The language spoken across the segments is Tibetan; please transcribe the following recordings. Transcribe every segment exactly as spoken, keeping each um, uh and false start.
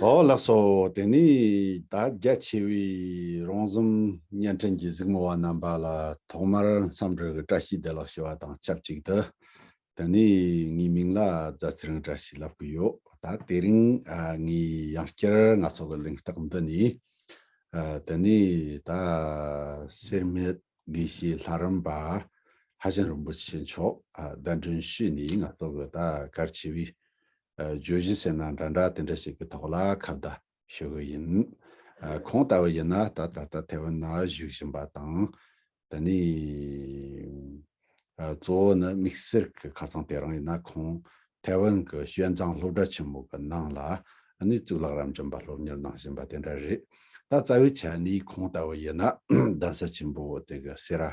ཨོ་ལགས་སོ། དེ་ནས་ད་རྒྱ་ཆེ་བའི་རོང་ཟོམ་བརྙན་འཕྲིན་གྱི་གཟིགས་མོ་བ་རྣམ་པ་ལ་ཐོག་མར་འཚམས་འདྲི་གི་བཀྲ་ཤིས་བདེ་ལེགས་ཞུ་བ་དང་ཆབས་ཅིག་ཏུ། དེ་ནས་ངའི་མིང་ལ་རྫ་ཚེ་རིང་བཀྲ་ཤིས་ལབ་གི་ཡོད། ད་དེ་རིང་ཨ་ངའི་ཡང་བསྐྱར་ང་ཚོ་གི་གླེང་སྟེགས་འདི་ནས་ཨ་དེ་ནས་ད་སེར་སྨད་དགེ་བཤེས་ལྷ་རམས་པ་ཧ་ཅང་རིན་པོ་ཆེ་མཆོག་ཨ་གདན་འདྲེན་ཞུས་ནས་ང་ཚོ་གི་ད་གལ་ཆེ་བའི་ཨ་བརྗོད་གཞི་ཟེར་ན་འདྲ་འདྲ་དེ་འདྲ་ཞིག་གི་ཐོག་ལ་ཁ་བརྡ་ཞུ་གི་ཡིན། ཨ་ཁོང་ལྟ་བུ་ཡིན་ན་ད་ད་ལྟ་ཐའེ་ཝན་ན་བཞུགས་བཞིན་པ་དང་། དེ་ནས་ཨ་གཙོ་བོ་ནི་དམིགས་བསལ་གྱི་ཁ་སང་དེ་རིང་ཡིན་ན་ཁོང་ཐའེ་ཝན་གྱི་ཞོན་ཙང་སློབ་གྲྭ་ཆེན་མོ་གི་ནང་ལ་ཨ་ནི་གཙུག་ལག་རབ་འབྱམས་པ་སློབ་གཉེར་གནང་བཞིན་པ་དེ་འདྲ་རེད། ད་རྩ་བའི་ཆ་ནས་ཁོང་ལྟ་བུ་ཡིན་ན་གདན་ས་ཆེན་པོ་དེ་གི་སེ་ར་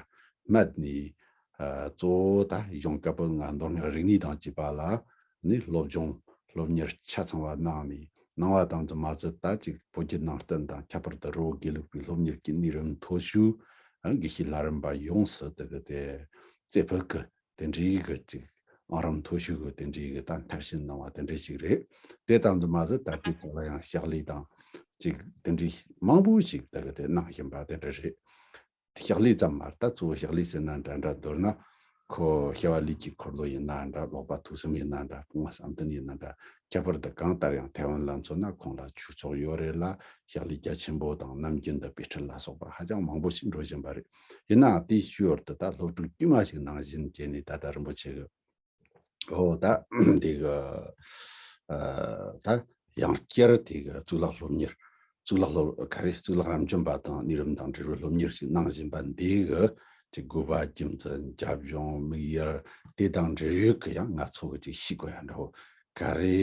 སྨད་ནས་ཨ་གཙོ་བོ་ད་གཞུང་བཀའ་པོད་ལྔ་མདོ་སྔགས་རིག་གནས་དང་བཅས་པ་ལ་ནི་སློབ་སྦྱོང་སློབ་གཉེར་ཆ་ཚང་བ་གནང་ནས་གནང་བ་དང་དུ་མ་ཟད། ད་ཅིག་བོད་བརྒྱུད་ནང་བསྟན་དང་ཁྱད་པར་དུ་རི་བོ་དགེ་ལུགས་པའི་སློབ་གཉེར་གྱི་གནས་རིམ་མཐོ་ཤོས་ཨ་དགེ་བཤེས་ལྷ་རམས་པ་ཡོངས་སུ་དེ་གི་དེ་རྩེ་ཕུད་ཀྱི་དེ་འདྲའི་གི་ཅིག་ཨང་རིམ་མཐོ་ཤོས་ཀྱི་དེ་འདྲའི་གི་ད་མཐར་ཕྱིན་གནང་བ་དེ་འདྲ་ཞིག་རེད། དེ་ཙམ་དུ་མ་ཟད་ད་ལྟའི་ཆ་ལ་ཡང་ཕྱག་ལས་དང་ཅིག་དེ་འདྲའི་མང་པོ་ཞིག་དེ་གི་དེ་གནང་བཞིན་པ་དེ་འདྲ་རེད། ཕྱག་ལས་ཙམ་མ་རེད། ད་གཙོ་བོ་ཕྱག་ལས་ཟེར་ན་འདྲ་འདྲ། མདོར་ན་ཁོ་སྐྱེ་བ་ལུས་ཀྱི་འཁོར་ལོ་ཡིན་ན་འདྲ། ཀློག་པ་ཐོས་བསམ་ཡིན་ན་འདྲ། སྤོང་བ་བསམ་གཏན་ཡིན་ན་འདྲ། ཁྱད་པར་དུ་གང་ལྟར་ཡང་ཐའེ་ཝན་ལ་མཚོན་ན་ཁོང་ལ་ཆོས་ཚོགས་ཡོད་རེད་ལ། ཕྱག་ལས་རྒྱ་ཆེན་པོ་དང་ནམ་རྒྱུན་དུ་དཔེ་ཁྲིད་ལ་སོགས་པ་ཧ་ཅང་མང་པོ་ཞིག་འགྲོ་བཞིན་པ་རེད། ཡིན་ནའང་དེའི་ཤུལ་བར་དུ་ད་སློབ་ཕྲུག་དཀྱུས་མ་ཞིག་ནང་བཞིན་བྱས་ནས་ད་ལྟ་རིན་པོ་ཆེ་གི་ཨོ་ད་དེ་གི་ཨ་ད་ཡང་བསྐྱར་དེ་གི་གཙུག་ལག་སློབ་གཉེར། གཙུག་ལག་སློབ་ག་རེ། གཙུག་ལག་རབ་འབྱམས་པ་དང་གནས་རིམ་དང་འབྲེལ་བའི་སློབ་གཉེར་ཞིག་གནང་བཞིན་པ་འདི་གི་ཅིག་དགོས་པ། རྒྱུ་མཚན། རྒྱབ་ལྗོངས། དམིགས་ཡུལ། དེ་དང་འབྲེལ་ཡོད་ཀྱི་ཡང་ང་ཚོ་གི་ཅིག་ཤེས་དགོས་ཡ་འདྲ་བོ་ག་རེ་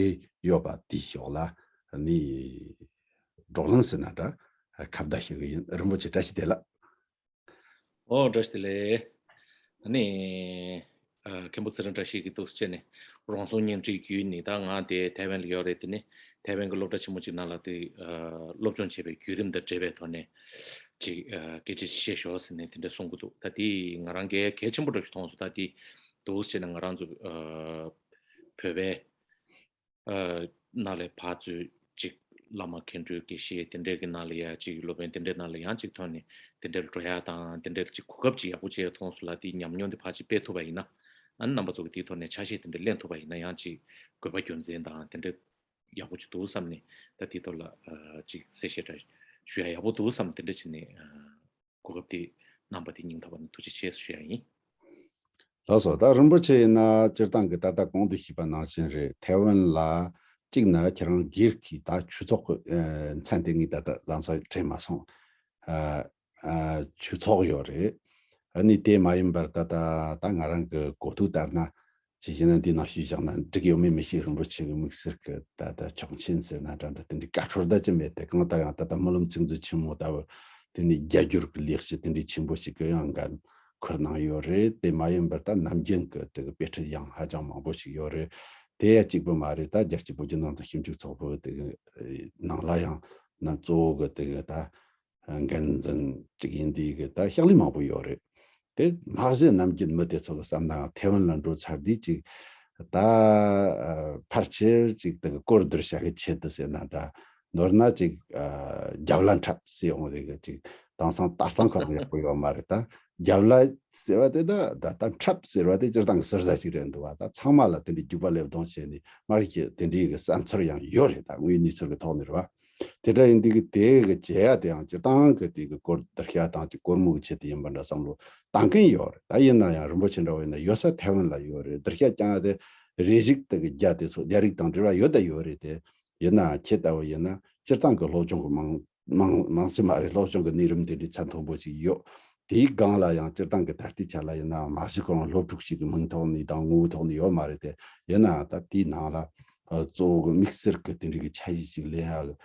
ཡོད་པ་དེའི་ཕྱོགས་ལ་ནི་བགྲོ་གླེང་ཟེར་ན་འདྲ་ཁ་བརྡ་ཞུ་གི་ཡིན། རིན་པོ་ཆེ་བཀྲ་ཤིས་བདེ་ལེགས། ཨོ་བཀྲ་ཤིས་བདེ་ལེགས། ཨ་ནི་ཨ་མཁན་པོ་ཚེ་རིང་བཀྲ་ཤིས་ཀྱིས་འདུག་སེ་བྱས་ནས་རོང་ཟོམ་བརྙན་འཕྲིན་བརྒྱུད་ནས། ད་ང་དེ་ཐའེ་ཝན་ལ་ཡོད་རེད། དེ་ནས་ཐའེ་ཝན་གྱི་སློབ་གྲྭ་ཆེན་མོ་གཅིག་ནང་ལ་དེ་ཨ་སློབ་སྦྱོང་བྱས་པའི་བརྒྱུད་རིམ་དང་འབྲེལ་བའི་ཐོག་ནས་ཅིག་ཨ་སྐད་ཆ་བཤད་ཤོག་ཟེར་ནས་དེ་འདྲ་གསུང་གི་འདུག། ད་དེ་ང་རང་གིས་གལ་ཆེན་པོ་འདྲ་ཞིག་མཐོང་སོང་། ད་དེ་འདུག་སེ་བྱས་ནས་ང་རང་ཚོ་ཨ་བོད་པའི་ཨ་ནང་ལ་ཕར་ཚུར་ཅིག་བླ་མ་མཁན་སྤྲུལ་དགེ་བཤེས་དེ་འདྲའི་གི་ནང་ལ་ཡ་ཅིག་སློབ་དཔོན་དེ་འདྲའི་ནང་ལ་ཡང་ཅིག་ཐོན་ནས་དེ་འདྲའི་འགྲོ་ཡ་དང་དེ་འདྲའི་ཅིག་གོ་སྐབས་ཅིག་ཡག་པོ་ཅིག་མཐོང་སོང་ལ། དེའི་ཉམས་མྱོང་དེ་ཕར་ཅིག་སྤེལ་ཐུབ་པ་ཡིན་ན། ཨ་ནི་རྣམ་པ་ཚོ་གི་དེའི་ཐོག་ནས་ཆ་ཤས་དེ་འདྲ་ལེན་ཐུབ་པ་ཡིན་ན་ཡང་ཅིག་དགོས་པ་རྒྱུ་མཚན་དང་དེ་འདྲ་ཡག་པོ་ཅིག་འདུག་བསམ་ནས། ད་དེའི་ཐོག་ལ་ཨ་ཅིག་གསལ་བཤད་འདྲ་ཞུ་ཡ་ཡག་པོ་འདུག་བསམ། དེ་འདྲ་བྱས་ནས་ཨ་གོ་སྐབས་དེ་གནང་བ་དེ་སྙིང་ཐག་པ་ནས་ཐུགས་རྗེ་ཆེ་ཞུ་ཡ་ཡིན། ལགས་སོ། ད་རིན་པོ་ཆེ་ཡིན་ན་སྤྱིར་བཏང་གི་ད་ལྟ་གོང་དུ་ཞུས་པ་ནང་བཞིན་རེད། ཐའེ་ཝན་ལ་གཅིག་ན་ཁྱེད་རང་སྒེར་གྱི་ད་ཆོས་ཚོགས་ཀྱི་ཨ་མཚན་དེ་ངས་ད་ལྟ་ལམ་སང་དྲན་མ་སོང་། ཨ་ཨ་ཆོས་ཚོགས་ཡོད་རེད། ཨ་ནི་དེ་མ་ཡིན་པར་ད་ལྟ་ད་ང་རང་གི་གོ་ཐོས་ལྟར་ན། ཅིག་བྱས་ན་འདི་ནང་ཞུས་བཞག་ན་འགྲིག་ཡོད་མེད་མི་ཤེས། རིན་པོ་ཆེ་གི་དམིགས་བསལ་གྱི་ད་ལྟ་ཆོག་མཆན་ཟེར་ན་འདྲ་འདྲ་དེ་འདྲའི་བཀའ་འཁྲོལ་ད་ཅི་མེད་དེ། གང་ལྟར་ཡང་ད་ལྟ་སྨོན་ལམ་ཚིག་མཛོད་ཆེན་མོ་ལྟ་བུ་དེ་ནི་རྒྱ་སྒྱུར་གྱི་ལེགས་བཤད་དེ་འདྲའི་ཆེན་པོ་ཞིག་གི་ཡང་འགན་འཁུར་གནང་ཡོད་རེད། དེ་མ་ཡིན་པར་ད་ནམ་རྒྱུན་གྱི་དེ་གི་དཔེ་ཁྲིད་ཡང་ཧ་ཅང་མང་པོ་ཞིག་ཡོད་རེད། དེ་ཡང་གཅིག་པུ་མ་རེད། ད་རྒྱལ་སྤྱི་བོད་བརྒྱུད་ནང་བསྟན་ཞིབ་འཇུག་ཚོགས་པ་དེ་གི་ནང་ལ་ཡང་ན་གཙོ་བོ་གི་དེ་གི་ད་འགན་འཛིན་གཅིག་ཡིན་དུས་གི་ད་ཕྱག་ལས་མང་པོ་ཡོད་རེད། དེ་མ་གཞི་ནམ་རྒྱུན་མི་དེ་ཚོ་གི་བསམ་ན་ཐའེ་ཝན་ལ་འགྲོ་ཚར་དུས་ཅིག་ད་ཨ་ཕལ་ཆེར་ཅིག་དེ་གི་སྐོར་བསྡུར་བྱ་གི་ཆེད་དུ་ཟེར་ན་འདྲ། མདོར་ན་ཅིག་ཨ་རྒྱབ་ལ་འཁྲབ་ཟེར་ཡོང་རེད་གི། ཅིག་དེང་སང་ལྟ་སྟངས་ཁོ་རང་ཡག་པོ་ཡོད་མ་རེད། ད་རྒྱབ་ལ་ཟེར་བ་དེ་ད་ད་ད་འཁྲབ་ཟེར་བ་དེ་སྤྱིར་བཏང་གི་ཟུར་ཟ་ཞིག་རེད་འདུག་བ། ད་ཚང་མ་ལ་དེ་འདྲའི་རྒྱུག་པ་ལེབ་གཏོང་བྱས་ནས་མར་གྱི་དེ་འདྲའི་གི་བསམ་ཚུལ་ཡང་ཡོད་རེད། ད་དངོས་གནས་ཚུལ་གི་ཐོག་ནས་རེད་བ། དེ་འདྲ་ཡིན་དུས་ཀྱི་དེ་གི་བྱེད་ཡ་དེའང་སྤྱིར་བཏང་གི་དེ་གི་སྐོར་བསྡུར་བྱ་དང་ཅིག་སྒོར་མོ་གི་ཆེད་དུ་ཡིན་པ་འདྲ་བསམ་བློ་བཏང་མཁན་ཡོད་རེད། ད་ཡིན་ན་ཡང་རིན་པོ་ཆེ་འདྲ་བོ་ཡིན་ན་ཡོད་ས་ཐའེ་ཝན་ལ་ཡོད་རེད། བསྡུར་བྱ་རྐྱང་དེ་རེ་ཞིག་དེ་གི་རྒྱ་དེ་ཚོ་རྒྱ་རིགས་དང་འབྲེལ་བ་ཡོད་ད་ཡོད་རེད་དེ། ཡིན་ན་ཁྱེད་ལྟ་བུ་ཡིན་ན་སྤྱིར་བཏང་གི་སློབ་སྦྱོང་གི་མང་མང་མང་ཆེ་མ་རེད། སློབ་སྦྱོང་གི་གནས་རིམ་དེ་འདྲའི་ཚད་མཐོན་པོ་ཞིག་ཡོད། དེའི་སྒང་ལ་ཡང་སྤྱིར་བཏང་གི་ད་ལྟའི་ཆ་ལ་ཡིན་ན་མ་གཞི་ཁོ་རང་སློབ་ཕྲུག་ཞིག་གི་མིང་ཐོག་ནས་དང་ངོ་བོའི་ཐོག་ནས་ཡོད་མ་རེད་དེ། ཡིན་ན་ད་དེའི་ནང་ལ་ཨ་གཙོ་བོ་གི་དམིགས་བསལ་གྱི་དེ་འདྲའི་གི་འཆར་གཞི་ཅིག་ལེན་ཡག་གི་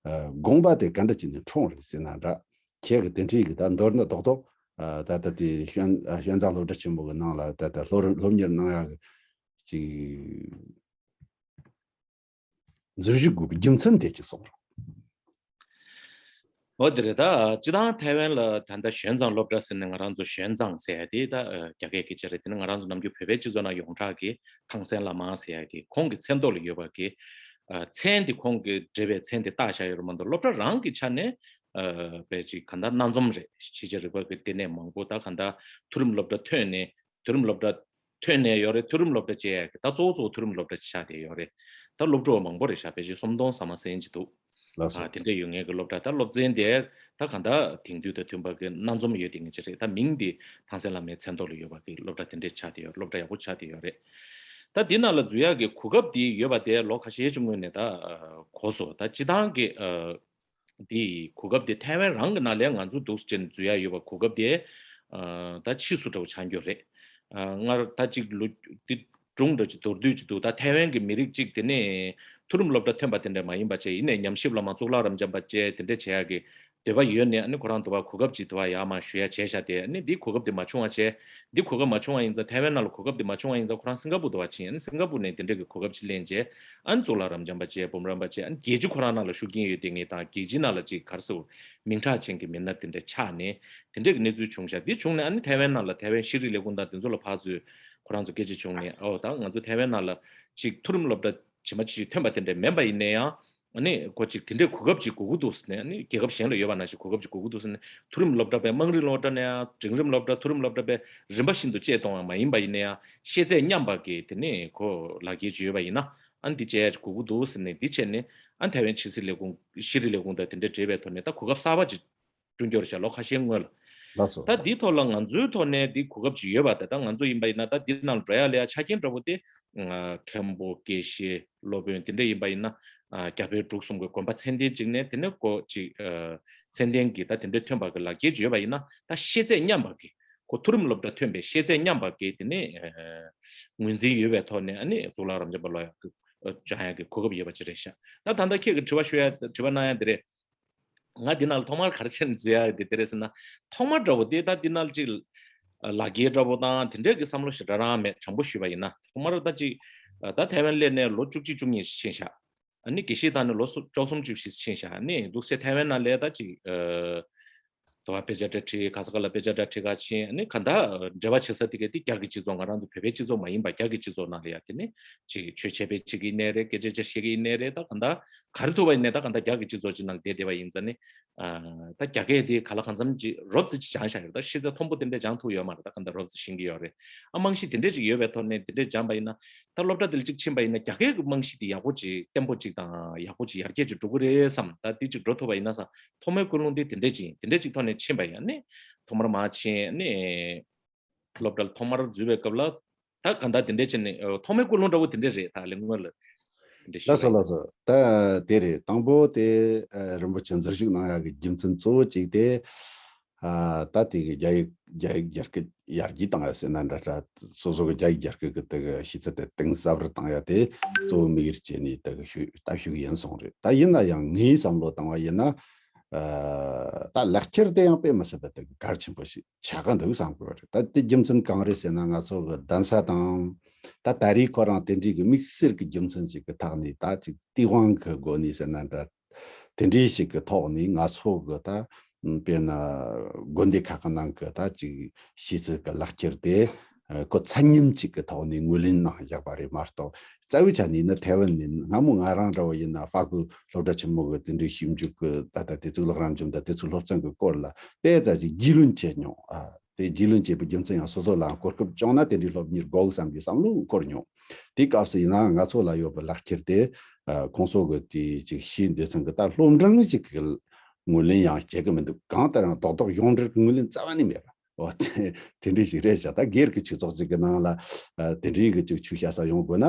ཨ་དགོངས་པ་དེ་ག་འདྲ་བྱས་ནས་འཁྲུངས་རེད་ཟེར་ན་འདྲ། ཁྱེད་ཀྱི་དེ་འདྲའི་གི་ད་མདོར་ན་རྡོག་རྡོག་ཨ་ད་ལྟ་དེ་ཞོན་ཨ་ཞོན་ཙང་སློབ་གྲྭ་ཆེན་པོ་གི་ནང་ལ་ད་ལྟ་སློབ་སློབ་གཉེར་གནང་ཡག་གི་ཅིག་འཛུལ་ཞུགས་དགོས་པའི་རྒྱུ་མཚན་དེ་ཅིག་གསུངས་རོགས། འོ་དེ་རེད། ད་སྤྱི་བཏང་ཐའེ་ཝན་ལ་ད་ལྟ་ཞོན་ཙང་སློབ་གྲྭ་ཟེར་ནས་ང་རང་ཚོ་ཞོན་ཙང་ཟེར་ཡ་དེ་ད་ཨ་རྒྱ་སྐད་སྐད་ཆ་རེད། དེ་ནི་ང་རང་ཚོ་ནམ་རྒྱུན་བོད་པའི་སྤྱི་ཚོགས་ནང་ཡོངས་གྲགས་ཀྱི་ཐང་སན་བླ་མ་ཟེར་ཡ་གི་ཁོང་གི་མཚན་ཐོག་ལ་ཡོད་པ་གི་ ཨ་མཚན་དེ་ཁོང་གིས་འབྲེལ་བའི་མཚན་དེ་བཏགས་བཞག་ཡོད་རེད་མ་གཏོགས། སློབ་གྲྭ་རང་གི་ཆ་ནས་ཨ་དཔེ་ཅིག་གང་ལྟར་སྣ་འཛོམས་རེད། ཕྱི་རྒྱལ་རིག་པ་གི་ལྟེ་གནས་མང་པོ་ད་གང་ལྟར་མཐོ་རིམ་སློབ་གྲྭ་ཐོན་ནས། མཐོ་རིམ་སློབ་གྲྭ་ཐོན་ནས་ཡོད་རེད། མཐོ་རིམ་སློབ་གྲྭ་བཅས་ཡ་གི་ད་གཙོ་བོ་གཙོ་བོ་མཐོ་རིམ་སློབ་གྲྭ་ཆགས་བསྡད་ཡོད་རེད། ད་སློབ་ཕྲུག་མང་པོ་རེད་ཤག་ཕལ་ཆེར་སུམ་སྟོང་ཟ་མ་ཟིན་གྱི་འདུག་ལགས་སོ། ཨ་དེ་འདྲ་ཡོད་མཁན་གྱི་སློབ་གྲྭ། ད་སློབ་ཚན་དེ་ད་གང་ལྟར་དེང་དུས་དང་མཐུན་པ་གི་སྣ་འཛོམས་ཡོད་དེ་ངེས་ཅིག་རེད། ད་མིང་དེ་ཐང་སན་བླ་མའི་མཚན་ཐོག་ལ་ཡོད་པ་གི་སློབ་གྲྭ་དེ་འདྲས་ཆགས་བསྡད་ཡོད། སློབ་གྲྭ་ཡག་པོ་ཆགས་བསྡད་ཡོད་རེད། ད་དེ་ནང་ལ་འཛུལ་ཡག་གི་གོ་སྐབས་དེ་ཡོད་པ་དེ་ལོ་ཁ་ཤས་ཅིག་སྔོན་ནས་ད་ཨ་གོ་སོང་། ད་སྤྱི་བཏང་གི་ཨ་དེ་གོ་སྐབས་དེ་ཐའེ་ཝན་རང་གི་ནང་ལ་ང་ཚོ་འདུག་སེ་བྱས་ནས་འཛུལ་ཡག་ཡོད་པ་གོ་སྐབས་དེ་ཨ་ད་ཕྱིས་སུ་འདྲ་བོ་ཆགས་རྒྱུ་རེད། ཨ་སྔར་ད་ཅིག་ལོ་དེ་སྒྲུང་འདྲ་ཅིག་མདོར་བསྡུས་ཅིག་འདུག་ད་ཐའེ་ཝན་གྱི་མི་རིགས་ཅིག་དེ་ནས་མཐོ་རིམ་སློབ་གྲྭ་ཐོན་པ་དེ་འདྲ་མ་ཡིན་པ་བྱས། ཡིན་ནའི་ཉམས་ཞིབ་བླ་མ་གཙུག་ལག་རབ་འབྱམས་པ་བཅས་དེ་འདྲ་བྱེད་ཡག་གི་འདོད་པ་ཡོད་ནས། ཨ་ནི་ཁོ་རང་དུ་བ་གོ་སྐབས་ཅིག་དུ་བ་ཡར་མར་ཞུ་ཡག་བྱས་བཞག་སྟེ། ཨ་ནི་འདི་གོ་སྐབས་དེ་མ་བྱུང་བ་བྱས། འདི་གོ་སྐབས་མ་བྱུང་བ་ཡིན་ཙང་། ཐའེ་ཝན་ནང་ལ་གོ་སྐབས་དེ་མ་བྱུང་བ་ཡིན་ཙང་ཁོ་རང་སིང་ག་པུར་དུ་བ་ཕྱིན། ཨ་ནི་སིང་ག་པུར་ནས་དེ་འདྲ་གི་གོ་སྐབས་ཅིག་ལེན་བྱས། ཨ་ནི་གཙུག་ལག་རབ་འབྱམས་པ་བཅས་འབུམ་རམས་པ་བཅས། ཨ་ནི་རྒྱལ་སྤྱི་ཁོ་རང་ནང་ལ་ཤུགས་རྐྱེན་ཡོད་དེ་ངེས་དང་། རྒྱལ་སྤྱི་ནང་ལ་ཅིག་ག་རེ་ཟེར་དགོས། མིང་གྲགས་ཅན་གྱི་མི་སྣ་དེ་འདྲ་ཆགས་ནས་དེ་འདྲ་གི་གནས་ཚུལ་བྱུང་ཤག་འདི་བྱུང་ནས་ཨ་ནི་ཐའེ་ཝན་ནང་ལ་ཐའེ་ཝན་ཤེས་རིག་ལས་ཁུངས་དང་དེ་ཚོ་ལ་ཕར་ཚུར་ཁོ་རང་ཚོ་སྐད་ཆ་བྱུང་ནས། ཨོ་ད་ང་ཚོ་ཐའེ་ཝན་ནང་ལ་ཅིག་མཐོ་རིམ་སློབ་གྲྭ་ཇི་མ་ཇི་བཞིན་ཐོན་པ་དེ་འདྲ་མིན་པ་ཡིན་ན་ཡང་། ཨ་ནི་ཁོ་ཅིག་དེ་འདྲའི་གོ་སྐབས་ཅིག་དགོས་ཀྱི་འདུག་ཟེར་ནས། ཨ་ནི་རྒྱལ་ཁབ་གཞན་ལ་ཡོད་པ་ནང་བཞིན་གོ་སྐབས་ཅིག་དགོས་ཀྱི་འདུག་ཟེར་ནས། མཐོ་རིམ་སློབ་གྲྭ་པའི་དམངས་རིགས་སློབ་གྲྭ་ནས་ཡང་འབྲིང་རིམ་སློབ་གྲྭ། མཐོ་རིམ་སློབ་གྲྭ་པའི་རིམ་པ་བཞིན་དུ་བཅད་གཏོང་བ་མ་ཡིན་པ་ཡིན་ན་ཡང་། ཤེས་ཚད་མཉམ་པ་གི་དེ་ནས་ཁོ་ལག་འཁྱེར་ཅིག་ཡོད་པ་ཡིན་ན། ཨ་ནི་འདི་བཅད་ཡག་ཅིག་དགོས་ཀྱི་འདུག་ཟེར་ནས། འདི་བྱས་ནས་ཨ་ནི་ཐའེ་ཝན་ཕྱི་སྲིད་ལས་ཁུངས། ཤེས་རིག་ལས་ཁུངས་དང་དེ་འདྲ་འབྲེལ་བའི་ཐོག་ནས་ད་གོ་སྐབས་གསར་པ་ཅིག་བསྐྲུན་རྒྱུ་རེད་ཤག་ལོ་ཁ་ཤས་སྔོན་ལ། ལགས་སོ། ད་འདིའི་ཐོག་ལ་ང་ཚོའི་ཐོག་ནས་འདི་གོ་སྐབས་ཅིག་ཡོད་པ་དེ། ད་ང་ཚོ་ཡིན་པ་ཡིན་ན་ད་འདི་ནང་འགྲོ་ཡག་སླེབས་ཡག་ཆ་རྐྱེན་འདྲ་བོ་དེ། ཨ་མཁན་པོ་དགེ་བཤེས་སློབ་དཔོན་དེ་འདྲ་ཡིན་པ་ཡིན་ན། ཨ་རྒྱ་བོད་འབྲུག་གསུམ་གྱི་དགོན་པ་ཚད་ལྡན་ཅིག་ནས། དེ་ནས་ཁོ་ཅིག་ཨ་ཚད་ལྡན་གྱི་ད་དེ་འདྲ་ཐོན་པ་གི་ལག་འཁྱེར་ཅིག་ཡོད་པ་ཡིན་ན། ད་ཤེས་ཚད་མཉམ་པ་གི། ཁོ་མཐོ་རིམ་སློབ་གྲྭ་ཐོན་པའི་ཤེས་ཚད་མཉམ་པ་གི་དེ་ནས་ཨ་ངོས་འཛིན་ཡོད་པའི་ཐོག་ནས། ཨ་ནི་གཙུག་ལག་རབ་འབྱམས་པ་ལ་ཡང་སྦྱང་ཡག་གི་གོ་སྐབས་ཡོད་པ་ཅིག་རེད་ཤག་ད་ད་ལྟ་ཁྱེད་ཀྱི་དྲི་བ་ཞུ་ཡག་དྲི་བ་གནང་ཡག་དེ་རེད། ང་འདི་ནང་ལ་ཐོག་མར་ག་རེ་བྱས་ནས་འཛུལ་ཡག་དེ་དེ་རེད་ཟེར་ན། ཐོག་མར་འདྲ་བོ་དེ་ད་འདི་ནང་ལ་ཅིག་ལག་འཁྱེར་འདྲ་བོ་དང་དེ་འདྲའི་གི་བསམ་བློ་ཞེ་དྲག་རང་མེད། དྲང་པོ་ཞུས་པ་ཡིན་ན། ཐོག་མར་ད་ཅིག་ད་ཐའེ་ཝན་སླེབས་ནས་ལོ་བཅུ་གཅིག་བཅུ་གཉིས་ཕྱིན་ཤག་ཨ་ནི་དགེ་བཤེས་བཏང་ནས་ལོ་སུམ་བཅུ་གསུམ་བཅུ་བཞི་ཕྱིན་ཤག་ཨ་ནི་འདུག་སེ་ཐའེ་ཝན་ནང་ལ་ད་ཅིག་ཨ་དོ་བ་དཔེ་ཆ་འདྲ་ཁྲིད། ག་ས་ག་ལ་དཔེ་ཆ་འདྲ་ཁྲིད་ག་ཕྱིན། ཨ་ནི་ག་ད་འབྲེལ་བ་བྱེད་ས་དེ་ག་དེ་རྒྱ་གི་སྤྱི་ཚོགས། ང་རང་ཚོ་བོད་པའི་སྤྱི་ཚོགས་མ་ཡིན་པ་རྒྱ་གི་སྤྱི་ཚོགས་ནང་ལ་ཡ་དེ་ནས་ཅིག་ཆོས་འཆད་སྤེལ་བྱེད་ཀྱི་ཡིན་ནའི་རེད། སྐད་ཆ་བཤད་ཀྱི་ཡིན་ནའི་རེད། ད་ག་ད་ག་རེ་ཐུབ་པ་ཡིན་ནའི་ད་ག་ད་རྒྱ་གི་སྤྱི་ཚོགས་ཅིག་ནང་བསྡད་བསྡད་པ་ཡིན་ཙང་ནི། ཨ་ད་རྒྱ་སྐད་དེ་ག་ལ་གང་འཚམ་ཅིག་རོབ་ཙམ་ཅིག་སྦྱངས་བཞག་ཡོད། ད་ཤེས་ཚད་མཐོན་པོ་དེ་འདྲ་སྦྱང་ཐུབ་ཡོད་མ་རེད། ད་ག་ད་རོབ་ཙམ་ཤེས་ཀྱི་ཡོད་རེད། ཨ་རྨང་གཞི་དེ་འདྲ་ཅིག་ཡོད་པའི་ཐོག་ནས་དེ་འདྲ་སྦྱངས་པ་ཡིན་ན། ད་སློབ་གྲྭ་དེ་ལ་ཅིག་ཕྱིན་པ་ཡིན་ན་རྒྱ་སྐད་ཀྱི་རྨང་གཞི་དེ་ཡག་པོ་ཅིག་བརྟན་པོ་ཅིག་དང་ཡག་པོ་ཅིག་ཡར་རྒྱས་ཅིག་འགྲོ་གི་རེད་བསམ། ད་དེ་ཅིག་འགྲོ་ཐུབ་པ་ཡིན་ན་བསམ། ཐོག་མའི་ཀུན་སློང་དེ་དེ་འདྲ་ཅིག་ཡིན། དེ་འདྲ་ཅིག་ཐོག་ནས་ཕྱིན་པ་ཡིན་ན། ཐོག་མར་མར་ཕྱིན་ནས་སློབ་གྲྭ་ལ་ཐོག་མར་འཛུལ་བའི་སྐབས་ལ་ད་ག་ད་དེ་འདྲ་བྱས་ནས་ཨ་ཐོག་མའི་ཀུན་སློང་འདྲ་བོ་དེ་འདྲ་རེད། ད་ལས་སྔོན་ལ་དེ་འདྲ་ཞུས་ལགས་སོ། པ་ཡིན། ལགས་སོ། ད་དེ་རེད། དང་པོ་དེ་ཨ་རིན་པོ་ཆེ་འཛུལ་ཞུགས་གནང་ཡག་གི་རྒྱུ་མཚན་གཙོ་བོ་གཅིག་དེ། ཨ་ད་དེ་གི་རྒྱ་ཡིག་རྒྱ་ཡིག་རྒྱ་སྐད་ཡར་རྒྱས་བཏང་ཡག་ཟེར་ན་འདྲ་འདྲ། སོ་སོ་གི་རྒྱ་ཡིག་རྒྱ་སྐད་གི་དེ་གི་ཤེས་ཚད་དེ་གཏིང་ཟབ་རུ་བཏང་ཡག་དེ་གཙོ་བོ་དམིགས་ཡུལ་བྱས་ནས་དེ་གི་ཞུ་ལྟ་ཞུ་གི་ཡིན་གསུངས་རེད། ད་ཡིན་ན་ཡང་ངའི་བསམ་བློ་བཏང་བ་ཡིན་ན། ཨ་ད་ལག་འཁྱེར་དེ་ཡང་དཔེ་མི་སྲིད་པ་དེ་གལ་ཆེན་པོ་ཞིག་ཆགས་ཀྱི་འདུག་བསམ་གྱི་ཡོད་རེད། ད་དེ་རྒྱུ་མཚན་གང་རེད་ཟེར་ན། ང་ཚོ་གི་གདན་ས་དང་ད་ད་རེས་ཁོ་རང་དེ་འདྲའི་གི་དམིགས་བསལ་གྱི་རྒྱུ་མཚན་ཞིག་གི་ཐོག་ནས། ད་ཅིག་དུས་དབང་གི་སྒོ་ནས་ཟེར་ན་འདྲ། དེ་འདྲའི་ཞིག་གི་ཐོག་ནས་ང་ཚོ་གི་ད་དཔེར་ན་དགོན་སྡེ་ཁག་གི་ནང་གི་ད་ཅིག་ཤེས་ཚད་གི་ལག་འཁྱེར་དེ། ཨ་ཁོ་ཚད་མཉམ་ཅིག་གི་ཐོག་ནས་ངོས་ལེན་གནང་བཞག་པ་རེད་མ་གཏོགས། རྩ་བའི་ཆ་ནས་ནི་ཐའེ་ཝན་ནས་སྔ་མོ་ང་རང་འདྲ་བོ་ཡིན་ན་ཧྥ་གོ་སློབ་གྲྭ་ཆེན་མོ་གི་དེ་འདྲའི་ཞིབ་འཇུག་གི་ད་ལྟ་དེ་གཙུག་ལག་རབ་འབྱམས་དང་དེ་ཚོའི་སློབ་ཚན་གི་སྐོར་ལ་དེ་ཙམ་ཞིག་རྒྱུས་ལོན་བྱས་མྱོང་། ཨ་དེ་རྒྱུས་ལོན་བྱས་པའི་རྒྱུ་མཚན་ཡང་སོ་སོ་ལའང་གོ་སྐབས་བྱུང་ན་དེ་འདྲའི་སློབ་གཉེར་དགོས་བསམ་པའི་བསམ་བློ་འཁོར་མྱོང་། དེའི་སྐབས་སུ་ཡིན་ན་ང་ཚོ་ལ་ཡོད་པའི་ལག་འཁྱེར་དེ། ཨ་ཁོང་ཚོ་གི་དེ་ཅིག་ཤེས་འདོད་ཚང་གི་ད་སློབ་འབྲིང་ཞིག་གི་ངོས་ལེན་ཡང་བྱེད་ཀྱི་མི་འདུག་གང་ལྟར་ཡང་རྡོག་རྡོག་ཡོངས་འབྲེལ་གྱི་ངོས་ལེན་རྩ་བ་ནས་མེད་པ། འོ་དེ་དེ་འདྲ་ཞིག་རེད་ཤག་ད་སྒེར་གྱི་ཆོས་ཚོགས་ཅིག་གི་ནང་ལ་ཨ་དེ་འདྲའི་གི་ཅིག་ཆོས་བཤད་ས་ཡོང་དགོས་ན།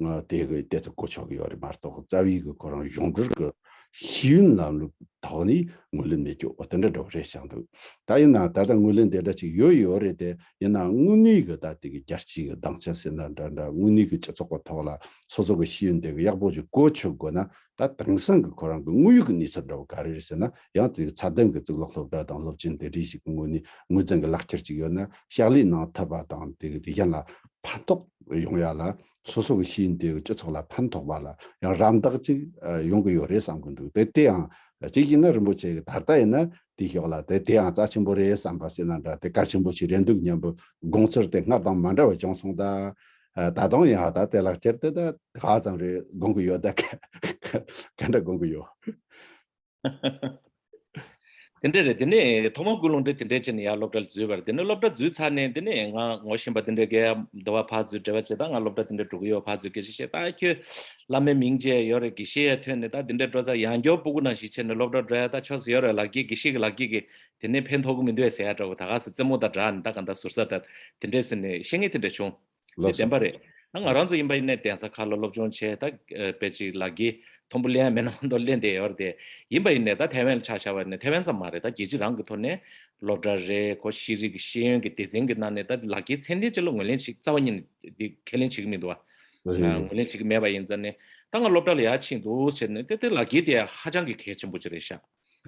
ཨ་དེ་གི་ཏོག་ཙམ་གོ་ཆོད་ཀྱི་ཡོད་རེད་མ་གཏོགས། རྩ་བའི་གི་ཁོ་རང་གཞུང་འབྲེལ་གྱི་ཤེས་ཡོན་ལམ་ལུགས་ཐོག་ནས་ངོས་ལེན་མེད་རྒྱུ་འོ་དེ་འདྲ་འདྲ་བོ་རེད་ཤག་འདུག་ད་ཡིན་ན་ད་ལྟ་ངོས་ལེན་དེ་འདྲ་ཅིག་ཡོད་ཡོད་རེད་དེ། ཡིན་ན་དངོས་གནས་གི་ད་དེ་གི་རྒྱལ་སྤྱིའི་གི་སྡིངས་ཆ་ཟེར་ན་འདྲ་འདྲ། དངོས་གནས་གི་སྤྱི་ཚོགས་གི་ཐོག་ལ་སོ་སོ་གི་ཤེས་ཡོན་དེ་གི་ཡག་པོ་ཅིག་གོ་ཆོད་དགོས་ན། ད་དེང་སང་གི་ཁོ་རང་གི་དངོས་ཡོད་ཀྱི་གནས་ཚུལ་འདྲ་བོ་ག་རེ་རེད་ཟེར་ན། ཡང་དེ་ཚད་ལྡན་གྱི་གཙུག་ལག་སློབ་གྲྭ་དང་སློབ་ཆེན་དེ་འདྲའི་ཞིག་གི་ངོས་ནས་ངོས་འཛིན་གྱི་ལག་འཁྱེར་ཅིག་ཡོད་ན། ཕྱག་ལས་གནང་ཐུབ་པ་དང་། དེ་གི་དེ་གཞན་ལ་ཕན་ཐོགས་ཡོང་ཡ་ལ། སོ་སོ་གི་ཤེས་ཡོན་དེ་གི་སྤྱི་ཚོགས་ལ་ཕན་ཐོགས་པ་ལ་ཡང་རམ་འདེགས་ཅིག་ཡོང་གི་ཡོད་རེད་བསམ་གི་འདུག་དེ་དེ་ཡང་གཅིག་ཡིན་ན་རིན་པོ་ཆེ་གི་ད་ལྟ་ཡིན་ན་དེའི་ཕྱོགས་ལ་དེ་དེ་ཡང་རྩ་ཆེན་པོ་རེད་བསམ་པ་ཟེར་ན་འདྲ། དེ་གལ་ཆེན་པོ་ཞིག་རེད་འདུག་སྙམ་པའི་དགོངས་ཚུལ་དེ་སྔར་དང་མ་འདྲ་བ་བྱུང་སོང་ད། ད་དུང་ཡང་ད་དེ་ལག་ཁྱེར་དེ་ད་ག་ཙམ་རེ་དགོངས་ཀྱི་ཡོད། ད་ག་ག་འདྲ་དགོངས་ཀྱི་ཡོད། དེ་འདྲ་རེད། དེ་ནས་ཐོག་མར་ཀུན་སློང་དེ་དེ་འདྲ་བྱས་ནས་ཡར་སློབ་གྲྭ་ལ་འཛུལ་བ་རེད། དེ་ནས་སློབ་གྲྭ་འཛུལ་ཚར་ནས་དེ་ནས་ང་ངོ་ཤེས་པ་དེ་འདྲ་གས་འདི་བ་ཕར་འཛུལ་འབྲེལ་བ་བྱས། ད་ང་སློབ་གྲྭ་དེ་འདྲ་འགྲོ་གི་ཡོད། ཕར་འཛུལ་དགེ་བཤེས་བཤད། ད་ཁྱོད་བླ་མའི་མིང་བརྗེ་ཡོད་རེད། དགེ་བཤེས་ཡ་ཐོན་ནས་ད་དེ་འདྲ་འགྲོ་ཚར། ཡང་སྐྱར་སྤུ་གུ་ནང་བཞིན་བྱས་ནས་སློབ་གྲྭ་འགྲོ་ཡ་ད་ཆོག་ས་ཡོད་རེད། ལག་འཁྱེར་དགེ་བཤེས་ཀྱི་ལག་འཁྱེར་གྱིས་དེ་ནས་ཕན་ཐོགས་ཀྱི་མི་འདུག་ཟེར་ཡ་འདྲ་བོ། ད་ག་ཟེ་རྩེད་མོ་དང་འདྲ་ནི་ད་ག་འདྲ་ཟུར་ཟ་ད་དེ་འདྲས་ཟེར་ནས་བཤད་མཁན་དེ་འདྲ་བྱུང་། དེ་བདེན་པ་རེད། ད་ང་རང་ཚོ་ཡིན་པ་ཡིན་ནའི་གདན་ས་ཁག་ལ་སློབ་སྦྱོང་བྱས། ད་ཨ་དཔེ་ཅིག་ལག་འཁྱེར་མཐོན་པོ་ལེན་ཡ་མེད་ན་མ་གཏོགས་ལེན་བསྡད་ཡོད་རེད་དེ། ཡིན་པ་ཡིན་ནའི་ད་ཐའེ་ཝན་ལ་ཆ་བཞག་པ་ཡིན་ནའི་ཐའེ་ཝན་ཙམ་མ་རེད། ད་རྒྱལ་སྤྱི་རང་གི་ཐོག་ནས་སློབ་གྲྭ་རེད། ཁོ་ཤེས་རིག་གི་ཤེས་ཡོན་གྱི་སྡེ་ཚན་གྱི་ནང་ནས་ད་ལག་འཁྱེར་ཚད་ལྡན་ཅིག་ལ་ངོས་ལེན་བྱེད། རྩ་བ་ཉིད་ནས་འདི་ཁས་ལེན་བྱེད་ཀྱི་མི་འདུག་བ། ངོས་ལེན་བྱེད་ཀྱི་མེད་པ་ཡིན་ཙང་ནས་ད་ང་སློབ་གྲྭ་ལ་ཡར་ཕྱིན་འདུག་ཟེར་ནས་དེ་དེ་ལག་འཁྱེར་དེ་ཧ་ཅང་གི་གལ་ཆེན་པོ་ཅིག་རེད་ཤག་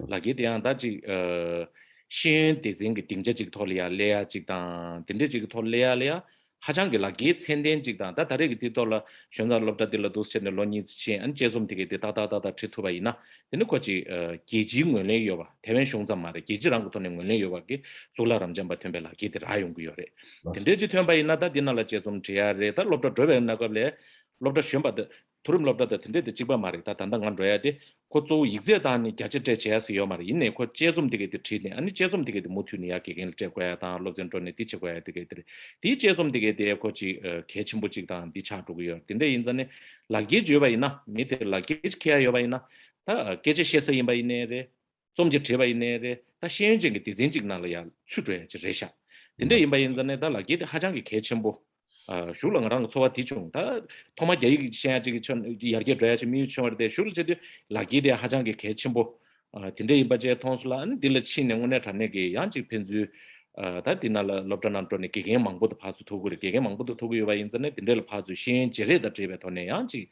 ལག་འཁྱེར་དེ་ཡང་ད་ཅིག་ཨ་ཤེས་ཡོན་སྡེ་ཚན་གྱི་སྡིངས་ཆ་ཅིག་ཐོག་ལ་ཡར་སླེབས་ཡ་ཅིག་དང་། དེ་འདྲས་ཅིག་གི་ཐོག་ལ་སླེབས་ཡ་ལ་ཡ་ཧ་ཅང་གི་ལག་འཁྱེར་ཚད་ལྡན་ཅིག་དང་། ད་ད་རེས་ཀྱི་དུས་ཐོག་ལ་ཞོན་ཙང་སློབ་གྲྭ་འདི་ལ་འདུག་སེ་བྱས་ནས་ལོ་གཉིས་ཙམ་ཕྱིན། ཨ་ནི་དཔྱད་རྩོམ་དེ་གའི་དེ་ཏག་ཏག་ཏག་ཏག་བྲིས་ཐུབ་པ་ཡིན་ན། དེ་ནི་ཁོ་ཅིག་ཨ་རྒྱལ་སྤྱིའི་ངོས་ལེན་ཡོད་པ། ཐའེ་ཝན་གཞུང་ཙམ་མ་རེད། རྒྱལ་སྤྱི་རང་གི་ཐོག་ནས་ངོས་ལེན་ཡོད་པ་གི་གཙུག་ལག་རབ་འབྱམས་པ་ཐོན་པའི་ལག་འཁྱེར་དེ་རག་ཡོང་གི་ཡོད་རེད། དེ་འདྲས་ཅིག་ཐོན་པ་ཡིན་ན་ད་འདི་ནང་ལ་དཔྱད་རྩོམ་བྲིས་ཡ་རེད། ད་སློབ་གྲྭ་འགྲོ་བའི་གནས་སྐབས་ལ་སློབ་གྲྭ་གཞོན་པ་དེ། མཐོ་རིམ་སློབ་གྲྭ་དང་དེ་འདྲས་དེ་གཅིག་པ་མ་རེད། ད་ད་ལྟ་ང་འགྲོ་ཡ་དེ་ཁོ་གཙོ་བོ་ཡིག་ཚད་བཏང་ནས་བརྒྱ་ཆ་སྤྲད་བྱེད་ཡ་ཟེར་ཡོད་མ་རེད། ཡིན་ནའི་ཁོ་དཔྱད་རྩོམ་དེ་གའི་དེ་བྲིས་ནས། ཨ་ནི་དཔྱད་རྩོམ་དེ་གའི་དེ་མུ་མཐུད་ནས་ཡར་དགེ་རྒན་ལ་སྤྲད་དགོས་ཡ་དང་། སློབ་ཚན་འགྲོ་ནས་འདི་བྱེད་དགོས་ཡ་དེ་གའི་དེ་རེད། དེའི་དཔྱད་རྩོམ་དེ་གའི་དེ་ཁོ་ཅིག་ཨ་གལ་ཆེན་པོ་ཅིག་དང་འདི་ཆགས་འགྲོ་གི་ཡོད་རེད། དེ་འདྲ་ཡིན་ཙང་ནས་ལག་འཁྱེར་ཅིག་ཡོད་པ་ཡིན་ན། མི་དེ་ལག་འཁྱེར་ཅིག་འཁྱེར་ཡ་ཡོད་པ་ཡིན་ན། ད་སྐད་ཆ་བཤད་ས་ཡིན་པ་ཡིན་ནའི་རེད། རྩོམ་ཅིག་བྲིས་པ་ཡིན་ནའི་རེད། ད་ཤེས་ཡོན་ཅན་གྱི་སྡེ་ཚན་ཅིག་ནང་ལ་ཡར་ཚུད་འགྲོ་ཡ་ཅིག་རེད་ཤག་དེ་འདྲ་ཡིན་པ་ཡིན་ཙང་ནས་ད་ལག་འཁྱེར་དེ་ཧ་ཅང་གི་གལ་ཆེན་པོ། ཨ་གཞུག་ལ་ང་རང་གི་ཚོར་བ་དེ་བྱུང་། ད་ཐོག་མ་རྒྱ་ཡིག་ཤེས་ཡ་ཅིག་གི་ཆོ་ཡར་རྒྱས་འགྲོ་ཡ་ཅིག་དམིགས་ཡུལ་བྱུང་བ་རེད་དེ། གཞུག་ལ་བྱས་དུས་ལག་འཁྱེར་དེ་ཧ་ཅང་གི་གལ་ཆེན་པོ། ཨ་དེ་འདྲ་ཡིན་པ་བཅས་མཐོང་སོང་ལ། ཨ་ནི་འདི་ལ་ཕྱིན་ནས་དངོས་གནས་དྲང་གནས་ཀྱི་ཡང་ཅིག་ཕན་ཚུན། ཨ་ད་འདི་ནང་ལ་སློབ་གྲྭ་ནང་འགྲོ་ནས་དགེ་རྒན་མང་པོ་དང་ཕར་ཚུར་ཐུག་གི་རེད། དགེ་རྒན་མང་པོ་དང་ཐུག་གི་ཡོད་པ་ཡིན་ཙང་ནས་དེ་འདྲ་ལ་ཕར་ཚུར་ཤེས་ཡོན་བརྗེ་རེས་དང་འབྲེལ་བའི་ཐོག་ནས་ཡང་ཅིག་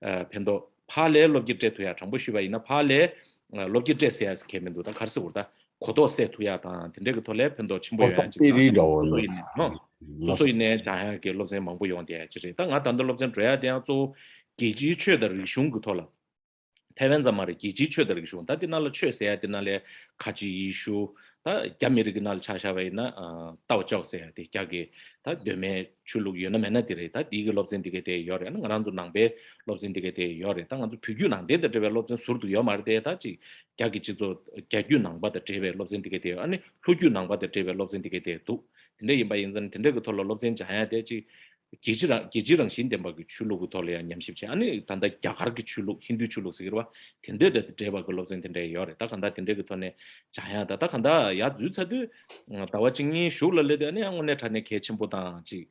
ཨ་ཕན་ཐོགས། ཕར་ལ་སློབ་འཁྱེར་སྤྲད་ཐུབ་ཡ། དྲང་པོ་ཞུས་པ་ཡིན་ན་ཕར་ལ་ཨ་སློབ་འཁྱེར་སྤྲད་ཟེར་ཡ་ཟེར་མཁན་མི་འདུག་ད་ག་རེ་ཟེར་དགོས་རེད། ད་གོ་རྟོགས་སད་ཐུབ་ཡ་དང་དེ་འདྲ་གི་ཐོག་ལ་ཕན་ཐོགས་ཆེན་པོ་ཡོད་ཡ་ཅིག་དང་། སོ་སོ་ཡིན་ནའི་ཨང་། སོ་སོ་ཡིན་ནའི་སྦྱང་ཡ་གི་སློབ་ཚན་མང་པོ་ཡོང་བསྡད་ཡ་ཅིག་རེད། ད་ང་ད་ལྟ་སློབ་ཚན་འགྲོ་ཡ་དེ་ཡང་གཙོ་བོ་རྒྱལ་སྤྱིའི་ཆོས་དང་རིག་གཞུང་གི་ཐོག་ལ། ཐའེ་ཝན་ཙམ་མ་རེད། རྒྱལ་སྤྱིའི་ཆོས་དང་རིག་གཞུང་། ད་དེ་ནང་ལ་ཆོས་ཟེར་ཡ་དེ་ནང་ལ་ཁ་ཆེ་ཡེ་ཤུ། ད་རྒྱ་མི་རིགས་ཀྱི་ནང་ལ་ཆ་བཞག་པ་ཡིན་ན་ཨ་ཏའོ་ཅའོ་ཟེར་ཡ་དེ། རྒྱ་གི་ད་གདོད་མའི་ཆོས་ལུགས་ཡོད་ན་མེད་ན་དེ་རེད། ད་དེའི་གི་སློབ་ཚན་དེ་ག་དེ་ཡོད་རེད། ཨ་ནི་ང་རང་ཚོ་ནང་པའི་སློབ་ཚན་དེ་ག་དེ་ཡོད་རེད། ད་ང་ཚོ་བོད་བརྒྱུད་ནང་བསྟན་དང་འབྲེལ་བའི་སློབ་ཚན་ཟུར་དུ་ཡོད་མ་རེད་དེ། ད་ཅིག་རྒྱ་གི་སྤྱི་ཚོགས། རྒྱ་བརྒྱུད་ནང་པ་དང་འབྲེལ་བའི་སློབ་ཚན་དེ་ག་དེ་ཡོད། ཨ་ནི་ལྷོ་བརྒྱུད་ནང་པ་དང་འབྲེལ་བའི་སློབ་ཚན་དེ་ག་དེ་འདུག་དེ་འདྲ་ཡིན་པ་ཡིན་ཙང་དེ་འདྲ་གི་ཐོག་ལ་སློབ་ཚན་སྦྱང་ཡ་དེ་ཅིག་རྒྱལ་སྤྱི་རང་། རྒྱལ་སྤྱི་རང་བཞིན་ལྡན་པ་གི་ཆོས་ལུགས་ཀྱི་ཐོག་ལ་ཡང་ཉམས་ཞིབ་བྱས། ཨ་ནི་ད་ལྟ་རྒྱ་གར་གྱི་ཆོས་ལུགས། ཧིན་རྡུའི་ཆོས་ལུགས་ཟེར་གྱི་རེད་པ། དེ་འདྲ་དང་འབྲེལ་བ་གི་སློབ་ཚན་དེ་འདྲ་ཡོད་རེད། ད་གང་ལྟར་དེ་འདྲ་གི་ཐོག་ནས་སྦྱང་ཡ། ད་ད་གང་ལྟར་ཡར་འཛུལ་ཚར་དུས་ཟླ་བ་གཅིག་གཉིས་གཞུག་ལ་སླེབས་དུས། ཨ་ནི་ཡང་དངོས་གནས་དྲང་གནས་གལ་ཆེན་པོ་དང་ཅིག་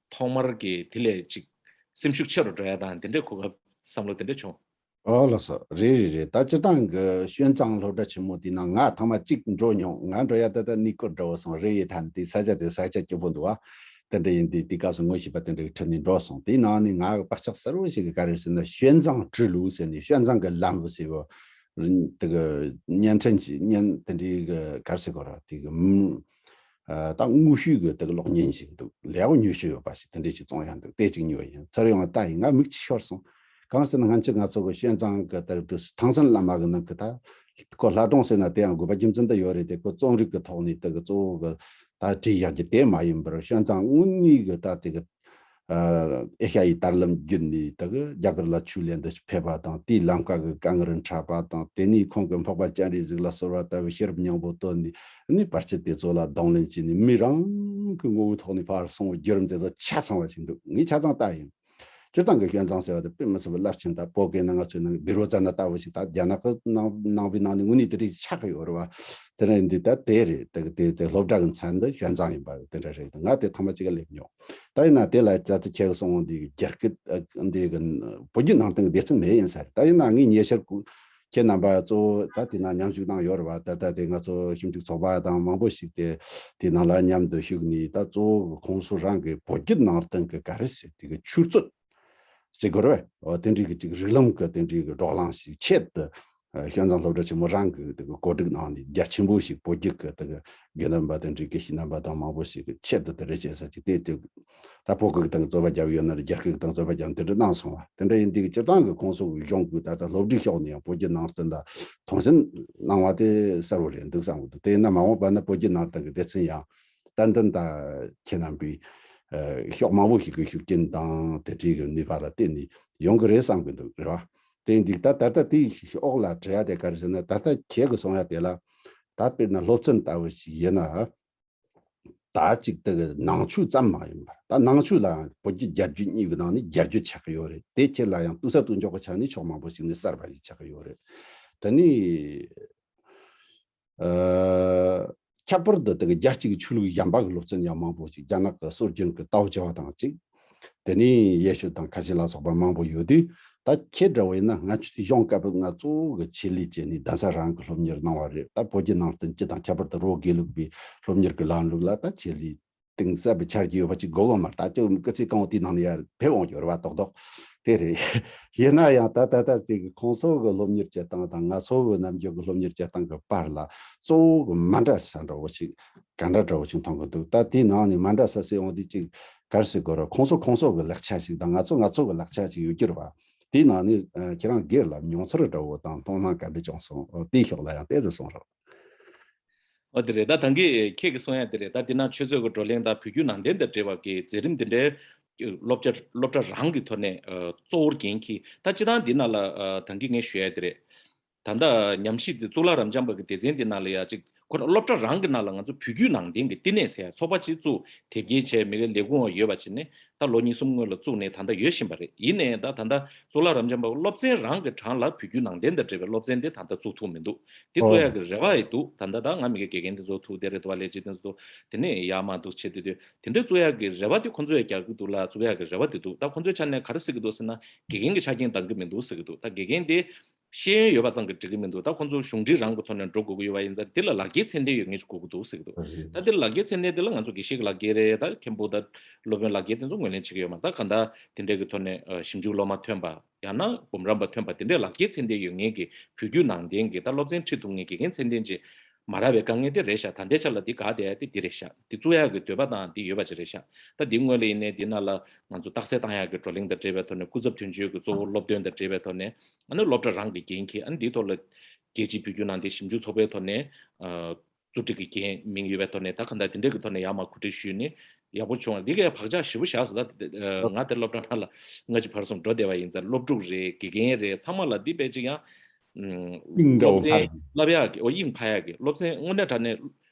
ཐོག་མར་གྱི་དེ་ལས་ཅིག་སེམས་ཤུགས་ཆེ་རུ་འགྲོ་ཡ་དང་དེ་འདྲའི་གོ་སྐབས་བསམ་བློ་དེ་འདྲ་བྱུང་། ཨོ་ལགས་སོ། རེད་རེད་རེད། ད་སྤྱིར་བཏང་གི་ཤོན་ཙང་སློབ་གྲྭ་ཆེན་མོ་དེ་ནང་ང་ཐོག་མ་གཅིག་འགྲོ་མྱོང་། ང་འགྲོ་ཡ་ད་ལྟ་གནས་སྐོར་འདྲ་བོ་སོང་རེད། ཡིན་ད་དེ་ས་ཆ་དེ་ས་ཆ་སྐྱིད་པོ་འདུག་བ། དེ་འདྲ་ཡིན་དུས་དེ་སྐབས་སུ་ངོ་ཤེས་པ་དེ་འདྲ་གི་ཁྲིད་ནས་འགྲོ་སོང་། དེའི་ནང་ནས་ང་གི་བག་ཆགས་གསར་བོ་ཞིག་གི་ག་རེ་ཟེར་ན། ཤོན་ཙང་ཀྲི་ལུའུ་ཟེར་ནས་ཤོན་ཙང་གི་ལམ་བུ་ཟེར་བ། དེ་གི་བརྙན་འཕྲིན་གྱི་བརྙན་དེ་འདྲའི་གི་ག་རེ་ཟེར་དགོས་རེད། དེ་གི་ཨ་ད་དངོས་བཤུས་ཀྱི་དེ་གི་གློག་བརྙན་ཞིག་འདུག་ལས་གོ་ཉུང་ཤོས་ཡོད་པ་ཞིག་དེ་འདྲས་ཞིག་བཙོང་ཡ་འདུག་དེ་གཅིག་ཉོས་ཡིན། ཚུར་ཡོང་ལ་ལྟ་ཡིན། ང་མིག་ཆུ་ཤོར་སོང་། གང་ཟེར་ན་སྔོན་ཆད་ང་ཚོ་གི་ཤོན་ཙང་གི་ད་ཐང་སན་བླ་མ་གི་ནང་གི་ད་ཁོ་ལྷ་སྒྲུང་ཟེར་ན་དེ་ཡང་དགོས་པ་རྒྱུ་མཚན་འདི་ཡོད་རེད་དེ། ཁོ་རྩོམ་རིག་གི་ཐོག་ནས་དེ་གི་གཙོ་བོ་གི་ད་བྲིས་བཞག་རྒྱུ་དེ་མ་ཡིན་པར། ཤོན་ཙང་དངོས་གནས་གི་ད་དེ་གི་ཨ་ཨེ་ཤ་ཡའི་དར་ལམ་བརྒྱུད་ནས་དེ་གི་རྒྱ་གར་ལ་ཆོས་ལེན་དུ་ཕེབས་པ་དང་། དེའི་ལམ་ཁ་གི་དཀའ་ངལ་འཕྲད་པ་དང་། དེ་ནས་ཁོང་གི་འཕགས་པ་སྤྱན་རས་གཟིགས་ལ་གསོལ་བ་བཏབ་པའི་ཤེས་རབ་སྙིང་པོ་བཏོན་ནས། ཨ་ནི་བར་ཆད་དེ་ཚོ་ལ་གདོང་ལེན་བྱས་ནས་མི་རང་གི་ངོ་བོའི་ཐོག་ནས་ཕར་སོང་བའི་བརྒྱུད་རིམ་དེ་ཚོ་ཆ་ཚང་བ་ཞིག་འདུག་ངས་ཆ་ཚང་ལྟ་ཡིན། སྤྱིར་བཏང་གི་ཤོན་ཙང་ཟེར་བ་དེ་དཔེ་མི་སྲིད་པའི་རླབས་ཆེན། ད་བོད་སྐད་ནང་ང་ཚོའི་ནང་བི་རོ་ཙ་ན་ལྟ་བུ་ཞིག་ད་རྒྱ་ནག་གི་ནང་ནང་པའི་ནང་ནས་དངོས་གནས་དེ་འདྲ་ཆགས་ཀྱི་ཡོད་རེད་བ། དེ་རིང་འདི་ད་དེ་རེད། དེ་དེ་དེ་སློབ་གྲྭ་གི་མཚན་འདི་ཤོན་ཙང་ཡིན་པ་དེ་འདྲ་རེད། ང་དེ་ཐོག་མ་གཅིག་ག་སླེབས་མྱོང་། ད་ཡིན་ན་དེ་ལ་ད་ལྟ་ཁྱེད་ཀྱིས་གསུངས་འོང་འདི་གི་རྒྱ་སྐད་འདི་གི་བོད་བརྒྱུད་ནང་བསྟན་གྱི་སྡེ་ཚན་མེད་ཡིན་ས་རེད། ད་ཡིན་ན་ངས་ཉེ་ཆར་ཁྱེད་རྣམ་པ་གཙོ་བོ་ད་དེ་ན་མཉམ་ཞུགས་གནང་ཡོད་རེད་བ། ད་ལྟ་དེ་ང་ཚོ་ཞིབ་འཇུག་ཚོགས་པ་དང་མང་པོ་ཞིག་དེ་དེ་ནང་ལ་མཉམ་དུ་ཞུགས་ནས། ད་གཙོ་བོ་ཁོང་ཚོ་རང་གི་བོད་བརྒྱུད་ནང་བསྟན་གྱི་ག་རེ་ཟེར། དེ་གི་ཆུ་ཚད་ཟེར་དགོས་རེད་བས། འོ་དེ་འདྲའི་གི་ཅིག་རིགས་ལམ་གྱི་དེ་འདྲའི་གི་བགྲོ་གླེང་ཞིག་ཆེད་དུ། ཨ་ཤོན་ཙང་སློབ་གྲྭ་ཆེན་མོ་རང་གི་དེ་གི་གོ་སྒྲིག་གནང་ནས། རྒྱ་ཆེན་པོ་ཞིག་བོད་བརྒྱུད་ཀྱི་དེ་གི་དགེ་འདུན་པ་དང་དགེ་བཤེས་རྣམ་པ་དང་མང་པོ་ཞིག་གི་ཆེད་དུ་དེ་འདྲ་བྱེད་ས་ཅིག་དེ་དེ་ད་བོད་སྐད་ཀྱི་སྟེང་རྩོད་པ་བརྒྱབ་ཡོད་ན་རེད། རྒྱ་སྐད་ཀྱི་སྟེང་རྩོད་པ་བརྒྱབ། དེ་འདྲ་གནང་སོང་བ། དེ་འདྲ་ཡིན་དུས་ཀྱི་སྤྱིར་བཏང་གི་ཁོང་ཚོ་གི་གཞུང་གི་ད་ལྟ་སློབ་ཁྲིད་ཕྱོགས་ནས་ཡང་བོད་བརྒྱུད་ནང་བསྟན་ད་མཐོང་ཆེན་གནང་བ་དེ་གསལ་བོ་རེད་འདུག་བསམ་གྱི་འདུག་དེ་ཡིན་ན་མ་འོངས་པ་ན་བོད་བརྒྱུད་ནང་བསྟན་གྱི་སྡེ་ཚན་ཡང་ཏན་ཏན་ད་ཁྱེད་རྣམ་པའི་ ཨ་ཤོག་མང་པོ་ཞིག་གི་ཤུགས་རྐྱེན་དང་དེ་འདྲའི་གི་ནུས་པ་ལ་བརྟེན་ནས་ཡོང་གི་རེད་བསམ་གི་འདུག་རེད་བ། དེ་འདུག་ད་ད་ལྟ་དེའི་འོག་ལ་དྲི་ཡ་དེ་ག་རེ་ཟེར་ན། ད་ལྟ་ཁྱེད་ཀྱི་གསུང་ཡ་དེ་ལ་ད་དཔེར་ན་སློབ་ཚན་ལྟ་བུ་ཞིག་ཡིན་ན། ད་ཅིག་དེ་གི་ནང་ཆོས་ཙམ་མ་ཡིན་པར། ད་ནང་ཆོས་ལའང་བོད་བརྒྱུད་རྒྱ་བརྒྱུད་གཉིས་ཀྱི་ནང་ནས་རྒྱ་བརྒྱུད་ཆགས་ཀྱི་ཡོད་རེད། དེ་ཁྱེད་ལ་ཡང་ལྟོས་ས་ལྟོས་འཇོག་གི་ཆ་ནས་ཕྱོགས་མང་པོ་ཞིག་ནས་གསར་པ་ཞིག་ཆགས་ཀྱི་ཡོད་རེད། དེ་ནས་ཨ་ཁྱད་པར་དུ་དེ་གི་རྒྱལ་སྤྱི་གི་ཆོས་ལུགས་གཞན་པ་གི་སློབ་ཚན་ཡང་མང་པོ་ཞིག་རྒྱ་ནག་གི་སྲོལ་རྒྱུན་གྱི་ཏའོ་ཅའོ་དང་གཅིག་དེ་ནས་ཡེ་ཤུ་དང་ཁ་ཆེ་ལ་སོགས་པ་མང་པོ་ཡོད་དུས། ད་ཁྱེད་འདྲ་བོ་ཡིན་ན་ང་ཚོའི་གཞུང་སྐབས་ང་གཙོ་བོ་གི་ཆེད་ལས་བྱས་ནས་གདན་ས་རང་གི་སློབ་གཉེར་གནང་བ་རེད། ད་བོད་བརྒྱུད་ནང་བསྟན་སྤྱི་དང་ཁྱད་པར་དུ་རོ་དགེ་ལུགས་པའི་སློབ་གཉེར་གྱི་ལམ་ལུགས་ལ་ད་ཆེད་ལས་གཏིང་ཟབ་པའི་ཆ་རྒྱུས་ཡོད་པ་ཅིག་དགོས་གོ་མ་རེད། ད་ཅི་སྐུ་ཚེ་གང་བོ་དེའི་ནང་ནས་ཡར་ཕེབས་འོང་རྒྱུ་རེད་བ། རྡོག་རྡོག་དེ་རེད། ཡིན་ན་ཡང་ད་ད་ལྟ་དེ་གི་ཁོང་ཚོ་གི་སློབ་གཉེར་བྱེད་སྟངས་དང་ང་ཚོ་གི་ནམ་རྒྱུན་གི་སློབ་གཉེར་བྱེད་སྟངས་ཀྱི་བར་ལ་གཙོ་བོ་གི་མ་འདྲ་ས་འདྲ་བོ་ཞིག་ག་འདྲ་འདྲ་བོ་ཞིག་མཐོང་གི་འདུག་ད་དེའི་ནང་ནས་མ་འདྲ་ས་ཟེར་འོང་དུས་ཅིག་ག་རེ་ཟེར་དགོས་རེད། ཁོང་ཚོ་ཁོང་ཚོ་གི་ལེགས་ཆ་ཞིག་དང་ང་ཚོ་ང་ཚོ་གི་ལེགས་ཆ་ཞིག་ཡོད་ཀྱི་རེད་བ། དེའི་ནང་ནས་ཨ་ཁྱེད་རང་སྒེར་ལ་མྱོང་ཚོར་འདྲ་བོ་དང་མཐོང་སྣང་ག་འདྲ་བྱུང་སོང་། ཨོ་དེའི་ཕྱོགས་ལ་ཡང་ཏོག་ཙམ་གསུང་རོགས། ཨོ་དེ་རེད། ད་ད་གིན་ཁྱེད་ཀྱིས་གསུང་ཡ་དེ་རེད། ད་འདི་ན་ཆོས་རྩོད་ཀྱི་བགྲོ་གླེང་དང་བོད་བརྒྱུད་ནང་བསྟན་དང་འབྲེལ་བ་གི་མཛད་རིམ་དེ་འདྲའི་སློབ་བྱ་སློབ་གྲྭ་རང་གི་ཐོག་ནས་ཨ་གཙོ་བོར་འགན་འཁྱེར། ད་སྤྱིར་བཏང་འདི་ན་ལ་ཨ་ད་གིན་ངས་ཞུ་ཡ་དེ་རེད། ད་ལྟ་ཉམས་ཞིབ་དེ་གཙུག་ལག་རབ་འབྱམས་པ་གི་སྡེ་ཚན་འདི་ནང་ལ་ཡ་གཅིག་ཁོ་རང་སློབ་གྲྭ་རང་གི་ནང་ལ་ང་ཚོ་བོད་བརྒྱུད་ནང་བསྟན་གྱི་བསྟི་གནས་ཟེར་ཡ་ཚོགས་པ་གཅིག་བཙུགས། དེབ་སྐྱེལ་བྱས། མི་གའི་ལས་ཁུངས་ཡོད་པ་བྱས་ནས་ད་ལོ་གཉིས་གསུམ་སྔོན་ལ་བཙུགས་ནས་ད་ལྟ་ཡོད་བཞིན་པ་རེད། ཡིན་ནའི་ད་ད་ལྟ་གཙུག་ལག་རབ་འབྱམས་པ་སློབ་ཚན་རང་གི་གྲངས་ལ་བོད་བརྒྱུད་ནང་བསྟན་དང་འབྲེལ་བའི་སློབ་ཚན་དེ་ད་ལྟ་བཙུགས་ཐུབ་མི་འདུག་དེ་བཙུགས་ཡག་གི་རེ་བ་ཡི་འདུག་ད་ལྟ་ད་ང་མི་གའི་དགེ་རྒན་དེ་ཚོ་ཐུག་བསྡད་རེད་འདུག་བ། ལས་བྱེད་དེ་ཚོ་དེ་ནས་ཡག་མ་འདུག་བྱེད་དེ་དུས་དེ་འདྲའི་བཙུགས་ཡག་གི་རེ་བ་དེ་ཁོང་ཚོས་རྒྱག་གི་འདུག་ལ། བཙུགས་ཡག་གི་རེ་བ་དེ་འདུག་ད་ཁོང་ཚོའི་ཆ་ནས་ག་རེ་ཟེར་གི་འདུག་ཟེར་ན། དགེ་རྒན་གྱི་ཆ་རྐྱེན་འདང་གི་མི་འདུག་ཟེར་གི་འདུག་ད་དགེ་རྒན་དེ་ཤེས་ཡོན་ཡོད་པ་ཙམ་གྱིས་འགྲིག་གི་མི་འདུག་ད་ཁོང་ཚོ་གཞུང་འབྲེལ་རང་གི་ཐོག་ནས་འགྲོ་དགོས་ཀྱི་ཡོད་པ་ཡིན་ཙང་། དེ་ལ་ལག་འཁྱེར་ཚད་ལྡན་ཡོད་མཁན་ཞིག་དགོས་ཀྱི་འདུག་ཟེར་གི་འདུག་ད་དེ་ལ་ལག་འཁྱེར་ཚད་ལྡན་དེ་ལ་ང་ཚོ་དགེ་བཤེས་ཀྱི་ལག་འཁྱེར་རེད། ད་མཁན་པོ་དང་སློབ་དཔོན་ལག་འཁྱེར་དེ་ཚོ་ངོས་ལེན་བྱེད་ཀྱི་ཡོད་མ་རེད། ད་གང་ལྟར་དེ་འདྲའི་གི་ཐོག་ནས་ཨ་ཞིབ་འཇུག་སློབ་མ་ཐོན་པ། ཡང་ན་འབུམ་རམས་པ་ཐོན་པ། དེ་འདྲའི་ལག་འཁྱེར་ཚད་ལྡན་ཡོད་མཁན་གྱི་བོད་བརྒྱུད་ནང་བསྟན་གྱི་ད་སློབ་ཚན་ཁྲིད་ཐུབ་མཁན་དགེ་རྒན་ཚད་ལྡན་ཅིག་མ་རག་པའི་དཀའ་ངལ་དེ་རེད་ཤག་ད་ལྟའི་ཆ་ལ་འདི་ག་དེ་དེ་འདི་རེད་ཤག་འདི་བཙུགས་ཡག་གི་འདོད་པ་དང་འདི་ཡོད་པ་ཅིག་རེད་ཤག་ད་འདི་སྔོན་ལ་ཡིན་ནའི་འདི་ནང་ལ་ང་ཚོ་རྟགས་གསལ་བཏང་ཡག་གི་བགྲོ་གླེང་དང་འབྲེལ་བའི་ཐོག་ནས། སྐུ་ཚབ་དོན་གཅོད་ཀྱི་གཙོ་བོ་སློབ་སྟོན་དང་འབྲེལ་བའི་ཐོག་ནས། ཨ་ནི་སློབ་གྲྭ་རང་གི་འགན་འཁྱེར། ཨ་ནི་འདིའི་ཐོག་ལ་རྒྱལ་སྤྱིའི་བོད་བརྒྱུད་ནང་བསྟན་ཞིབ་འཇུག་ཚོགས་པའི་ཐོག་ནས་ཨ་གཙོ་སྒྲིག་གི་འགན་མིང་ཡོད་པའི་ཐོག་ནས། ད་གང་ལྟར་འདི་འདྲའི་གི་ཐོག་ནས་ཡར་མར་གོ་སྒྲིག་ཞུས་ནས་ཡག་པོ་བྱུང་བ། འདི་གའི་བག་ཆགས་ཞེ་པོ་བཞག་སོང་། ད་ང་དེ་སློབ་གྲྭ་ནང་ལ་སྔ་ཕྱི་བར་གསུམ་འགྲོ་བསྡད་པ་ཡིན་ཙང་། སློབ་ཕྲུག་རེད། དགེ་རྒན་རེད། ཚང་མ་ལ་འདི་དཔེ་ཅིག་ཡང་ཨུམ་སློབ་ཚན་བསླབ་ཡག་གི། ཨོ་དབྱིངས་འཕར་ཡག་གི་སློབ་ཚན་དངོས་གནས་དྲང་གནས་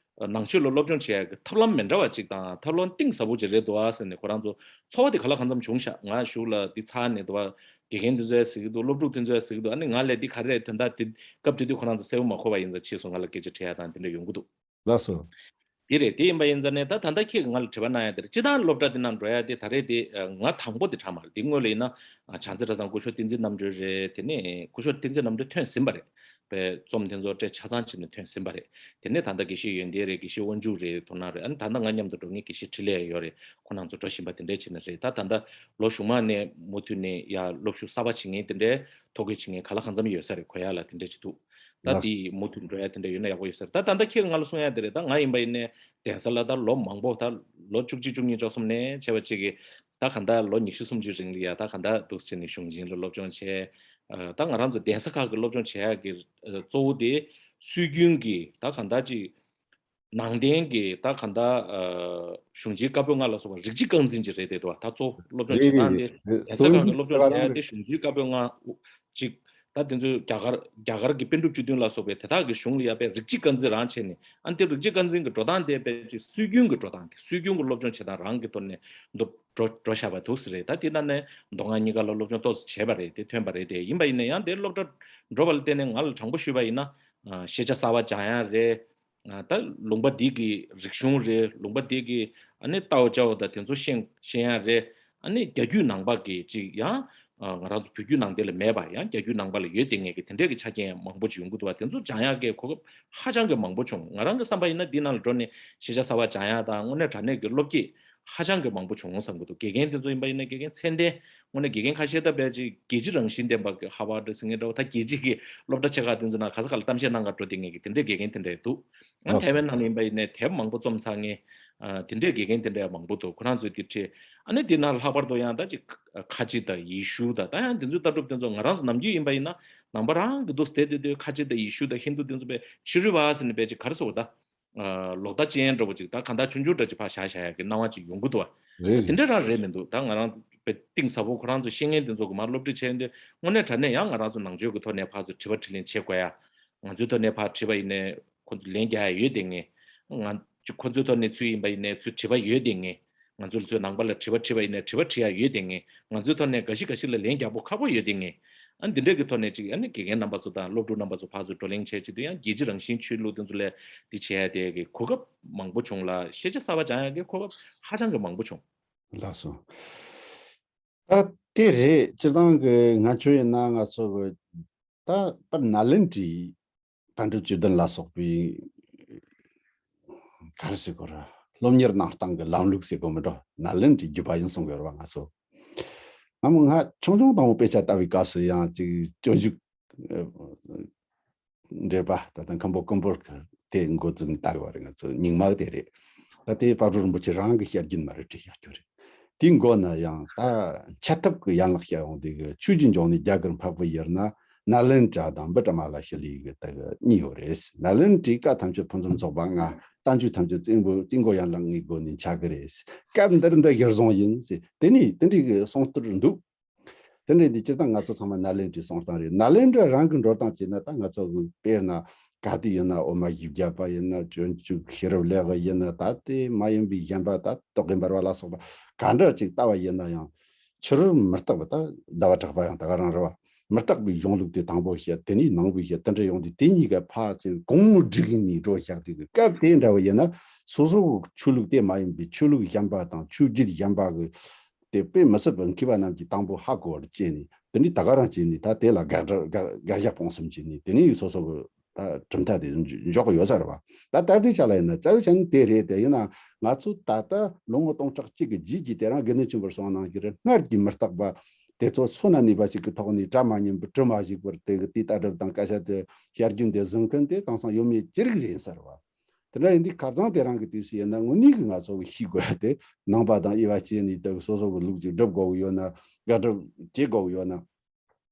ནང་ཆོས་ལ་སློབ་སྦྱོང་བྱེད་ཡག་གི་ཐབས་ལམ་མི་འདྲ་བ་ཅིག་དང་། ཐབས་ལམ་གཏིང་ཟབ་པོ་ཅིག་རེད་འདུག་ཨ་ཟེར་ནས་ཁོ་རང་ཚོ་ཚོར་བ་དེ་ག་ལ་གང་འཚམ་བྱུང་ཤག་ང་གཞུག་ལ་འདི་ཚར་ནས་འདུག་བ། དགེ་རྒན་དེ་ཚོས་ཟེར་གི་འདུག་སློབ་ཕྲུག་དེ་ཚོས་ཟེར་གི་འདུག་ཨ་ནི་ང་ལས་འདི་ག་རེ་རེད། དོན་དག་དེ་སྐབས་དེ་དུས་ཁོ་རང་ཚོ་གསལ་པོ་མ་གོ་བ་ཡིན་ཙང་། ཕྱིས་སུ་ང་ལ་སྐད་ཆ་དྲི་ཡག་དང་དེ་འདྲ་ཡོང་གི་འདུག་ལགས་སོ། དེ་རེད། དེ་ཡིན་པ་ཡིན་ཙང་ནས་ད་ད་ལྟ་ཁྱེད་ཀྱིས་ང་ལ་དྲི་བ་གནང་ཡ་དེ་རེད། སྤྱིར་བཏང་སློབ་གྲྭ་དེ་ནང་འགྲོ་ཡ་དེ་ད་རེས་དེ་ང་དང་པོ་དེ་དྲག་མ་རེད། དེ་སྔོན་ལ་ཡིན་ན་བྱང་རྩེ་གྲྭ་ཚང་སྐུ་ཞབས་བསྟན་འཛིན་རྣམ་གྲོལ་རེད། དེ་ནས་སྐུ་ཞབས་བསྟན་འཛིན་རྣམ་གྲོལ་ཐོན་ཟིན་པ་རེད། པའི་རྩོམ་དེ་ཚོ་སྤྲད་ཆ་ཚང་བྱས་ནས་ཐོན་ཟིན་པ་རེད། དེ་ནས་ད་ལྟ་དགེ་བཤེས་ཡོན་ཏན་རེད། དགེ་བཤེས་དབང་ཕྱུག་རེད། དོ་སྣང་རེད། ཨ་ནི་ད་ལྟ་ང་མཉམ་དུ་འགྲོ་མཁན་དགེ་བཤེས་འཕྲིན་ལས་ཡོད་རེད། ཁོང་རྣམ་ཚོ་འགྲོ་བཞིན་པ་དེ་འདྲས་བྱས་ནས་རེད། ད་ད་ལྟ་ལོ་གཞུག་མ་ནས་མུ་མཐུད་ནས་ཡར་སློབ་ཞུགས་གསར་པ་བྱེད་མཁན་དེ་འདྲས་ཐོ་འགོད་བྱེད་མཁན་ག་ལ་གང་འཚམ་ཡོད་ས་རེད། གོ་ཡག་ལ་དེ་འདྲས་ཅིག་འདུག་ད་ལགས། དེ་མུ་མཐུད་འགྲོ་ཡག་དེ་འདྲས་ཡོད་ན་ཡག་པོ་ཡོད་ས་རེད། ད་ད་ལྟ་ཁྱེད་ང་ལ་གསུང་ཡག་དེ་རེད། ད་ང་ཡིན་པ་ཡིན་ནའི་གདན་ས་ལ་ད་ལོ་མང་པོ། ད་ལོ་བཅུ་གཅིག་བཅུ་གཉིས་བཅུ་གསུམ་ནས་བྱས་པ་ཅིག་གིས་ད་གང་ལྟར་ལོ་ཉི་ཤུ་སུམ་ཅུ་རིང་ལ་ཡ་ད་གང་ལྟར་འདུག་སེ་བྱས་ནས་གཞུང་ཆེན་ལ་སློབ་སྦྱོང་བྱས། ཨ་ད་ང་རང་ཚོ་གདན་ས་ཁག་གི་སློབ་སྦྱོང་བྱེད་ཡག་གི་ཨ་གཙོ་བོ་དེ་སྲོལ་རྒྱུན་གྱི་ད་གང་ལྟར་ཅིག་ནང་བསྟན་གྱི་ད་གང་ལྟར་ཨ་གཞུང་ཆེན་བཀའ་པོད་ལྔ་ལ་སོགས་པ་རིགས་གཅིག་རྐང་འཛིན་ཅིག་རེད་བསྡད་འདུག་ད་གཙོ་བོ་སློབ་སྦྱོང་བྱེད་སྟངས་དེ་རེད་རེད་རེད། གདན་ས་ཁག་གི་སློབ་སྦྱོང་བྱེད་ཡག་དེ་གཞུང་ཆེན་བཀའ་པོད་ལྔ་གཅིག་ད་དེ་ཚོའི་རྒྱ་གར་རྒྱ་གར་གྱི་པཎ་གྲུབ་བཅུ་བདུན་ལ་སོགས་པའི་དེ་དག་གི་གཞུང་ལ་ཡ་དཔེ་རིགས་གཅིག་རྐང་འཛིན་རང་བྱས་ནས། ཨ་ནི་དེ་རིགས་གཅིག་རྐང་འཛིན་གྱི་འགྲོ་སྟངས་དེ་དཔེ་ཅིག་སྲོལ་རྒྱུན་གྱི་འགྲོ་སྟངས་ཀྱི། སྲོལ་རྒྱུན་གྱི་སློབ་སྦྱོང་བྱེད་སྟངས་རང་གི་ཐོག་ནས་འདུག་འགྲོ་འགྲོ་བཞག་པ་འདུག་སེ་རེད། ད་དེ་ནང་ནས་མདོ་སྔགས་གཉིས་ཀ་ལ་སློབ་སྦྱོང་ཏོག་ཙམ་བྱས་པ་རེད། དེ་ཐོན་པ་རེད། དེ་ཡིན་པ་ཡིན་ན་ཡང་དེ་སློབ་གྲྭ་འགྲོ་བ་ལ་བརྟེན་ནས་ང་ལ་དྲང་པོ་ཞུས་པ་ཡིན་ན། ཨ་ཤེས་བྱ་གསར་པ་སྦྱང་ཡག་རེད། ཨ་ད་ལུང་པ་འདི་གི་རིག་གཞུང་རེད། ལུང་པ་འདི་གི་ཨ་ནི་ཏའོ་ཅའོ་དང་དེ་ཚོ་ཤེས་ཤེས་ཡག་རེད། ཨ་ནི་རྒྱ་བརྒྱུད་ནང་པ་གི་ཅིག་ཡང་ཨ་ང་རང་ཚོ་བོད་བརྒྱུད་ནང་བསྟན་ལ་མེད་པ་ཡང་རྒྱ་བརྒྱུད་ནང་པ་ལ་ཡོད་བསྡད་མཁན་གྱི་དེ་འདྲས་ཀྱི་ཆ་རྐྱེན་མང་པོ་ཅིག་ཡོང་གི་འདུག་བ། དེ་ཚོ་སྦྱང་ཡག་གི་གོ་སྐབས་ཧ་ཅང་གི་མང་པོ་བྱུང་། ང་རང་གི་བསམ་པ་ཡིན་ན་འདི་ནང་ལ་འགྲོ་ནས་ཤེས་བྱ་གསར་པ་སྦྱང་ཡག་དང་དངོས་གནས་དྲང་གནས་ཀྱི་བློ་སྐྱེད་ཧ་ཅང་གི་མང་པོ་བྱུང་བསམ་གྱི་འདུག་དགེ་རྒན་དེ་ཚོ་ཡིན་པ་ཡིན་ན་དགེ་རྒན་ཚད་ལྡན། དངོས་གནས་དགེ་རྒན་ཁ་ཤས་ད་དཔེ་ཅིག་རྒྱལ་སྤྱི་རང་བཞིན་ལྡན་པ་གི་ཧར་ཝར་ཌི་ཟེར་མཁན་འདྲ་བོ། ད་རྒྱལ་སྤྱི་གི་སློབ་གྲྭ་ཆེ་ཁག་དེ་ཚོ་ནང་ག་ས་ག་ལ་གཏམ་བཤད་གནང་ག་འགྲོ་བསྡད་མཁན་གྱི་དེ་འདྲའི་དགེ་རྒན་དེ་འདྲ་འདུག་ཨ་ལགས་སོ། ཐའེ་ཝན་ནང་ལ་ཡིན་པ་ཡིན་ནའི་དེབ་མང་པོ་རྩོམ་ཚར་མཁན་ཨ་དེ་འདྲའི་དགེ་རྒན་དེ་འདྲ་མང་པོ་འདུག་ཁོ་རང་ཚོས་དེ་ཁྲིད། ཨ་ནི་དེ་ནང་ལྷག་པར་དུ་ཡང་ད་ཅིག་ཁ་ཆེ་དང་ཡེ་ཤུ་དང་། ད་ཡང་དེ་ཚོའི་ལྟ་གྲུབ་དེ་ཚོ་ང་རང་ཚོ་ནམ་རྒྱུན་ཡིན་པ་ཡིན་ན་ནང་པ་རང་གི་འདུག་སེ་བསྡད་དུས། ཁ་ཆེ་དང་ཡེ་ཤུ་དང་ཧིན་དུ་དེ་ཚོ་དཔེ་ཕྱི་རོལ་པ་ཟེར་ནས་དཔེ་ཅིག་ག་རེ་ཟེར་བ་ད། ཨ་ལོག་ལྟ་ཅན་འདྲ་པོ་ཅིག་ད་གང་ལྟར་ཆུང་ཆུང་འདྲ་ཅིག་ཕར་བཞག་བཞག་ཡ་གི་སྣང་བ་ཅིག་ཡོང་གི་འདུག་བ། རེད་དེ་རེད། འདྲ་རང་རེད་མི་འདུག་ད་ང་རང་དཔེ་གཏིང་ཟབ་པོ་ཁོ་རང་ཚོ་ཤེས་མཁན་དེ་ཚོ་གི་མར་སློབ་ཁྲིད་བྱས་ཏེ་དངོས་གནས་དྲང་གནས་ཡང་ང་རང་ཚོ་ནང་ཆོས་ཀྱི་ཐོག་ནས་ཕར་ཚུར་དྲི་བ་དྲིས་ལན་བྱེད་དགོས་ཡ། ང་ཚོའི་ཐོག་ནས་ཕར་དྲིས་པ་ཡིན་ནའི་ཁོ་ཚོ་ལན་རྒྱག་ཡ་ཡོད་དེ་ངེས། ང་ཁོ་ཚོའི་ཐོག་ནས་ཚུར་ཡིན་པ་ཡིན་ནའི་ཚུར་དྲི་བ་ཡོད་དེ་ངེས། ང་ཚོ་ལ་ཚོའི་ནང་པ་ལ་དྲི་བ་དྲིས་པ་ཡིན་ནའི་དྲི་བ་དྲི་ཡ་ཡོད་དེ་ངེས། ང་ཚོའི་ཐོག་ནས་འགའ་ཞིག་འགའ་ཞིག་ལ་ལན་རྒྱག་པོ་ཁག་པོ་ཡོད་དེ་ངེས། ཨ་འདི་འདྲ་གི་ཐོག་ནས་ཅིག་ཨ་ནི་དགེ་རྒན་རྣམ་པ་ཚོ་དང་སློབ་ཕྲུག་རྣམ་པ་ཚོ་ཕར་ཚུར་བགྲོ་གླེང་བྱས་བྱེད་དུས་ཡང་རྒྱལ་སྤྱི་རང་བཞིན་ཆོས་ལུགས་དེ་ཚོ་ལ་འདི་བྱེད་ཡ་དེ་གི་གོ་སྐབས་མང་པོ་བྱུང་ལ་ཤེས་བྱ་གསར་པ་སྦྱང་ཡ་གི་གོ་སྐབས་ཧ་ཅང་གི་མང་པོ་བྱུང་། ལགས་སོ། ད་དེ་རེད། སྤྱིར་བཏང་གི་ང་ཚོ་ཡིན་ན་ང་ཚོ་གི་ད་པར་ནཱ་ལེནྡྲའི་པཎ་གྲུབ་བཅུ་བདུན་ལ་སོགས་པའི་ག་རེ་ཟེར་དགོས་རེད། སློབ་གཉེར་གནང་སྟངས་ཀྱི་ལམ་ལུགས་ཟེར་དགོས་མི་འགྲོ། ནཱ་ལེནྡྲའི་བརྒྱུད་པ་ཡིན་གསུང་གི་ཡོད་རེད་བ་ང་ཚོ། ང་མོ་ང་ཆུང་ཆུང་དང་པོ་དཔེ་ཆ་ལྟ་བའི་སྐབས་སུ་ཡང་ཅིག་སྤྱོད་འཇུག་འགྲེལ་པ་ད་ལྟ་མཁན་པོ་ཀོན་པོར་གྱི་དེ་འགོ་བཙུགས་ནས་ལྟ་གི་བ་རེད། ང་ཚོ་རྙིང་མ་དེ་རེད། ད་དེ་དཔལ་སྤྲུལ་རིན་པོ་ཆེ་རང་གི་བཤད་རྒྱུན་མ་རེད་བྲིས་བཞག་རྒྱུ་རེད། དེའི་མགོ་ན་ཡང་ད་འཆད་ཐབས་ཀྱི་ཡན་ལག་བཤད་ཡོང་དུས་ཀྱི་ཆོས་ཀྱི་འབྱུང་གནས་རྒྱ་གར་འཕགས་པའི་ཡུལ་ན་ནཱ་ལེནྡྲ་དང་བི་ཀྲ་མ་ལ་ཤཱི་ལའི་གི་ད་གཉིས་ཡོད་རེད། ནཱ་ལེནྡྲའི་བཀའ་ཐམས་ཅད་ཕུན་སུམ་ཚོགས་པ་ལྔ། བསྟན་བཅོས་ཐམས་ཅད་བཙན་པོ་བཙན་པོ་ཡན་ལག་ལྔའི་སྒོ་ནས་འཆད་གི་རེད། སྐབས་འདིར་འདི་གཞིར་བཟུང་ཡིན་ཟེར། དེ་ནས་དེ་འདྲའི་གི་གསུང་གཏོར་འདུག་དེ་འདྲ་ཡིན་དུས་སྤྱིར་བཏང་ང་ཚོ་ཚང་མ་ནཱ་ལེནྡྲའི་གསུང་སྟངས་རེད། ནཱ་ལེནྡྲ་རང་གི་འགྲོ་སྟངས་བྱས་ན་ད་ང་ཚོ་གི་དཔེར་ན་ག་དུས་ཡིན་ན་འོ་མ་བཞི་བརྒྱ་པ་ཡིན་ན་སྤྱོད་འཇུག་ཤེས་རབ་ལེའུ་ཡིན་ན་ད་དེ་མ་ཡིན་པའི་གཞན་པ་ད་རྟོག་གེ་འབར་བ་ལ་སོགས་པ་ག་འདྲ་ཅིག་ལྟ་བ་ཡིན་ན་ཡང་ཕྱི་རོལ་མུ་སྟེགས་པ་ད་ཟླ་བ་གྲགས་པ་ཡང་ད་ག་རང་རེད་བ། མུ་སྟེགས་པའི་གཞུང་ལུགས་དེ་དང་པོ་བཤད། དེ་ནས་ནང་པའི་བཤད། དེ་འདྲ་ཡོང་དུས་དེ་གཉིས་ཀ་ཕར་ཚུར་གོང་བུ་སྒྲིག་ནས་འགྲོ་བཞག་དུས་ཀྱི་སྐབས་དེ་འདྲ་བ་ཡིན་ན་སོ་སོ་གི་ཆོས་ལུགས་དེ་མ་ཡིན་པའི་ཆོས་ལུགས་གཞན་པ་དང་ཆོས་བརྒྱུད་གཞན་པ་གི་དེ་དཔེ་མི་སྲིད་པའི་མཁས་པ་རྣམས་ཀྱིས་དང་པོ་ཧ་གོ་བར་བྱས་ནས་དེ་ནས་ད་ག་རང་བྱས་ནས་ད་དེ་ལ་དགག་སྒྲ་དགག་དགག་བཞག་སྤོང་གསུམ་བྱས་ནས་དེ་ནས་སོ་སོ་གི་ད་གྲུབ་མཐའ་དེ་འཇོག་གི་ཡོད་ས་རེད་བ། ད་ད་ལྟའི་ཆ་ལ་ཡིན་ན་རྩ་བའི་ཆ་ནས་དེ་རེད། དེ་ཡིན་ན་ང་ཚོ་ད་ལྟ་ལོ་ངོ་སྟོང་ཕྲག་གཅིག་གི་རྗེས་ཀྱི་དེ་རིང་དགེ་འདུན་ཆོས་འཕེལ་གསུང་གནང་གི་རེད། སྔར་གྱི་མུ་སྟེགས་པ་དེ་ཚོ་སོ་ན་ནུས་པ་ཞིག་གི་ཐོག་ནས་གྲ་མ་ཉན་པར་གྲུ་མ་ཞིག་པར་དེ་གི་དེའི་ལྟ་གྲུབ་དང་སྐད་ཆ་དེ་བཤད་རྒྱུན་དེ་བཟུང་མཁན་དེ་དེང་སང་ཡོད་མེད་ཅི་རིགས་རེད་ས་རེད་བ། དེ་འདྲ་ཡིན་དུས་ཁ་རྩང་དེ་རིང་གི་དུས་སུ་ཡིན་ན་དངོས་གནས་ཀྱི་ང་ཚོ་གི་ཤེས་དགོས་ཡ་དེ་ནང་པ་དང་དབྱེ་བ་ཕྱེ་ནས་དེ་གི་སོ་སོ་གི་ལུགས་ཀྱི་སྒྲུབ་དགོས་གི་ཡོད་ན་དགག་སྒྲུབ་བྱེད་དགོས་གི་ཡོད་ན།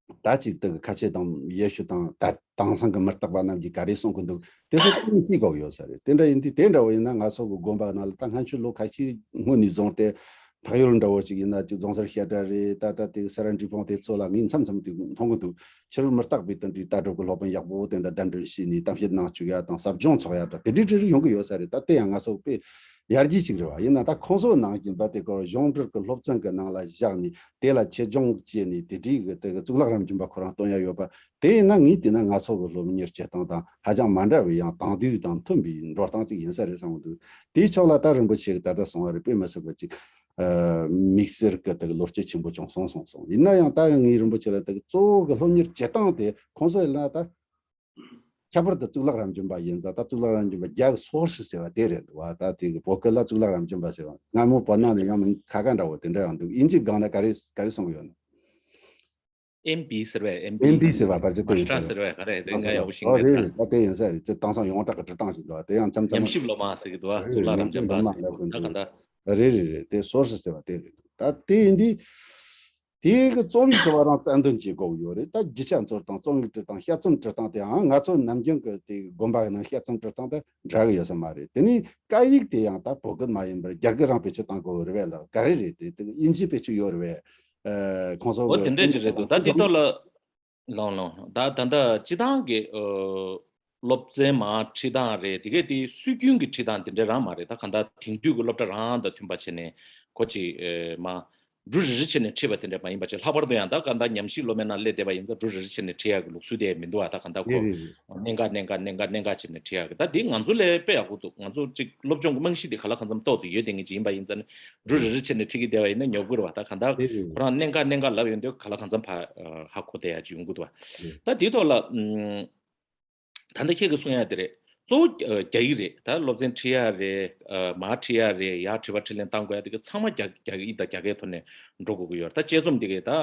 ད་ཅིག་དེ་གི་ཁ་ཆེ་དང་ཡེ་ཤུ་དང་ད་དེང་སང་གི་མུ་སྟེགས་པ་རྣམས་ཀྱིས་ག་རེ་གསུང་གི་འདུག་དེ་ཚོ་ཏན་ཏན་ཤེས་དགོས་ཀྱི་ཡོད་ས་རེད། དེ་འདྲ་ཡིན་དུས་དེ་འདྲ་བོ་ཡིན་ན་ང་ཚོ་གི་དགོན་པ་ནང་ལ་ད་སྔ་ཕྱི་ལོ་ཁ་ཤས་སྔོན་ནས་བཟུང་སྟེ་འཕགས་ཡུལ་འདྲ་བོ་ཅིག་ཡིན་ན་ཅིག་རྫོང་སར་བཤད་གྲྭ་རེད། ད་ལྟ་དེ་གི་སེ་ར་འབྲས་སྤུངས་དེ་ཚོ་ལ་ངས་མཚམས་མཚམས་དེ་མཐོང་གི་འདུག་ཕྱི་རོལ་མུ་སྟེགས་པའི་དེ་འདྲའི་ལྟ་གྲུབ་ཀྱི་སློབ་དཔོན་ཡག་པོ་དེ་འདྲ་གདན་འདྲེན་བྱས་ནས་གཏམ་བཤད་གནང་བཅུག་ཡ་དང་ཟབ་སྦྱོང་ཚོགས་ཡ་འདྲ་དེ་འདྲའི་འདྲ་རེ་ཡོང་གི་ཡོད་ས་རེད། ད་དེ་ཡང་ང་ཚོ་དཔེ་ཡར་རྒྱས་ཅིག་རེད་བ། ཡིན་ན་ད་ཁོང་ཚོ་ནང་བཞིན་པ་དེ་གོ་གཞུང་འབྲེལ་གྱི་སློབ་ཚན་གྱི་ནང་ལ་བཞག་ནས་དེ་ལ་ཆེད་སྦྱོང་བྱས་ནས་དེ་འདྲའི་གི་དེ་གི་གཙུག་ལག་རབ་འབྱམས་པ་ཁོ་རང་སྟོན་ཡ་ཡོད་པ་དེ་ཡིན་ན་ངས་བལྟས་ན་ང་ཚོ་གི་སློབ་གཉེར་བྱེད་སྟངས་དང་ཧ་ཅང་མ་འདྲ་བའི་ཡང་དེང་དུས་དང་མཐུན་པའི་འགྲོ་སྟངས་ཅིག་ཡིན་ས་རེད་བསམ་གི་འདུག་དེའི་ཕྱོགས་ལ་ད་རིན་པོ་ཆེ་གི་ད་ལྟ་གསུང་བ་རེད། དཔེ་མི་སྲིད་པ་ཅིག་ཨ་དམིགས་བསལ་གྱི་དེ་གི་བློ་སྐྱེད་ཆེན་པོ་བྱུང་སོང་གསུངས་སོང་། ཡིན་ན་ཡང་ད་ཡང་ངས་རིན་པོ་ཆེ་ལ་དེ་གི་གཙོ་བོ་གི་སློབ་གཉེར་བྱེད་སྟངས་དེ་ཁོང་ཚོ་ཡིན་ན་ད་ཁྱད་པར་དུ་གཙུག་ལག་རབ་འབྱམས་པ་ཡིན་ཙང་ད་གཙུག་ལག་རབ་འབྱམས་པ་རྒྱ་གི་སོ་ཧྲི་ཟེར་བ་དེ་རེད་འདུག་བ། ད་དེ་གི་བོད་སྐད་ལ་གཙུག་ལག་རབ་འབྱམས་པ་ཟེར་བ་སྔ་མོ་བོད་ནང་ནས་ཡང་མིང་ཁ་ཁ་འདྲ་བོ་དེ་འདྲ་ཡང་འདུག་དབྱིན་ཇིའི་སྒང་ལ་ག་རེ་ག་རེ་གསུང་གི་ཡོད་ན། ཨེམ་བི་ཟེར་བས། ཨེམ་བི། ཨེམ་བི་ཟེར་བ་ཕལ་ཆེར་དེ་མ་ཡིན་སྟྲ་ས་ཟེར་བས་ག་རེ་རེད། ང་ཡག་པོ་ཤེས་ཨོ་མེད་རེད་ད། རེད། ད་དེ་ཡིན་ས་རེད། དེ་དེང་སང་ཡོངས་གྲགས་ཀྱི་འབྲི་སྟངས་ཤིག་འདུག་བ། དེ་ཡང་མཚམས་མཚམས་ཉམས་ཞིབ་སློབ་མ་ཟེར་གི་འདུག་བ། རེད་གཙུག་ལག་རེད། རབ་ཉམས་ཞིབ་འབྱམས་སློབ་མ་པ་ཟེར་གི་ཟེར་འདུག་ད་ག་འདྲ། རེད་རེད་རེད། དེ་སོ་ཧྲི་ཟེར་བ་དེ་རེད་འདུག་ད་དེ་ཡིན་དུས། དེའི་གི་རྩོམ་ཡིག་འབྲི་བ་རང་རྩ་འདོན་བྱེད་དགོས་ཡོད་རེད། ད་རྒྱུ་ཆ་འཚོལ་སྟངས་རྩོམ་ཡིག་འབྲི་སྟངས་དཔྱད་རྩོམ་འབྲི་སྟངས་དེའང་ང་ཚོ་ནམ་རྒྱུན་གི་དེ་དགོན་པ་གི་ནང་དཔྱད་རྩོམ་འབྲི་སྟངས་དང་འདྲ་གི་ཡོད་ས་མ་རེད། དེ་ནས་སྐད་ཡིག་དེ་ཡང་ད་བོད་སྐད་མ་ཡིན་པར་རྒྱ་སྐད་རང་བེད་སྤྱོད་བཏང་དགོས་རེད་པས་ལགས། ག་རེ་རེད་དེ་དེ་དབྱིན་ཇི་བེད་སྤྱོད་ཡོད་རེད་པས། ཨ་ཁོང་ཚོ་འོ་གི་དེ་འདྲ་ཅིག་རེད་འདུག་ད་དེ་ཐོག་ལ། ལོང་ལོང་། ད་ད་ལྟ་སྤྱི་བཏང་གི་ཨ་སློབ་ཚན་མར་ཁྲིད་སྟངས་རེད། དེ་གས་དེ་སྲོལ་རྒྱུན་གྱི་ཁྲིད་སྟངས་དེ་འདྲ་རང་མ་རེད། ད་གང་ལྟར་དེང་དུས་ཀྱི་སློབ་གྲྭ་རང་དང་མཐུན་པ་བྱས་ནས་ཁོ་ཅིག་ཨ་མ་འབྲུ་རེ་རེ་བྱས་ནས་ཁྲིད་པ་དེ་འདྲ་མ་ཡིན་པ་ཅིག་ལྷག་པར་དུ་ཡང་ད་གང་ལྟར་ཉམས་ཞིབ་སློབ་མའི་ནང་སླེབས་བསྡད་པ་ཡིན་ཙང་འབྲུ་རེ་རེ་བྱས་ནས་ཁྲིད་ཡག་གི་ལུགས་སྲོལ་དེ་མི་འདུག་ཨ། ད་གང་ལྟར་ཁོ་རེད་རེད་རེད། གནད་འགག་གནད་འགག་གནད་འགག་གནད་འགག་བྱས་ནས་ཁྲིད་ཡག་གི་ད་དེ་ང་ཚོ་ལས་དཔེ་ཡག་པོ་འདུག་ང་ཚོ་ཅིག་སློབ་སྦྱོང་གི་རྨང་གཞི་དེ་ག་ལ་གང་འཚམ་ཏོག་ཙམ་ཡོད་དེ་ངེས་ཅིག་ཡིན་པ་ཡིན་ཙང་ནི་འབྲུ་རེ་རེ་བྱས་ནས་ཁྲིད་ཀྱི་བསྡད་པ་ཡིན་ན་ཉོབ་གི་རེད་བ། ད་གང་ལྟར་རེད་རེད། ཁོ་རང་གནད་འགག་གནད་འགག་ལབ་ཡོང་དུས་ག་ལ་གང་འཚམ་ཕར་ཨ་ཧ་གོ་བསྡད་ཡག་ཅིག་ཡོང་གི་འདུག་བ། རེད། ད་དེའི་ཐོག་ལ་ཨམ། ད་ལྟ་ཁྱེད་ཀྱིས་གསུང་ཡ་དེ་རེད། གཙོ་བོ་ཨ་རྒྱ་ཡིག་རེད། ད་སློབ་ཚན་ཁྲིད་ཡ་རེད། ཨ་མར་ཁྲིད་ཡ་རེད། ཡར་དྲི་བ་དྲིས་ལན་གཏང་དགོས་ཡ་དེ་ག་ཚང་མ་རྒྱ་རྒྱ་ཡིག་དང་རྒྱ་སྐད་ཐོག་ནས་འགྲོ་དགོས་ཀྱི་ཡོད་རེད། ད་དཔྱད་རྩོམ་དེ་ག་ད་ཨ་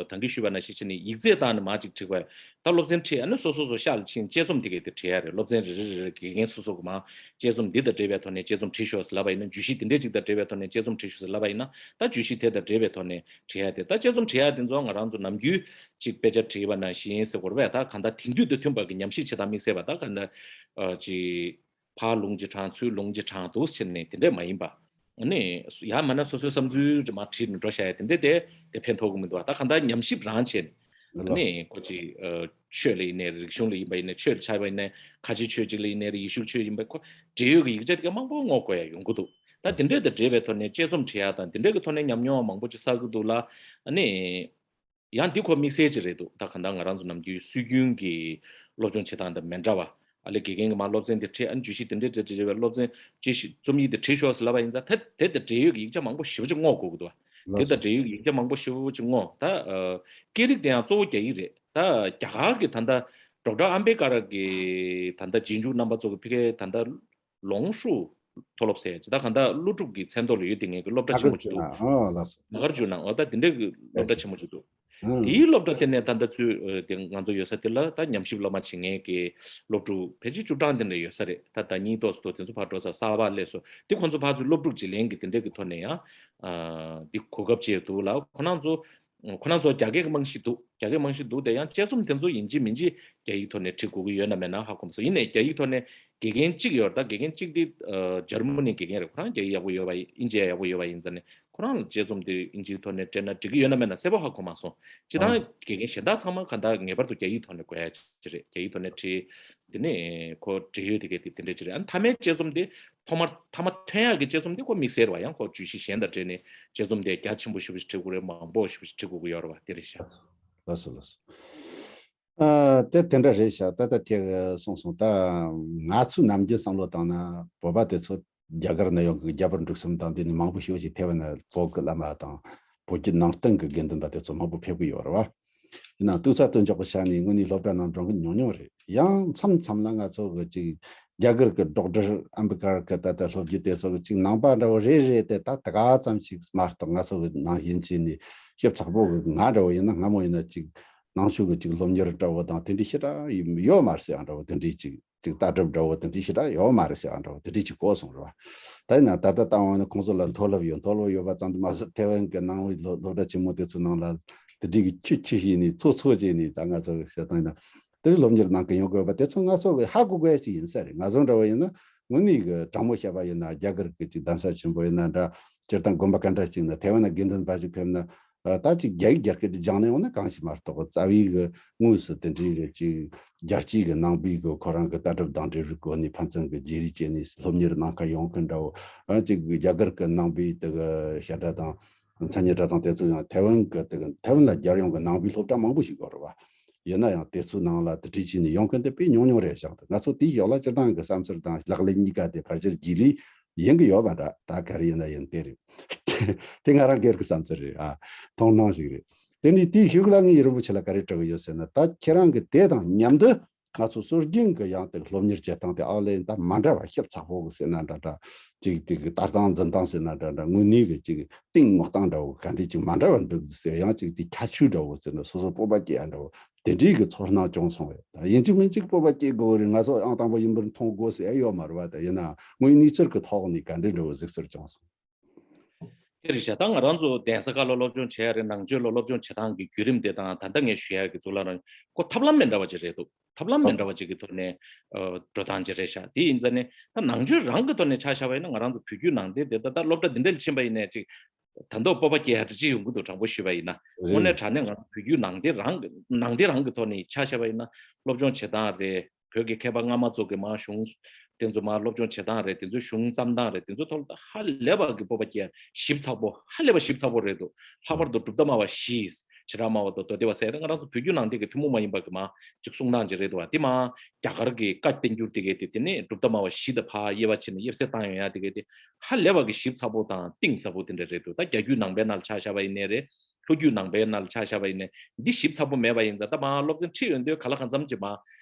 ད་གིན་ཞུས་པ་ནང་བཞིན་བྱས་ནས་ཡིག་ཚད་བཏང་ནས་མར་ཅིག་བྲིས་པ། ད་སློབ་ཚན་ཁྲིད་ཨ་ནི་སོ་སོ་སོ་ཤག་ལ་ཕྱིན་དཔྱད་རྩོམ་དེ་ག་དེ་བྲིས་ཡ་རེད། སློབ་ཚན་རེ་རེ་རེ་རེ་དགེ་རྒན་སོ་སོ་གི་མར་དཔྱད་རྩོམ་འདི་དང་འབྲེལ་བའི་ཐོག་ནས་དཔྱད་རྩོམ་བྲིས་ཤོག་ཟེར་ལབ་པ་ཡིན་ན། བརྗོད་གཞི་དེ་འདྲ་ཅིག་དང་འབྲེལ་བའི་ཐོག་ནས་དཔྱད་རྩོམ་བྲིས་ཤོག་ཟེར་ལབ་པ་ཡིན་ན། ད་བརྗོད་གཞི་དེ་དང་འབྲེལ་བའི་ཐོག་ནས་བྲིས་ཡ་དེ། ད་དཔྱད་རྩོམ་བྲིས་ཡ་དེ་ཚོ་ང་རང་ཚོ་ནམ་རྒྱུན་ཅིག་དཔེ་ཆ་བྲིས་པ་ནང་བཞིན་ཟེར་དགོས་རེད་པས། ད་གང་ལྟར་དེང་དུས་དང་མཐུན་པ་གི་ཉམས་ཞིབ་བྱེད་སྟངས་དམིགས་བསལ་བ་ད་གང་ལྟར་ཨ་ཅིག་ཕར་ལུང་གཅིག་དྲངས་ཚུར་ལུང་གཅིག་དྲངས་འདུག་ཟེར་ནས་དེ་འདྲས་མ་ཡིན་པ། ཨ་ནི་ཡང་མིན་ན་སོ་སོའི་བསམ་ཚུལ་རེ་མར་བྲིས་ནས་འགྲོ་བཞག་ཡ་དེ་འདྲས་དེ་དེ་ཕན་ཐོགས་ཀྱི་མི་འདུག་བ། ད་གང་ལྟར་ཉམས་ཞིབ་རང་བྱས་ནས། ཨ་ནི་ཁོ་ཅིག་ཨ་ཆོས་ལ་ཡིན་ནའི་རིག་གཞུང་ལ་ཡིན་པ་ཡིན་ནའི་ཆོས་ལ་ཆགས་པ་ཡིན་ནའི་ཁ་ཆེའི་ཆོས་ཅིག་ལ་ཡིན་ནའི་རེད། ཡེ་ཤུ་ཆོས་ཡིན་པ་ཁོ་འབྲེལ་ཡོད་ཀྱི་ཡིག་ཆ་དེ་ག་མང་པོ་བསྔོག་དགོས་ཡ་ཡོང་གི་འདུག། ད་དེ་འདྲས་དང་འབྲེལ་བའི་ཐོག་ནས་དཔྱད་རྩོམ་བྲིས་ཡ་དང་དེ་འདྲས་ཀྱི་ཐོག་ནས་ཉམས་མྱོང་མང་པོ་ཅིག་བསགས་ཀྱི་འདུག་ལ། ཨ་ནི། ཡང་འདི་ཁོ་དམིགས་བསལ་ཅིག་རེད་འདུག། ད་གང་ལྟར་ང་རང་ཚོ་ནམ་རྒྱུན་སྲོལ་རྒྱུན་གྱི་སློབ་སྦྱོང་བྱེད་སྟངས་དང་མི་འདྲ་བ། ཨ་ལས་དགེ་རྒན་གྱིས་མར་སློབ་ཚན་དེ་ཁྲིད། ཨ་ནི་བརྗོད་གཞི་དེ་འདྲ་འདྲ་བའི་སློབ་ཚན་ཅིག་རྩོམ་ཡིག་དེ་བྲིས་ཤོག་ཟེར་ལབ་པ་ཡིན་ཙང་། དེ་དེ་དང་འབྲེལ་ཡོད་ཀྱི་ཡིག་ཆ་མང་པོ་ཞེ་པོ་ཅིག་བསྔོག་དགོས་ཀྱི་འདུག་བ། དེ་དང་འབྲེལ་ཡོད་ཀྱི་ཡིག་ཆ་མང་པོ་ཞེ་པོ་ཅིག་བསྔོག། ད་ཨ་སྐད་རིགས་དེ་ཡང་གཙོ་བོ་རྒྱ་ཡིག་རེད། ད་རྒྱ་གར་གྱི་ད་ལྟ་ཌོག་ཊར་ཨམ་བེ་ཀར་གྱི་ད་ལྟ་རྗེས་འཇུག་རྣམ་པ་ཚོ་གི་ཕ་གིའི་ད་ལྟ་ལོངས་ཤུགས་མཐོ་སློབ་ཟེར་ཡ་ཅིག། ད་གང་ལྟར་ཀླུ་སྒྲུབ་ཀྱི་མཚན་ཐོག་ལ་ཡོད་དེ་ངེད་ཀྱི་སློབ་གྲྭ་ཆེན་མོ་ཅིག་འདུག། ཨ་ལགས་སོ། ནཱ་གར་ཇུ་ནང་། འོ་ད་དེ་འདྲའི་གི་སློབ་གྲྭ་ཆེན་མོ་ཅིག་འདུག། ཨ་དེའི་སློབ་གྲྭ་དེ་ནས་ད་ལྟ་ཚུད་དེ་ང་ཚོ་ཡོད་ས་དེ་ལ་ད་ཉམས་ཞིབ་སློབ་མ་བྱེད་མཁན་གྱི་སློབ་ཕྲུག་ཕལ་ཆེར་བཅུ་གྲངས་དེ་འདྲ་ཡོད་ས་རེད། ད་ཟླ་གཉིས་ཏོག་ཙམ་འདུག། དེ་ཚོ་ཕར་འགྲོ་ཚར། གསར་པ་སླེབས་སོང་། དེ་ཁོང་ཚོ་ཕར་ཚུར་སློབ་ཕྲུག་བརྗེ་ལེན་གྱི་དེ་འདྲའི་གི་ཐོག་ནས་ཡང་ཨ་འདི་གོ་སྐབས་ཅིག་འདུག་ལ། ཁོ་རང་ཚོ་ཁོ་རང་ཚོ་རྒྱ་སྐད་ཀྱི་རྨང་གཞི་འདུག། རྒྱ་སྐད་རྨང་གཞི་འདུག། དེ་ཡང་དཔྱད་རྩོམ་དེ་ཚོ་ཡིན་གཅིག་མིན་གཅིག་རྒྱ་ཡིག་ཐོག་ནས་བྲིས་དགོས་ཀྱི་ཡོད་ན་མེད་ན་ཧ་གོ་མ་སོང་། ཡིན་ནའི་རྒྱ་ཡིག་ཐོག་ནས་དགེ་རྒན་གཅིག་ཡོད་རེད། ད་དགེ་རྒན་གཅིག་དེ་ཨ་འཇར་མ་ནི་དགེ་རྒན་རེད། ཁོ་རང་རྒྱ་ཡིག་ཡག་པོ་ཡོད་པ་ཡིན། དབྱིན་ཇི་ཡག་པོ་ཡོད་པ་ཡིན་ཙང་ནས་ཁོ་རང་ལ་དཔྱད་རྩོམ་དེ་དབྱིན་ཇིའི་ཐོག་ནས་སྤྲད་ན་འགྲིག་གི་ཡོད་ན་མེད་ན་གསལ་པོ་ཧ་གོ་མ་སོང་། སྤྱིར་བཏང་དགེ་རྒན་གཞན་དག་ཚང་མ་གང་ལྟར་ངེས་པར་དུ་རྒྱ་ཡིག་ཐོག་ནས་དགོས་ཡ་ཅིག་རེད། རྒྱ་ཡིག་ཐོག་ནས་བྲིས། དེ་ནས་ཁོ་འབྲེལ་ཡོད་དེ་གས་དེ་དེ་འདྲ་ཅིག་རེད། ཨ་ནི་མཐའ་མའི་དཔྱད་རྩོམ་དེ་ཐོག་མར་མཐའ་མ་ཐོན་ཡག་གི་དཔྱད་རྩོམ་དེ་ཁོ་དམིགས་བསལ་བ། ཡང་ཁོ་བརྗོད་གཞི་གཞན་དང་འབྲེལ་ནས་དཔྱད་རྩོམ་དེ་རྒྱ་ཆེན་པོ་ཞེ་པོ་ཞིག་བྲི་དགོས་རེད། མང་པོ་ཞེ་པོ་ཞིག་བྲི་དགོས་ཀྱི་ཡོད་རེད་བ། དེ་རེད་ཤག། ལགས་སོ། ལགས་སོ། ཨ་དེ་དེ་འདྲ་རེད་ཤག། ད་ད་དེ་གསུངས་སོང་། ད་ང་ཚོའི་ནམ་རྒྱུན་བསམ་བློ་བཏང་ན་བོད་པ་དེ་ཚོ་རྒྱ་གར་ནང་ཡོང་གི། རྒྱ་བོད་འབྲུག་གསུམ་དང་དེ་ནས་མང་པོ་ཞེ་པོ་ཞིག་ཐེ་ཝན་ན་བོད་ཀྱི་བླ་མ་དང་བོད་ཀྱི་ནང་བསྟན་གྱི་དགེ་འདུན་པ་དེ་ཚོ་མང་པོ་ཕེབས་ཀྱི་ཡོད་རེད་བ། ཡིན་ནའང་ལྟོ་ཚང་སྟོན་ཆོག་པའི་ཆ་ནས་དངོས་གནས་སློབ་གྲྭ་ནང་འགྲོ་མཁན་ཉུང་ཉུང་རེད། ཡང་མཚམས་མཚམས་ལ་ང་ཚོ་གི་ཅིག་རྒྱ་གར་གི་ཌོག་ཊར་ཨམ་བེ་ཀར་གི་ད་ལྟ་སློབ་རྒྱུ་དེ་ཚོ་གི་ཅིག་ནང་པ་འདྲ་བོ་རེད་རེད་དེ། ད་ད་ག་ཙམ་ཞིག་མ་གཏོགས་ང་ཚོ་གི་ནང་བཞིན་བྱས་ནས་ཞིབ་ཚགས་པོ་གི། ང་འདྲ་བོ་ཡིན་ན་སྔ་མོ་ཡིན་ན་ཅིག་ནང་ཆོས་ཀྱི་ཅིག་སློབ་གཉེར་འདྲ་བོ་དང་དེ་འདྲའི་ཞེ་དྲག་ཡོད་མ་རེད་ཟེར་ཡང་འདྲ་བོ་དེ་འདྲའི་ཅིག་ཅིག་ལྟ་གྲུབ་འདྲ་བོ་དེ་འདྲའི་ཞེ་དྲག་ཡོད་མ་རེད་ཟེར་ཡང་འདྲ་བོ་དེ་འདྲའི་ཅིག་གོ་སོང་རེད་བ། ད་ཡིན་ན་ད་ལྟ་བཏང་བ་ནི་ཁོང་ཚོ་ལ་མཐོ་སློབ་ཡོད། མཐོ་སློབ་ཡོད་པ་ཙམ་དུ་མ་ཟད་ཐེ་ཝན་གྱི་ནང་བའི་སློབ་སློབ་གྲྭ་ཆེན་མོ་དེ་ཚོ་ནང་ལ་དེ་འདྲའི་གི་ཁྱུ་ཁྱུ་བྱས་ནས་ཚོ་ཚོ་བྱས་ནས་ད་ང་ཚོ་གི་བཤད་སྟངས་ཡིན་ན་དེ་རིང་སློབ་གཉེར་གནང་གི་ཡོང་དགོས་པ་དེ་ཚོ་ང་ཚོ་གི་ཧ་གོ་དགོས་ཡ་ཅིག་ཡིན་ས་རེད། ང་ཚོ་འདྲ་བོ་ཡིན་ན་དངོས་གནས་གི་དྲང་མོ་བཤད་པ་ཡིན་ན་རྒྱ་གར་གི་ཅིག་གདན་ས་ཆེན་པོ་ཡིན་ན་འདྲ། སྤྱིར་བཏང་དགོན་པ་ག་འདྲ་ཞིག་ན་ཐེ་ཝན་ན་དགེ་འདུན་པ་ཞིག་ཕེབས་ན། ཨ་ད་ཅིག་རྒྱ་ཡིག་རྒྱ་སྐད་དེ་སྦྱངས་ནས་འོང་ན་གང་ཞིག་མ་གཏོགས་རྩ་བའི་གི་དངོས་སུ་དེ་འདྲའི་གི་ཅིག་རྒྱལ་སྤྱིའི་གི་ནང་པའི་གི་ཁོ་རང་གི་ལྟ་གྲུབ་དང་འབྲེལ་བའི་སྒོ་ནས་ཕན་ཚུན་གི་བརྗེ་རེས་བྱས་ནས་སློབ་གཉེར་གནང་ག་ཡོང་གི་འདྲ་བོ། ཨ་ཅིག་རྒྱ་གར་གི་ནང་པའི་དེ་གི་བཤད་གྲྭ་དང་མཚན་ཉིད་གྲྭ་ཚང་དེ་ཚོ་ཡང་ཐེ་ཝན་གི་དེ་གི་ཐེ་ཝན་ལ་རྒྱལ་ཡོངས་གི་ནང་པའི་སློབ་གྲྭ་མང་པོ་ཞིག་ཡོད་རེད་བ། ཡིན་ན་ཡང་དེ་ཚོའི་ནང་ལ་དེ་འདྲའི་བྱས་ནས་ཡོང་མཁན་དེ་དཔེ་ཉུང་ཉུང་རེད་བཞག་འདུག། ང་ཚོ་དེའི་ཕྱོགས་ལ་སྤྱིར་བཏང་གི་བསམ་ཚུལ་དང་ལག་ལེན་གཉིས་ཀ་དེ་ཕལ་ཆེར་རྗེས་ལུས་ཡིན་གི་ཡོད་པ་འདྲ། ད་ག་རེ་ཡིན་ན་ཡིན་དེ་རེད། དེ་ང་རང་སྒེར་གྱི་བསམ་ཚུལ་རེད། ཨ་མཐོང་སྣང་ཞིག་རེད། དེ་ནས་དེའི་གཞུག་ལ་ངས་ཡུ་རིན་པོ་ཆེ་ལ་ག་རེ་དྲི་གི་ཡོད་ཟེར་ན། ད་ཁྱེད་རང་གི་དེ་དང་མཉམ་དུ་ང་ཚོ་སྲོལ་རྒྱུན་གྱི་ཡང་དེ་སློབ་གཉེར་བྱེད་སྟངས་དེ་ཨ་ལས་ད་མ་འདྲ་བ་ཞིབ་ཚགས་པོ་གི་ཟེར་ན་འདྲ་འདྲ། ཅིག་དེ་གི་ལྟ་སྟངས་འཛིན་སྟངས་ཟེར་ན་འདྲ་འདྲ། དངོས་གནས་གི་ཅིག་གཏིང་སྔོག་སྟངས་འདྲ་བོ་ག་འདྲས་ཅིག་མ་འདྲ་བ་འདུག་ཟེར། ཡང་ཅིག་དེ་ཁྱད་ཆོས་འདྲ་བོ་ཟེར་ན་སོ་སོ་སྤོབས་པ་སྐྱེ་ཡ་འདྲ་བོ་དེ་འདྲའི་གི་ཚོར་སྣང་བྱུང་སོང་བས། ད་ཡིན་གཅིག་མིན་གཅིག་སྤོབས་པ་སྐྱེ་དགོས་རེད། ང་ཚོ་ཨང་དང་པོ་ཡིན་པར་མཐོང་དགོས་ཟེར་ཡ་ཡོད་མ་རེད་བ། ད་ཡིན་ན་དངོས་གནས་ཚུལ་གྱི་ཐོག་ནས་ག་འདྲས་འདྲ་བོ་གཟིགས་ཚུལ་བྱུང་སོང་། དེ་རེད་ཤག། ད་ང་རང་ཚོ་གདན་ས་ཁག་ལ་སློབ་སྦྱོང་བྱེད་ཡ་རེད། ནང་ཆོས་ལ་སློབ་སྦྱོང་བྱེད་སྟངས་ཀྱི་བརྒྱུད་རིམ་དེ་དང་ད་ལྟ་ངས་ཞུ་ཡ་གི་གཙུག་ལག་རང་ཁོ་ཐབས་ལམ་མི་འདྲ་བ་ཅིག་རེད་འདུག། ཐབས་ལམ་མི་འདྲ་བ་ཅིག་གི་ཐོག་ནས་ཨ་འགྲོ་སྟངས་ཅིག་རེད་ཤག། དེ་ཡིན་ཙང་ནས་ད་ནང་ཆོས་རང་གི་ཐོག་ནས་ཆ་བཞག་པ་ཡིན་ན། ང་རང་ཚོ་བོད་བརྒྱུད་ནང་བསྟན་དེ་ད་ལྟ་སློབ་གྲྭ་འདི་འདྲ་ལ་ཕྱིན་པ་ཡིན་ནའི་ཅིག་ད་མདོག་སྤོབས་པ་སྐྱེ་ཡ་འདྲ་ཅིག་ཡོང་གི་འདུག། དྲང་པོ་ཞུས་པ་ཡིན་ན། དངོས་གནས་དྲང་གནས་ང་ཚོ་བོད་བརྒྱུད་ནང་བསྟན་རང་གི་ནང་བསྟན་རང་གི་ཐོག་ནས་ཆ་བཞག་པ་ཡིན་ན། སློབ་སྦྱོང་བྱེད་སྟངས་རེད། བོད་ཀྱི་མཁས་པ་སྔ་མ་ཚོ་གི་མར་གཞུང་དེ་ཚོ་མར་སློབ་སྦྱོང་བྱེད་སྟངས་རེད། དེ་ཚོ་གཞུང་བརྩམས་སྟངས་རེད། དེ་ཚོ་ཐོག་ལ་ཧ་ལས་པ་གི་སྤོབས་པ་སྐྱེ་ཡ་ཞིབ་ཚགས་པོ། ཧ་ལས་པ་ཞིབ་ཚགས་པོ་རེད་འདུག། ལྷག་པར་དུ་གྲུབ་མཐའ་སྨྲ་བ་བཞི། བྱེ་བྲག་སྨྲ་བ་དང་མདོ་སྡེ་པ་ཟེར་ཏེ་ང་རང་ཚོ་བོད་བརྒྱུད་ནང་བསྟན་གྱི་ཐུན་མོང་མ་ཡིན་པ་གི་མར་ཅིག་གསུང་སྟངས་ཅིག་རེད་འདུག་བ། དེ་མར་རྒྱ་གར་གྱི་བཀའ་བསྟན་འགྱུར་དེ་གའི་དེ་དེ་ནས་གྲུབ་མཐའ་སྨྲ་བ་བཞི་དང་ཕར་དབྱེ་བ་ཕྱེ་ནས་དབྱེ་གསལ་བཏང་ཡོང་ཡ་དེ་གའི་དེ་ཧ་ལས་པ་གི་ཞིབ་ཚགས་པོ་དང་གཏིང་ཟབ་པོ་དེ་འདྲ་རེད་འདུག། ད་རྒྱ་བརྒྱུད་ནང་པའི་ནང་ལ་ཆ་བཞག་པ་ཡིན་ནའི་རེད། ལྷོ་བརྒྱུད་ནང་པའི་ནང་ལ་ཆ་བཞག་པ་ཡིན་ནའི་འདི་ཞིབ་ཚགས་པོ་མེད་པ་ཡིན་ཙང་། ད་མར་སློབ་ཚན་ཁྲིད་ཡོང་དུས་ག་ལ་གང་འཚམ་ཅིག་མར་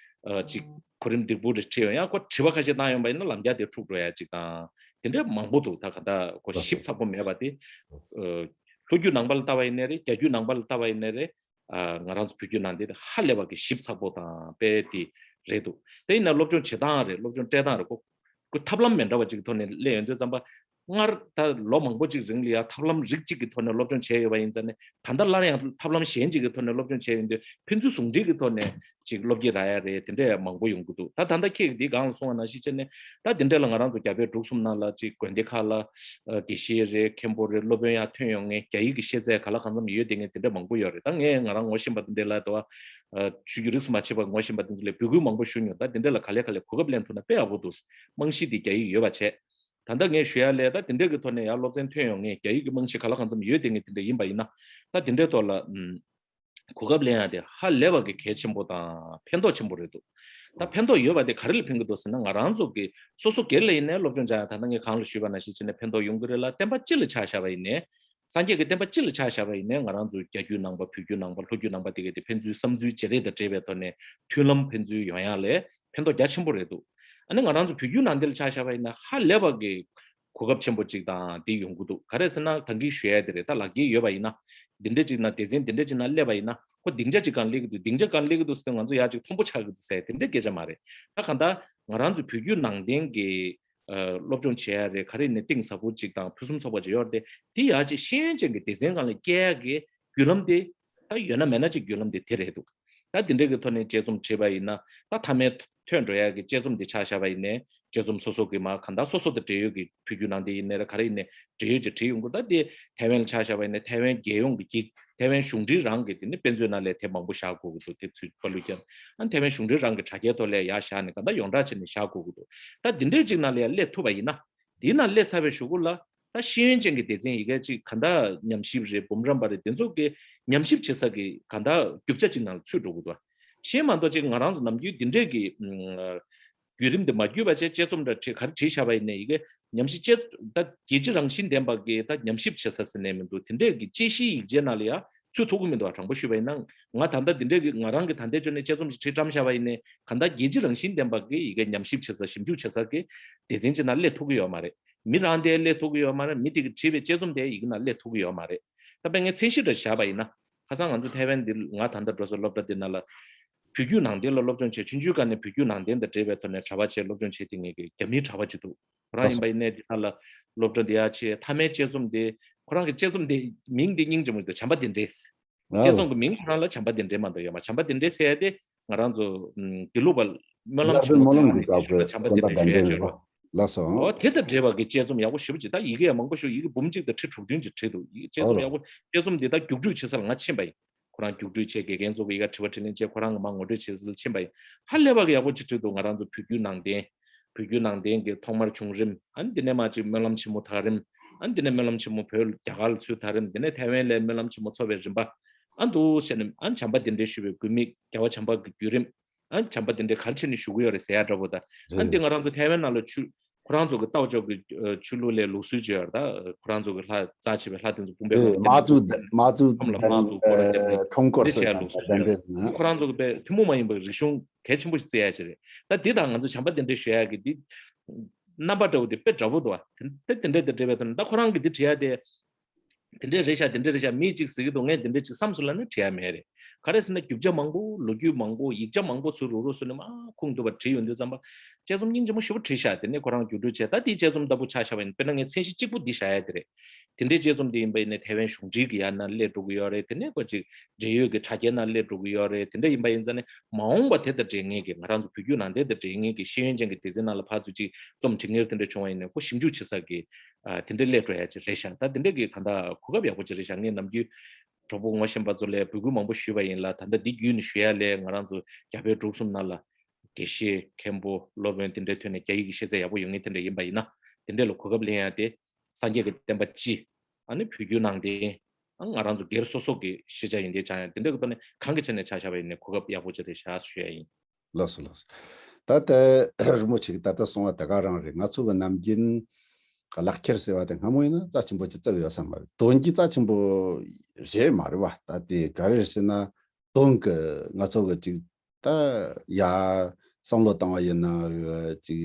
ཨ་ཅིག་གོ་རིམ་སྡིགས་པོ་རེ་ཁྲིད་ཡོང་། ཡང་ཁོ་དྲི་བ་ཁ་ཤས་བཏང་ཡོང་པ་ཡིན་ན་ལམ་རྒྱགས་དེ་འཁྲུག་འགྲོ་ཡ་ཅིག་དང་། དེ་འདྲ་མང་པོ་འདུག། ད་ག་ད་ཁོ་ཞིབ་ཚགས་པོ་མེད་པ་དེ། ཨ་ལྷོ་བརྒྱུད་ནང་པ་ལ་ལྟ་བ་ཡིན་ནའི་རེད། རྒྱ་བརྒྱུད་ནང་པ་ལ་ལྟ་བ་ཡིན་ནའི་རེད། ཨ་ང་རང་ཚོ་བོད་བརྒྱུད་ནང་བསྟན་དེ་ཧ་ལས་པ་གི་ཞིབ་ཚགས་པོ་དང་དཔེ་དེ་རེད་འདུག། དེ་ཡིན་ན་སློབ་སྦྱོང་བྱེད་སྟངས་རེད། སློབ་སྦྱོང་སྤྲད་སྟངས་རེད། ཁོ་ཁོ་ཐབས་ལམ་མི་འདྲ་བ་ཅིག་གི་ཐོག་ནས་སླེབས་ཡོང་དུས་ཙམ་པ། སྔར་ད་ལོ་མང་པོ་ཅིག་རིང་ལ་ཡང་ཐབས་ལམ་རིགས་གཅིག་གི་ཐོག་ནས་སློབ་སྦྱོང་བྱས་ཡོད་པ་ཡིན་ཙང་ནས། ད་ལྟ་སླར་ཡང་ཐབས་ལམ་གཞན་གཅིག་གི་ཐོག་ནས་སློབ་སྦྱོང་བྱས་ཡོང་དུས་ཕན་ཚུན་ཟུང་འབྲེལ་གྱི་ཐོག་ནས་ཅིག་སློབ་ཀྱི་རག་ཡ་རེད། དེ་འདྲ་མང་པོ་ཡོང་གི་འདུག་ད་ད་ལྟ་ཁྱེད་ཀྱིས་འདི་སྒང་ལ་གསུངས་པ་ནང་བཞིན་བྱས་ནས། ད་དེ་འདྲ་ལ་ང་རང་ཚོ་རྒྱ་བལ་འབྲུག་གསུམ་ནང་ལ་ཅིག་དགོན་སྡེ་ཁག་ལ་ཨ་དགེ་བཤེས་རེད། མཁན་པོ་རེད། སློབ་དཔོན་ཡང་ཐོན་ཡོང་མཁན། རྒྱ་ཡིག་གི་ཤེས་ཚད་ག་ལ་གང་འཚམ་ཡོད་བསྡད་མཁན་དེ་འདྲ་མང་པོ་ཡོད་རེད། ད་ངས་ང་རང་ངོ་ཤེས་པ་དེ་འདྲ་ལ་དུ་བ་ཨ་ཆོས་བརྒྱུད་རིས་སུ་མ་ཆད་པ་ངོ་ཤེས་པ་དེ་ཚོ་ལ་འབོད་སྐུལ་མང་པོ་ཞུ་མྱོང་། ད་དེ་འདྲ་ལ་ག་ལེ་ག་ལེ་གོ་སྐབས་ལེན་ཐུབ་ན་དཔེ་ཡག་པོ་འདུག་རྨང་གཞི་དེ་རྒྱ་ཡིག་ཡོད་པ་བྱས། ད་ལྟ་ངས་ཞུ་ཡ་ལས། ད་དེ་འདྲ་གི་ཐོག་ནས་ཡར་སློབ་ཚན་ཐོན་ཡོང་མཁན། རྒྱ་ཡིག་གི་རྨང་གཞི་ག་ལ་གང་འཚམ་ཡོད་བསྡད་མཁན་དེ་འདྲ་ཡིན་པ་ཡིན་ན། ད་དེ་འདྲའི་ཐོག་ལ་ཨམ་གོ་སྐབས་ལེན་ཡ་དེ་ཧ་ལས་པ་གི་གལ་ཆེན་པོ་དང་ཕན་ཐོགས་ཆེན་པོ་རེད་འདུག་ད་ཕན་ཐོགས་ཡོད་པ་དེ་ག་རེ་ལ་ཕན་གི་འདུག་ཟེར་ན། ང་རང་ཚོ་གི་སོ་སོ་སྒེར་ལ་ཡིན་ནའི་སློབ་སྦྱོང་སྦྱང་ཡ། ད་ལྟ་ངས་གོང་ལ་ཞུས་པ་ནང་བཞིན་བྱས་ནས་ཕན་ཐོགས་ཡོང་གི་རེད་ལ། བསྟན་པ་སྤྱི་ལ་ཆ་བཞག་པ་ཡིན་ནའི། སངས་རྒྱས་ཀྱི་བསྟན་པ་སྤྱི་ལ་ཆ་བཞག་པ་ཡིན་ནའི། ང་རང་ཚོ་རྒྱ་བརྒྱུད་ནང་པ། བོད་བརྒྱུད་ནང་པ། ལྷོ་བརྒྱུད་ནང་པ་དེ་གའི་དེ་ཕན་ཚུན་བསམ་ཚུལ་བརྗེ་རེས་དང་འབྲེལ་བའི་ཐོག་ནས་མཐུན་ལམ་ཕན་ཚུན་ཡོང་ཡ་ལ་ཕན་ཐོགས་རྒྱ་ཆེན་པོ་རེད་འདུག་ཨ་ནི་ང་རང་ཚོ་བོད་བརྒྱུད་ནང་བསྟན་ལ་ཆ་བཞག་པ་ཡིན་ན་ཧ་ལས་པ་གི་གོ་སྐབས་ཆེན་པོ་ཅིག་དང་དེ་ཡོང་གི་འདུག་ག་རེ་ཟེར་ན། ད་གིན་ཞུ་ཡ་དེ་རེད། ད་ལག་འཁྱེར་ཡོད་པ་ཡིན་ན། འདི་འདྲ་ཅིག་ན། སྡེ་ཚན་འདི་འདྲ་ཅིག་ན་སླེབས་པ་ཡིན་ན། ཁོ་སྡིངས་ཆ་ཅིག་སྒང་སླེབས་ཀྱི་འདུག་སྡིངས་ཆ་སྒང་སླེབས་ཀྱི་འདུག་ཟེར་ཏེ་ང་ཚོ་ཡར་ཅིག་མཐོན་པོ་ཆགས་ཀྱི་འདུག་ཟེར་དེ་འདྲའི་སྐད་ཆ་མ་རེད། ད་གང་ལྟར་ང་རང་ཚོ་བོད་བརྒྱུད་ནང་བསྟན་གྱི་ཨ་སློབ་སྦྱོང་བྱེད་ཡ་རེད། ག་རེ་ནས་གཏིང་ཟབ་པོ་ཅིག་དང་ཕུན་སུམ་ཚོགས་པ་ཅིག་ཡོད་རེད་དེ། དེ་ཡར་ཅིག་ཤེས་ཡོན་ཅན་གྱི་སྡེ་ཚན་སྒང་ལ་སྐྱེལ་ཡ་གི་བརྒྱུད་ལམ་དེ། ད་ཡོད་ན་མེད་ན་ཅིག་བརྒྱུད་ལམ་དེ་དེ་རེད་འདུག་ད་དེ་འདྲ་གི་ཐོག་ནས་དཔྱད་རྩོམ་བྲིས་པ་ཡིན་ན། ད་མཐའ་མའི་ཐོན་འགྲོ་ཡ་གི་དཔྱད་རྩོམ་དེ་ཆ་བཞག་པ་ཡིན་ནའི། དཔྱད་རྩོམ་སོ་སོ་གི་མར་གང་ལྟར་སོ་སོ་དང་འབྲེལ་ཡོད་ཀྱི་བོད་བརྒྱུད་ནང་བསྟན་ཡིན་ནའི་རེད། ག་རེ་ཡིན་ནའི་འབྲེལ་ཡོད་ཅིག་བྲིས་ཡོང་གི་འདུག་ད་དེ་ཐའེ་ཝན་ལ་ཆ་བཞག་པ་ཡིན་ནའི་ཐའེ་ཝན་རྒྱལ་ཡོངས་ཀྱི་གི་ཐའེ་ཝན་གཞུང་འབྲེལ་རང་གི་དེ་ནི་དཔེ་མཛོད་ནང་ལ་དེབ་མང་པོ་བཞག་དགོས་ཀྱི་འདུག་དེབ་ཚུད་པ་ལུས་ཀྱང་། ཨ་ནི་ཐའེ་ཝན་གཞུང་འབྲེལ་རང་གི་དྲ་རྒྱའི་ཐོག་ལ་ཡར་བཞག་ནས་གང་ལྟར་ཡོངས་གྲགས་བྱས་ནས་བཞག་དགོས་ཀྱི་འདུག་ད་དེ་འདྲའི་ཅིག་ནང་ལ་ཡར་སླེབས་ཐུབ་པ་ཡིན་ན། དེའི་ནང་སླེབས་ཚར་བའི་གཞུག་གུ་ལ། ད་ཤེས་ཡོན་ཅན་གྱི་སྡེ་ཚན་ཡི་གེ་ཅིག་གང་ལྟར་ཉམས་ཞིབ་རེད། འབུམ་རམས་པ་རེད། དེ་ཚོ་གི་ཉམས་ཞིབ་བྱེད་ས་གི་གང་ལྟར་རྒྱུ་ཆ་ཅིག་ནང་ལ་ཚུད་འགྲོ་གི་འདུག་གཞན་མ་གཏོགས་ཅིག་ང་རང་ཚོ་ནམ་རྒྱུན་འདི་འདྲས་ཀྱི་ཨ་བརྒྱུད་རིམ་དེ་མ་བརྒྱུད་པ་བྱས་དཔྱད་རྩོམ་འདྲ་བྲིས། ག་རེ་བྲིས་བཞག་པ་ཡིན་ནའི་ཡི་གེ་ཉམས་ཞིབ་བྱེད། ད་རྒྱལ་སྤྱི་རང་བཞིན་ལྡན་པ་གི་ད་ཉམས་ཞིབ་བྱེད་ས་ཟེར་ནས་མི་འདུག་དེ་འདྲས་ཀྱི་དཔྱད་གཞིའི་ཡིག་ཆའི་ནང་ལ་ཡ་ཚུད་ཐུབ་ཀྱི་མི་འདུག་བ། དྲང་པོ་ཞུས་པ་ཡིན་ན། ང་ད་ལྟ་འདི་འདྲས་ཀྱི་ང་རང་གི་ད་ལྟའི་ཆོས་ནས་དཔྱད་རྩོམ་ཞིག་བྲིས་བཀྲམ་བཞག་པ་ཡིན་ནའི་གང་ལྟར་རྒྱལ་སྤྱི་རང་བཞིན་ལྡན་པ་གི་ཡི་གེ་ཉམས་ཞིབ་བྱེད་ས། ཞིབ་འཇུག་བྱེད་ས་གི་སྡེ་ཚན་ཅིག་ནང་སླེབས་ཐུབ་ཀྱི་ཡོད་མ་རེད། མི་རང་དེ་སླེབས་ཐུབ་ཀྱི་ཡོད་མ་རེད། མི་དེ་གིས་བྲིས་པའི་དཔྱད་རྩོམ་དེ་ཡི་གེ་ནང་སླེབས་ཐུབ་ཀྱི་ཡོད་མ་རེད། ད་དཔེ་ངས་མཚན་གཞི་འདྲ་བཞག་པ་ཡིན་ན། ཁ་སང་ང་ཚོ་ཐའེ་ཝན་འདི་ང་ད་ལྟ་འགྲོ་སའི་སློབ་གྲྭ་འདི་ནང་ལ་བོད་བརྒྱུད་ནང་བསྟན་ལ་སློབ་སྦྱོང་བྱས། ཆུང་ཆུང་སྒང་ནས་བོད་བརྒྱུད་ནང་བསྟན་དང་འབྲེལ་བའི་ཐོག་ནས་གྲྭ་པ་བྱས་སློབ་སྦྱོང་བྱས་བསྡད་མཁན་གྱི་རྒྱ་མིའི་གྲྭ་པ་ཅིག་འདུག་ཁོ་རང་ཡིན་པ་ཡིན་ནའི་འདི་ལྟར་ལ་སློབ་གྲྭ་འདི་ཡར་བྱས། མཐའ་མའི་དཔྱད་རྩོམ་འདི་ཁོ་རང་གི་དཔྱད་རྩོམ་འདི་མིང་འདི་སྙིང་རྗེ་མོ་འདུག་བྱམས་པ་བདེ་འདྲེས། དཔྱད་རྩོམ་གྱི་མིང་ཁོ་རང་ལ་བྱམས་པ་བདེ་འདྲེས་མ་གཏོགས་ཡོད་མ། བྱམས་པ་བདེ་འདྲེས་ཟེར་ཡ་དེ་ང་རང་ཚོ་ཨམ་དགེ་ལུགས་པ་སྨོན་ལམ་ཆེན་མོ་ཚེ་དབང་མི་ཉམས་ཤོག་ལ་བྱམས་པ་བདེ་འདྲེས་ཞུ་ཡ་ཅིག་རེད། ལགས་སོ། འོ་དེ་དང་འབྲེལ་བ་གི་དཔྱད་རྩོམ་ཡག་པོ་ཞེ་པོ་ཅིག་ད་ཡི་གེ་ཡང་མང་པོ་ཞིག་ཡི་གེ་འབུམ་གཅིག་དང་ཁྲི་དྲུག་བདུན་ཅིག་བྲིས་འདུག་དཔྱད་རྩོམ་ཡག་པོ། དཔྱད་རྩོམ་འདི་ད་རྒྱུགས་སྤྲོད་བྱེད་ས་ལ་ང་ཕྱིན་པ་ཡིན། ཁོ་རང་རྒྱུགས་སྤྲོད་བྱས། དགེ་རྒན་ཚོ་གི་ཡ་དྲི་བ་དྲིས་ལན་བྱས། ཁོ་རང་གི་མར་ངོ་སྤྲོད་བྱེད་ས་ལ་ཕྱིན་པ་ཡིན། ཧ་ལས་པ་གི་ཡག་པོ་ཅིག་བྲིས་འདུག་ང་རང་ཚོ་བོད་བརྒྱུད་ནང་བསྟན། བོད་བརྒྱུད་ནང་བསྟན་གྱི་ཐོག་མར་བྱུང་རིམ། ཨ་ནི་འདི་ནས་མར་ཅིག་སྨོན་ལམ་ཆེན་མོ་དར་རིམ། ཨ་ནི་འདི་ནས་སྨོན་ལམ་ཆེན་མོ་བོད་རྒྱ་གར་ལ་ཚུར་དར་རིམ། འདི་ནས་ཐའེ་ཝན་ལ་སྨོན་ལམ་ཆེན་མོ་ཚོགས་པའི་རིམ་པ། ཨ་འདུག་བྱས་ནས་ཨ་ནི་བྱམས་པ་བདེ་འདྲེས་ཞུ་བའི་དགོས་དམིགས། རྒྱལ་བ་བྱམས་པ་གི་བརྒྱུད་རིམ། ཨ་ནི་བྱམས་པ་བདེ་འདྲེས་ག་རེ་བྱས་ནས་ཞུ་གི་ཡོད་རེད་ཟེར་ཡ་འདྲ་པོ་དང་། ཨ་ནི་འདི་ང་རང་ཚོ་ཐའེ་ཝན་ནང་ལ་ཆུ་ཁོ་རང་ཚོ་གི་ཏའོ་ཅོ་གི་ཨ་ཆོས་ལུགས་ལ་ལུགས་སྲོལ་ཅིག་ཡོད་རེད། ད་ཁོ་རང་ཚོ་གི་ལྷ་རྩ་ཆེ་བའི་ལྷ་དེ་ཚོ་དཔུང་པའི་འོག་མ་བཙུགས། མ་བཙུགས། མཚམས་ལ་མ་བཙུགས། སྐོར་ར་བརྒྱབ་ནས་ཁྲོམ་སྐོར་དེ་ཟེར་བྱས་ཡ་ལུགས་སྲོལ་ཅིག་ཡོད་རེད། ཁོ་རང་ཚོ་གི་དཔེ་ཐུན་མོང་མ་ཡིན་པའི་རིག་གཞུང་གལ་ཆེན་པོ་ཞིག་བརྩི་ཡ་ཅིག་རེད། ད་འདི་དང་ང་ཚོ་བྱམས་པ་བདེ་འདྲེས་ཞུ་ཡ་གི་འདི་རྣམ་པ་འདྲ་བོ་དེ་དཔེ་འདྲ་པོ་འདུག་བ། དེ་དེ་འདྲ་དེ་འདྲ་བའི་དོན་ད་ཁོ་རང་གི་འདི་བྲིས་ཡ་དེ། དེ་འདྲས་རེད་ཤག་དེ་འདྲས་རེད་ཤག་མིས་ཅིག་ཟེར་གྱི་འདུག་ངས་དེ་འདྲས་ཅིག་བསམ་སོང་ལབ་ན་བྲིས་ཡ་མེད་རེད། ག་རེ་ཟེར་ན་རྒྱུ་ཆ་མང་པོ། ལོ་རྒྱུས་མང་པོ། ཡིག་ཆ་མང་པོ་ཚུར་རུག་རུག་བཟོས་ནས་མར་ཁུངས་འདུག་པ་བྲིས་ཡོང་དུས་ཙམ་པ། དཔྱད་རྩོམ་སྙིང་རྗེ་མོ་ཞེ་པོ་བྲིས་ཤག་དེ་ནས་ཁོ་རང་རྒྱུགས་སྤྲོད་བྱས། ད་དེའི་དཔྱད་རྩོམ་ལྟ་བུ་ཆ་བཞག་པ་ཡིན། དཔེར་ན་ངས་མཚན་གཞི་གཅིག་པུ་འདི་བཞག་ཡ་དེ་རེད། དེ་འདྲའི་དཔྱད་རྩོམ་དེ་ཡིན་པ་ཡིན་ནའི་ཐའེ་ཝན་གཞུང་འབྲེལ་གྱི་ཡར་ནང་སླེབས་འགྲོ་གི་ཡོད་རེད། དེ་ནས་ཁོ་ཅིག་འབྲེལ་ཡོད་ཀྱི་དྲ་རྒྱའི་ནང་སླེབས་འགྲོ་གི་ཡོད་རེད། དེ་འདྲ་ཡིན་པ་ཡིན་ཙང་ནས་མ་འོངས་པ་དེ་དང་འབྲེལ་མཁན་གྱི། ང་རང་ཚོ་བོད་བརྒྱུད་ནང་བསྟན་དང་འབྲེལ་མཁན་གྱི་ཤེས་ཡོན་ཅན་གྱི་སྡེ་ཚན་ནང་ལ་ཕར་ཚུར་ཅིག་རྩོམ་སྒྲིག་གཉེར་དེ་འདྲ་བྱུང་བ་ཡིན་ནའི་ཁོ་ཞིབ་འཇུག་བྱེད་ས་གི་ཨ་དེ་འདྲ་སླེབས་འགྲོ་ཡ་ཅིག་རེད་ཤག་ད་དེ་འདྲ་གི་གང་ལྟར་གོ་སྐབས་ཡག་པོ་ཅིག་རེད་ཤག་ངས་ནམ་རྒྱུན་གྲོགས་པོ་ངོ་ཤེས་པ་ཚོ་ལ་འབོད་སྐུལ་མང་པོ་ཞུས་པ་ཡིན་ལ། ད་ལྟ་འདི་བརྒྱུད་ནས་ཞུ་ཡ་ལས། ང་རང་ཚོ་རྒྱ་བལ་འབྲུག་གསུམ་ནང་ལ་དགེ་བཤེས་མཁན་པོ་སློབ་དཔོན་དེ་འདྲའི་ཐོན་ནས་རྒྱ་ཡིག་གི་ཤེས་ཚད་ཡག་པོ་ཡོད་མཁན་དེ་འདྲ་ཡིན་པ་ཡིན་ན། དེ་འདྲ་ལ་གོ་སྐབས་ལེན་ཡ་དེ་སངས་རྒྱས་ཀྱི་བསྟན་པ་སྤྱི། ཨ་ནི་བོད་བརྒྱུད་ནང་བསྟན། ཨ་ང་རང་ཚོ་སྒེར་སོ་སོ་གི་ཤེས་བྱ་ཡིན་དེ་སྦྱང་ཡ་དེ་འདྲ་གི་ཐོག་ནས་གང་གི་ཆ་ནས་ཆ་བཞག་པ་ཡིན་ནའི་གོ་སྐབས་ཡག་པོ་ཅིག་རེད་ཤག་ཞུ་ཡ་ཡིན། ལགས་སོ། ལགས་སོ། ད་ལྟ་རི་མོ་ཆེ་གི་ད་ལྟ་གསུང་བ་དེ་ག་རང་རེད། ང་ཚོ་གི་ནམ་རྒྱུན་ལག་ཁྱེར་ཟེར་བ་དེ་སྔ་མོ་ཡིན་ན་རྩ་ཆེན་པོ་ཅིག་བརྩི་གི་ཡོད་ས་མ་རེད། དོན་གྱིས་རྩ་ཆེན་པོ་རེད་མ་རེད་བ། ད་དེ་ག་རེ་རེད་ཟེར་ན། དོན་གྱིས་ང་ཚོ་གི་ཅིག་ད་ཡར་བསམ་བློ་བཏང་བ་ཡིན་ན། ཅིག་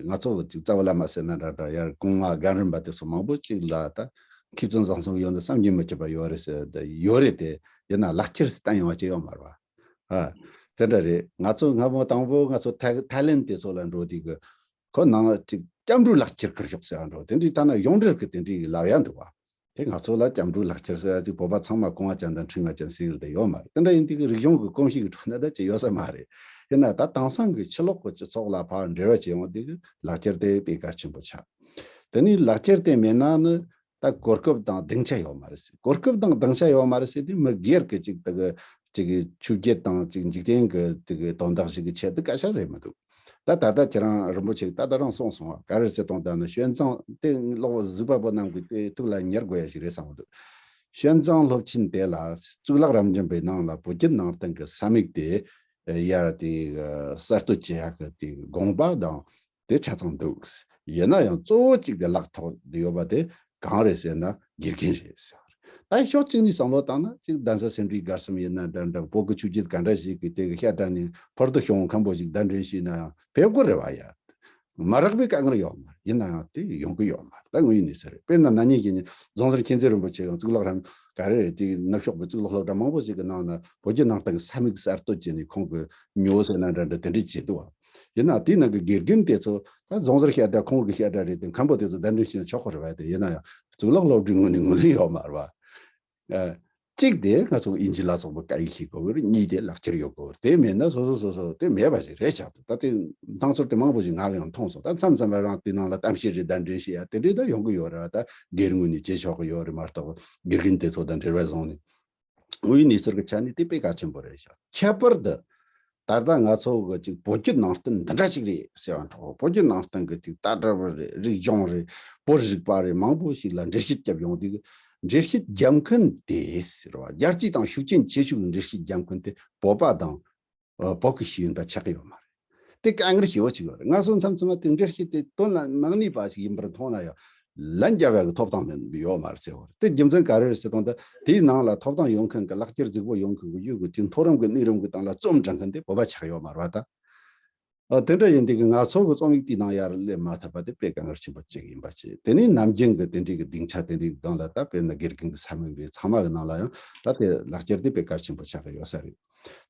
ང་ཚོ་གི་ཅིག་རྩ་བ་བླ་མ་ཟེར་ན་འདྲ་འདྲ། ཡར་གོང་མ་རྒན་རིམ་པ་དེ་ཚོ་མང་པོ་ཅིག་ལ་ད་མཁས་བཙུན་བཟང་གསུམ་ཡོད་འདི་བསམ་གྱིས་མི་ཁྱབ་པ་ཡོད་རེད་ཟེར། ད་ཡོད་རེད། དེ་ཡིན་ན་ལག་ཁྱེར་བསྟན་ཡོང་བ་ཅིག་ཡོད་མ་རེད་བ། ཨ། དེ་འདྲ་རེད། ང་ཚོ་སྔ་མོ་དང་པོ་ང་ཚོ་ཐའི་ཐའི་ལེན་དེ་ཚོ་ལ་འགྲོ་དུས་གི་ཁོ་ནང་ཅིག་ སྐྱབས་འགྲོའི་ལག་ཁྱེར་ཁུར་ཤོག་ཟེར་བ་འདྲ་བོ་དེ་འདྲའི་ཐ་ན་ཡོངས་འབྲེལ་གྱི་དེ་འདྲའི་ལབ་ཡ་འདུག་བ། དེ་ང་ཚོ་ལ་སྐྱབས་འགྲོའི་ལག་ཁྱེར་ཟེར་ཡ་ཅིག་བོད་པ་ཚང་མ་གོང་བ་ཅན་དང་ཕྲེང་བ་ཅན་ཟེར་ཡ་དེ་ཡོད་མ་རེད། དེ་འདྲ་ཡིན་དུས་ཀྱི་རིག་གཞུང་གི་གོམས་གཤིས་ཀྱི་ཁྲོད་ན་ད་ཅི་ཡོད་ས་མ་རེད། ཡིན་ན་ད་དེང་སང་གི་ཕྱི་ལོགས་ཀྱི་སྤྱི་ཚོགས་ལ་ཕར་འབྲེལ་བ་བྱེད་ཡོང་དུས་ཀྱི་ལག་ཁྱེར་དེ་དཔེ་གལ་ཆེན་པོ་ཆགས། དེ་ནས་ལག་ཁྱེར་དེ་མེད་ན་ནི་ད་གོ་སྐབས་དང་སྡིངས་ཆ་ཡོད་མ་རེད་ཟེར། གོ་སྐབས་དང་སྡིངས་ཆ་ཡོད་མ་རེད་ཟེར་དུས་མི་སྒེར་གྱི་ཅིག་དེ་གི་ཅིག་གི་ཆོས་བརྒྱུད་དང་ཅིག་འཇིག་རྟེན་གྱི་དེ་གི་དོན་དག་ཞིག་གི་ཆེད་དུ་སྐད་ཆ་རེད་མི་འདུག། ད་ད་ལྟ་ཁྱེད་རང་རིན་པོ་ཆེ་ད་ལྟ་རང་གསུངས་སོང་བ། ག་རེ་ཟེར་དང་ད་ནི་ཞོན་ཙང་དེ་ཀློག་གཟིགས་པ་པོ་རྣམས་ཀྱི་དེ་ཐུགས་ལ་ཉར་དགོས་ཡ་ཞིག་རེད་བསམ་གྱི་འདུག། ཞོན་ཙང་སློབ་ཆེན་དེ་ལ་གཙུག་ལག་རབ་འབྱམས་པའི་ནང་ལ་བོད་བརྒྱུད་ནང་བསྟན་གྱི་ས་མིག་དེ་ཡར་དེ་གསར་གཏོད་བྱེད་ཡ་གི་དེ་དགོངས་པ་དང་དེ་ཆ་ཚང་འདུག། ཡིན་ན་ཡང་གཙོ་བོ་གཅིག་དེ་ལག་ཐོག་ཏུ་ཡོད་པ་དེ་གང་རེད་ཟེར་ན་དགེ་རྒན་རེད་ཟེར་བ་རེད། ད་ཕྱོགས་གཅིག་ནས་བསམ་བློ་བཏང་ན་ཅིག་གདན་ས་སེ་འབྲས་དགའ་གསུམ་ཡིན་ན་འདྲ་འདྲ་བོད་ཀྱི་ཆོས་བརྒྱུད་ག་འདྲ་ཞིག་གི་དེ་གི་བཤད་གྲྭ་ནས་ཕུར་དུ་བྱུང་མཁན་པོ་ཞིག་གདན་འདྲེན་ཞུས་ན་ཡང་ཕེབས་དགོས་རེད་བ་ཡ། མ་རག་པའི་དཀའ་ངལ་ཡོད་མ་རེད། ཡིན་ན་ཡང་དེ་ཡོང་གི་ཡོད་མ་རེད། ད་དངོས་ཡོད་གནས་ཚུལ་རེད། དཔེར་ན་ན་ནིང་གི་ཉིན་རྫོང་སར་མཁྱེན་བརྩེ་རིན་པོ་ཆེ་ཡང་གཙུག་ལག་རམ་ག་རེ་རེད་དེ་ནུབ་ཕྱོགས་པའི་གཙུག་ལག་སློབ་གྲྭ་མང་པོ་ཞིག་གི་ནང་ན་བོད་བརྒྱུད་ནང་བསྟན་གྱི་ས་མིག་གསར་གཏོད་བྱས་ནས་ཁོང་གི་ཉོ་ཟེར་ན་འདྲ་འདྲ་དེ་འདྲས་བྱེད་འདུག་བ། ཡིན་ན་དེའི་ནང་གི་དགེ་རྒན་དེ་ཚོ་ད་རྫོང་སར་བཤད་གྲྭ་ཁོང་གི་བཤད་གྲྭ་རེད་དེ་མཁན་པོ་དེ་ཚོ་གདན་འདྲེན་བྱས་ན་ཆོག་གི་རེད་བ། དེ་ཡིན་ན་ཡང་གཙུག་ལག་སློབ་གྲྭའི་ངོས་ནས་ངོས་ལེན་ཡོད་མ་རེད་བ། ཨ། གཅིག་དེ་ང་ཚོ་དབྱིན་ཇི་ལ་སོགས་པའི་སྐད་ཡིག་ཤེས་དགོས་ཀྱི་རེད། གཉིས་དེ་ལག་ཁྱེར་ཡོད་དགོས་རེད། དེ་མེད་ན་སོ་སོ་སོ་སོ་དེ་མེད་པ་ཞིག་རེད་ཆགས་འདུག། ད་དེ་སྣང་ཚུལ་དེ་མང་པོ་ཞིག་ང་ལ་ཡང་མཐོང་སོང་། ད་མཚམས་མཚམས་ལ་རང་དེ་ནང་ལ་གཏམ་བཤད་རེད་གདན་འདྲེན་བྱེད་ཡ་དེ་འདྲས་ད་ཡོང་གི་ཡོད་རེད་བ། ད་སྒེར་ངོས་ནས་བྱེད་ཆོག་གི་ཡོད་རེད་མ་གཏོགས་དགེ་རྒན་དེ་ཚོ་དང་འབྲེལ་བ་བཟུང་ནས། དངོས་ཡོད་གནས་ཚུལ་གྱི་ཆ་ནས་དེ་དཔེ་གལ་ཆེན་པོ་རེད་ཤག། ཁྱད་པར་དུ་ད་ལྟ་ང་ཚོ་གི་ཅིག་བོད་བརྒྱུད་ནང་བསྟན་འདི་འདྲ་ཅིག་རེད་ཟེར་བ་འདྲ་བོ། བོད་བརྒྱུད་ནང་བསྟན་གྱི་ཅིག་ལྟ་གྲུབ་རེད། རིག་གཞུང་རེད། བོད་རིག་པ་རེད། མང་པོ་ཞིག་ལ་འགྲེལ་བཤད་བརྒྱབ་ཡོང་དུས་འགྲེལ་བཤད་རྒྱབ་མཁན་དེ་ཟེར་བ་རྒྱལ་སྤྱི་དང་ཤུགས་རྐྱེན་ཆེ་ཤོས་ཀྱི་འགྲེལ་བཤད་རྒྱབ་མཁན་དེ་བོད་པ་དང་། ཨ། བོད་ཀྱི་ཤེས་ཡོན་པ་ཆགས་ཀྱི་ཡོད་མ་རེད། དེ་དཀའ་ངལ་ཞེ་པོ་ཅིག་ཡོད་རེད། ང་ཚོ་མཚམས་མཚམས་དེ་འགྲེལ་བཤད་དེ་དོན་ལ་མ་གནས་པ་ཞིག་ཡིན་པར་མཐོང་ན་ཡང་ལན་རྒྱབ་ཡག་གི་ཐོབ་ཐང་མེད་ཡོད་མ་རེད་ཟེར་བ་རེད། དེ་རྒྱུ་མཚན་ག་རེ་རེད་ཟེར་དང་ད་དེའི་ནང་ལ་ཐོབ་ཐང་ཡོད་མཁན་གྱི་ལག་ཁྱེར་རྫིག་པོ་ཡོད་མཁན་གྱི་ཡུལ་གྱི་དེ་མཐོ་རིམ་གྱི་གནས་རིམ་གྱི་སྟེང་ལ་རྩོམ་འབྲི་མཁན་དེ་བོད་པ་ཆགས་ཡོད་མ་རེད་བ་ད། ཨ། དེ་འདྲ་ཡིན་དུས་ཀྱི་ང་ཚོ་གི་རྩོམ་ཡིག་དེའི་ནང་ཡར་སླེབས་མ་ཐུབ་པ་དེ་དཔེ་དཀའ་ངལ་ཆེན་པོ་གཅིག་ཡིན་པ་བྱས། དེ་ནས་ནམ་རྒྱུན་གྱི་དེ་འདྲའི་གི་སྡིངས་ཆ་དེ་འདྲའི་སྒང་ལ་ད་དཔེར་ན་དགེ་རྒན་གྱི་ས་མིག་རེད། ཚང་མ་གི་ནང་ལ་ཡང་ད་དེ་ལག་ཁྱེར་དེ་དཔེ་གལ་ཆེན་པོ་ཆགས་ཀྱི་ཡོད་ས་རེད།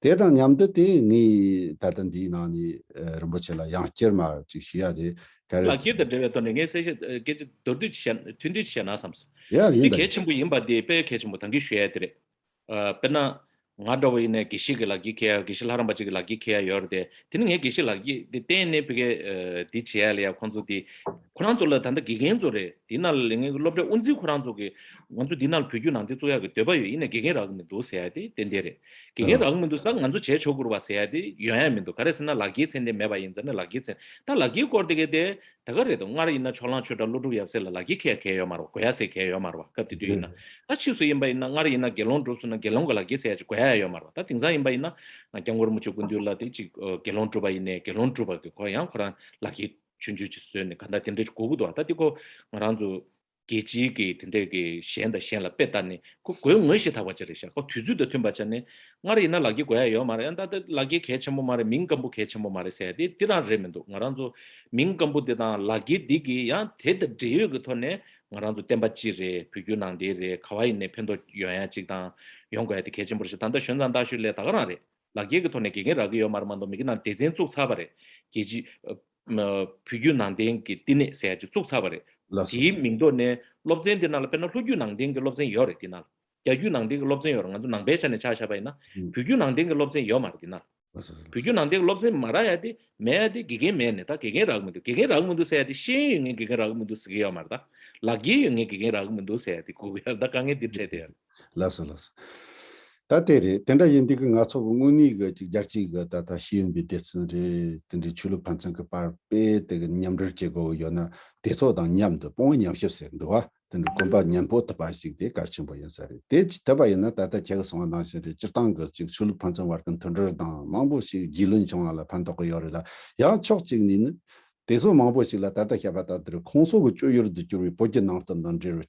དེ་དང་མཉམ་དུ་དེ་ངས་ད་ལྟ་འདིའི་ནང་ནས་ཨ་རིན་པོ་ཆེ་ལ་ཡང་བསྐྱར་མར་ཅིག་ཞུ་ཡ་དེ་ག་རེ་ལག་ཁྱེར་དང་འབྲེལ་བའི་ཐོག་ནས་ངས་གསལ་བཤད་ཨ་སྐད་ཆ་མདོར་བསྡུས་ཅིག་བཤད། ཐུང་ཐུང་ཅིག་བཤད་ན་བསམ་སོང་། ཡ་ཡིན་དེ་པ་གལ་ཡིན། ཆེན་པོ་ཡིན་པ་དེ་དཔེ་གལ་ཆེན་པོ་ད་གིན་ཞུ་ཡ་དེ་རེད། ཨ་དཔེར་ན། ང་འདྲ་བོ་ཡིན་ནའི་དགེ་བཤེས་ཀྱི་ལག་འཁྱེར་འཁྱེར་ཡ། དགེ་བཤེས་ལྷ་རམས་པ་ཅིག་གི་ལག་འཁྱེར་འཁྱེར་ཡ་ཡོད་རེད་དེ། དེ་ནི་ངའི་དགེ་བཤེས་ལག་འཁྱེར་དེ་བསྟན་ནས་ཕ་གི་ཨ་འདི་བྱེད་ཡ་ལ་ཡ་ཁོང་ཚོ་དེ། ཁོ་རང་ཚོ་ལ་ད་ལྟ་དགེ་རྒན་ཚོ་རེད། དེ་ནང་ལ་ངའི་སློབ་གྲྭའི་དབུ་འཛིན་ཁོ་རང་ཚོ་གིས་ང་ཚོ་འདི་ནང་ལ་བོད་བརྒྱུད་ནང་བསྟན་བཙུགས་ཡག་གི་འདོད་པ་ཡོད། ཡིན་ནའི་དགེ་རྒན་རག་གི་མི་འདུག་ཟེར་ཡ་དེ་ཏན་ཏན་རེད། དགེ་རྒན་རག་གི་མི་འདུག་ཟེར། ད་ང་ཚོ་བྱས་ཆོག་གི་རེད་པ་ཟེར་ཡ་དེ་ཡོང་ཡ་མི་འདུག། ག་རེ་ཟེར་ན་ལག་འཁྱེར་མཚན་ལྡན་མེད་པ་ཡིན་ཙང་ནི་ལག་འཁྱེར་མཚན། ད་ལག་འཁྱེར་སྐོར་དེ་གའི་དེ། ད་ག་རེད་དོ། སྔར་ཡིན་ན་ཕྱོགས་གླང་ཆོས་གྲགས་ཀླུ་སྒྲུབ་ཡབ་སྲས་ལ་ལག་འཁྱེར་འཁྱེར་ཡ་གང་ཡང་ཡོད་མ་རེད་པ། དགོས་ཡ་ཟེར་གང་ཡང་ཡོད་མ་རེད་པ། སྐབས་དེ་དུས་ཡིན་ན། ད་ཕྱིས་སུ་ཡིན་པ་ཡིན་ན་སྔར་ཡིན་ན་དགེ་སློང་གྲུབ་སོང་ན་དགེ་སློང་གི་ལག་འཁྱེར་ཟེར་ཡ་ཅིག་དགོས་ཡ་ཡོད་མ་རེད་པ། ད་དེང་སང་ཡིན་པ་ཡིན་ན་སྐྱབས་མགོན་རིན་པོ་ཆེ་སྐུ་མདུན་ལ་དེ་ཅིག་ཨ་དགེ་སློང་གྲུབ་པ་ཡིན་ནའི་དགེ་སློང་གྲུབ་པ་གི་ཁོ་ཡང་ཁོ་རང་ལག་འཁྱེར་ཆུང་ཆུང་ཅིག་བཟོས་ནས་གང་ལྟར་དེ་འདྲ་ཅིག་དགོས་ཀྱི་འདུག། ད་དེ་ཁོ་ང་རང་ཚོ་རྒྱལ་སྤྱིའི་གི་དེ་འདྲའི་གི་གཞན་དང་གཞན་ལ་དཔེ་ལྟ་ནས་ཁོ་དགོས་ངེས་ཤེས་ཐག་པ་ཅིག་རེད་ཤག། ཁོ་དུས་ཚོད་དང་མཐུན་པ་བྱས་ནས། སྔར་ཡིན་ན་ལག་འཁྱེར་དགོས་ཡ་ཡོད་མ་རེད། ཡང་ད་ལྟ་ལག་འཁྱེར་གལ་ཆེན་པོ་མ་རེད། མིང་སྐམ་པོ་གལ་ཆེན་པོ་མ་རེད་ཟེར་ཡ་དེ་དེ་རང་རེད་མི་འདུག། ང་རང་ཚོ་མིང་སྐམ་པོ་དེ་དང་ལག་འཁྱེར་དེ་གི་ཡང་དེ་དང་འབྲེལ་ཡོད་ཀྱི་ཐོག་ནས་ང་རང་ཚོ་བསྟན་པ་སྤྱི་རེད། བོད་བརྒྱུད་ནང་བསྟན་རེད། ག་བ་ཡིན་ནའི་ཕན་ཐོགས་ཡོང་ཡ་ཅིག་དང་ཡོང་དགོས་ཡ་དེ་གལ་ཆེན་པོ་རེད་ཤག། ད་ལྟ་ཞོན་ཙང་ད་ཞོན་ལས་ད་ག་རང་རེད། ལག་འཁྱེར་གྱི་ཐོག་ནས་དགེ་རྒན་རག་གི་ཡོད་མ་རེད་མ་གཏོགས་མི་གི་ནང་སྡེ་ཚན་བཙུགས་ཚར་བ་རེད། རྒྱལ་སྤྱི་ཨ་ཨ་བོད་བརྒྱུད་ནང་བསྟན་གྱི་བསྟི་གནས་ཟེར་ཡ་ཅིག་བཙུགས་ཚར་བ་རེད། ལགས་སོ། དེའི་མིང་ཐོག་ནས་སློབ་ཚན་དེ་ནང་ལ་དཔེར་ན་ལྷོ་བརྒྱུད་ནང་བསྟན་གྱི་སློབ་ཚན་ཡོད་རེད་དེ་ནང་ལ། རྒྱ་བརྒྱུད་ནང་བསྟན་གྱི་སློབ་ཚན་ཡོད་རེད། ང་ཚོ་ནང་པའི་ཆ་ནས་ཆ་བཞག་པ་ཡིན་ན། ཨུ། བོད་བརྒྱུད་ནང་བསྟན་གྱི་སློབ་ཚན་ཡོད་མ་རེད་དེ་ནང་ལ། ལགས་སོ་ལགས་སོ། བོད་བརྒྱུད་ནང་བསྟན་གྱི་སློབ་ཚན་མ་རག་ཡ་དེ་མེད་ཡ་དེ་དགེ་རྒན་རག་མི་འདུག། དགེ་རྒན་རག་མི་འདུག་ཟེར་ཡ་དེ་ཤེས་ཡོན་ཡོད་མཁན་དགེ་རྒན་རག་མི་འདུག་ཟེར་གྱི་ཡོད་མ་རེད་ད། ལག་འཁྱེར་ཡོད་མཁན་དགེ་རྒན་རག་མི་འདུག་ཟེར་ཡ་དེ་གོ་གི་ཡ་རེད། ད་དཀའ་ངལ་དེ་འཕྲད་དེ་ཡ་རེད། ལགས་སོ་ལགས་སོ། ད་དེ་རེད། དེ་འདྲ་ཡིན་དུས་ཀྱི་ང་ཚོ་གི་དངོས་གནས་ཀྱི་ཅིག་རྒྱལ་སྤྱིའི་གི་ད་ལྟ་ཤེས་ཡོན་པའི་སྡེ་ཚན་རེད། དེ་འདྲའི་ཆོས་ལུགས་ཕན་ཚུན་གྱི་བར་དཔེ་དེ་གི་མཉམ་འབྲེལ་བྱེད་དགོས་ཡོད་ན་དེ་ཚོ་དང་མཉམ་དུ་དཔུང་པ་མཉམ་གཤིབ་ཟེར་འདུག་བ། དེ་འདྲའི་གོམ་པ་མཉམ་སྤོ་ཐུབ་པ་ཞིག་དེ་གལ་ཆེན་པོ་ཡིན་ས་རེད། དེ་ཅི་ཐུབ་པ་ཡིན་ན་ད་ལྟ་ཁྱེད་ཀྱིས་གསུངས་པ་ནང་བཞིན་རེད། སྤྱིར་བཏང་གི་ཅིག་ཆོས་ལུགས་ཕན་ཚུན་བར་གྱི་མཐུན་སྒྲིལ་དང་མང་པོ་ཞིག་རྒྱུས་ལོན་བྱུང་བ་ལ་ཕན་ཐོགས་ཀྱི་ཡོད་རེད་ལ། ཡང་ཕྱོགས་གཅིག་ནས་ནི། དེ་ཚོ་མང་པོ་ཞིག་ལ་ད་ལྟ་བཤད་པ་ལྟར་དུ་ཁོང་ཚོ་གི་སྤྱོད་ཡུལ་དུ་གྱུར་བའི་བོད་བརྒྱུད་ནང་བསྟན་དང་འབྲེལ་བའི་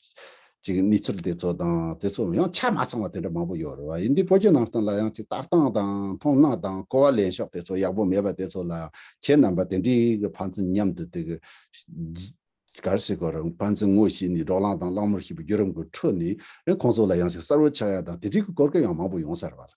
ཅིག་གནས་ཚུལ་དེ་ཚོ་དང་དེ་ཚོ་ཡང་ཆ་མ་ཚང་བ་དེ་འདྲ་མང་པོ་ཡོད་རེད་བ། ཡིན་དུས་བོད་བརྒྱུད་ནང་བསྟན་ལ་ཡང་ཅིག་ལྟ་སྟངས་དང་མཐོང་སྣང་དང་གོ་བ་ལེན་ཕྱོགས་དེ་ཚོ་ཡག་པོ་མེད་པ་དེ་ཚོ་ལ་ཡང་ཁྱེད་རྣམ་པ་དེ་འདྲའི་གི་ཕན་ཚུན་མཉམ་དུ་དེ་གི་ག་རེ་ཟེར་དགོས་རེད། ཕན་ཚུན་ངོ་ཤེས་ནས་བགྲོ་གླེང་དང་གླེང་མོལ་བྱེད་པའི་བརྒྱུད་རིམ་གྱི་ཁྲོད་ནས་ཁོང་ཚོ་ལ་ཡང་ཅིག་གསལ་བོ་ཆགས་ཡ་དང་དེ་འདྲའི་གི་གོ་སྐབས་ཡང་མང་པོ་ཡོང་ས་རེད་བ།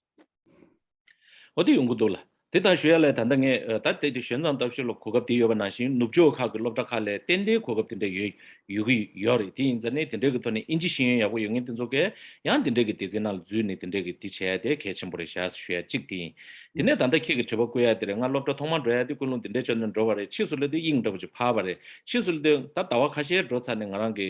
འོ་དེ་ཡོང་གི་འདུག་ལ། དེ་དང་ཞུ་ཡ་ལས་ད་ལྟ་ངས་ཨ་ད་དེ་དེ་ཞོན་ཙང་སྟབས་ཤུགས་ལ་གོ་སྐབས་དེ་ཡོད་པ་ནང་བཞིན་ནུབ་ཕྱོགས་ཁག་གི་སློབ་གྲྭ་ཁག་ལས་ཏན་ཏན་གོ་སྐབས་དེ་འདྲ་ཡོད་ཡོད་ཀྱི་ཡོད་རེད། དེ་ཡིན་ཙང་ནས་དེ་འདྲའི་གི་ཐོག་ནས་ཨིན་ཇི་ཤེས་ཡོན་ཡག་པོ་ཡོད་མཁན་དེ་ཚོ་གས་ཡང་དེ་འདྲའི་གི་སྡེ་ཚན་ནང་ལ་འཛུལ་ནས་དེ་འདྲའི་གི་དེ་བྱས་ཏེ་གལ་ཆེན་པོ་རེད་ཤག་ཞུ་ཡ་གཅིག་དེ་ཡིན། དེ་ནས་ད་ལྟ་ཁྱེད་ཀྱི་དྲི་བ་བཀོད་ཡ་དེ་རེད། ང་སློབ་གྲྭ་ཐོག་མར་འགྲོ་ཡ་དེ་ཀུན་སློང་དེ་འདྲའི་ཆོས་ནས་འགྲོ་བ་རེད། ཕྱིས་སུ་སླེབས་དུས་དབྱིངས་འདྲ་པོ་ཅིག་འཕར་བ་རེད། ཕྱིས་སུ་སླེབས་དུས་ད་ཟླ་བ་ཁ་ཤས་འགྲོ་ཚར་ནས་ང་རང་གི་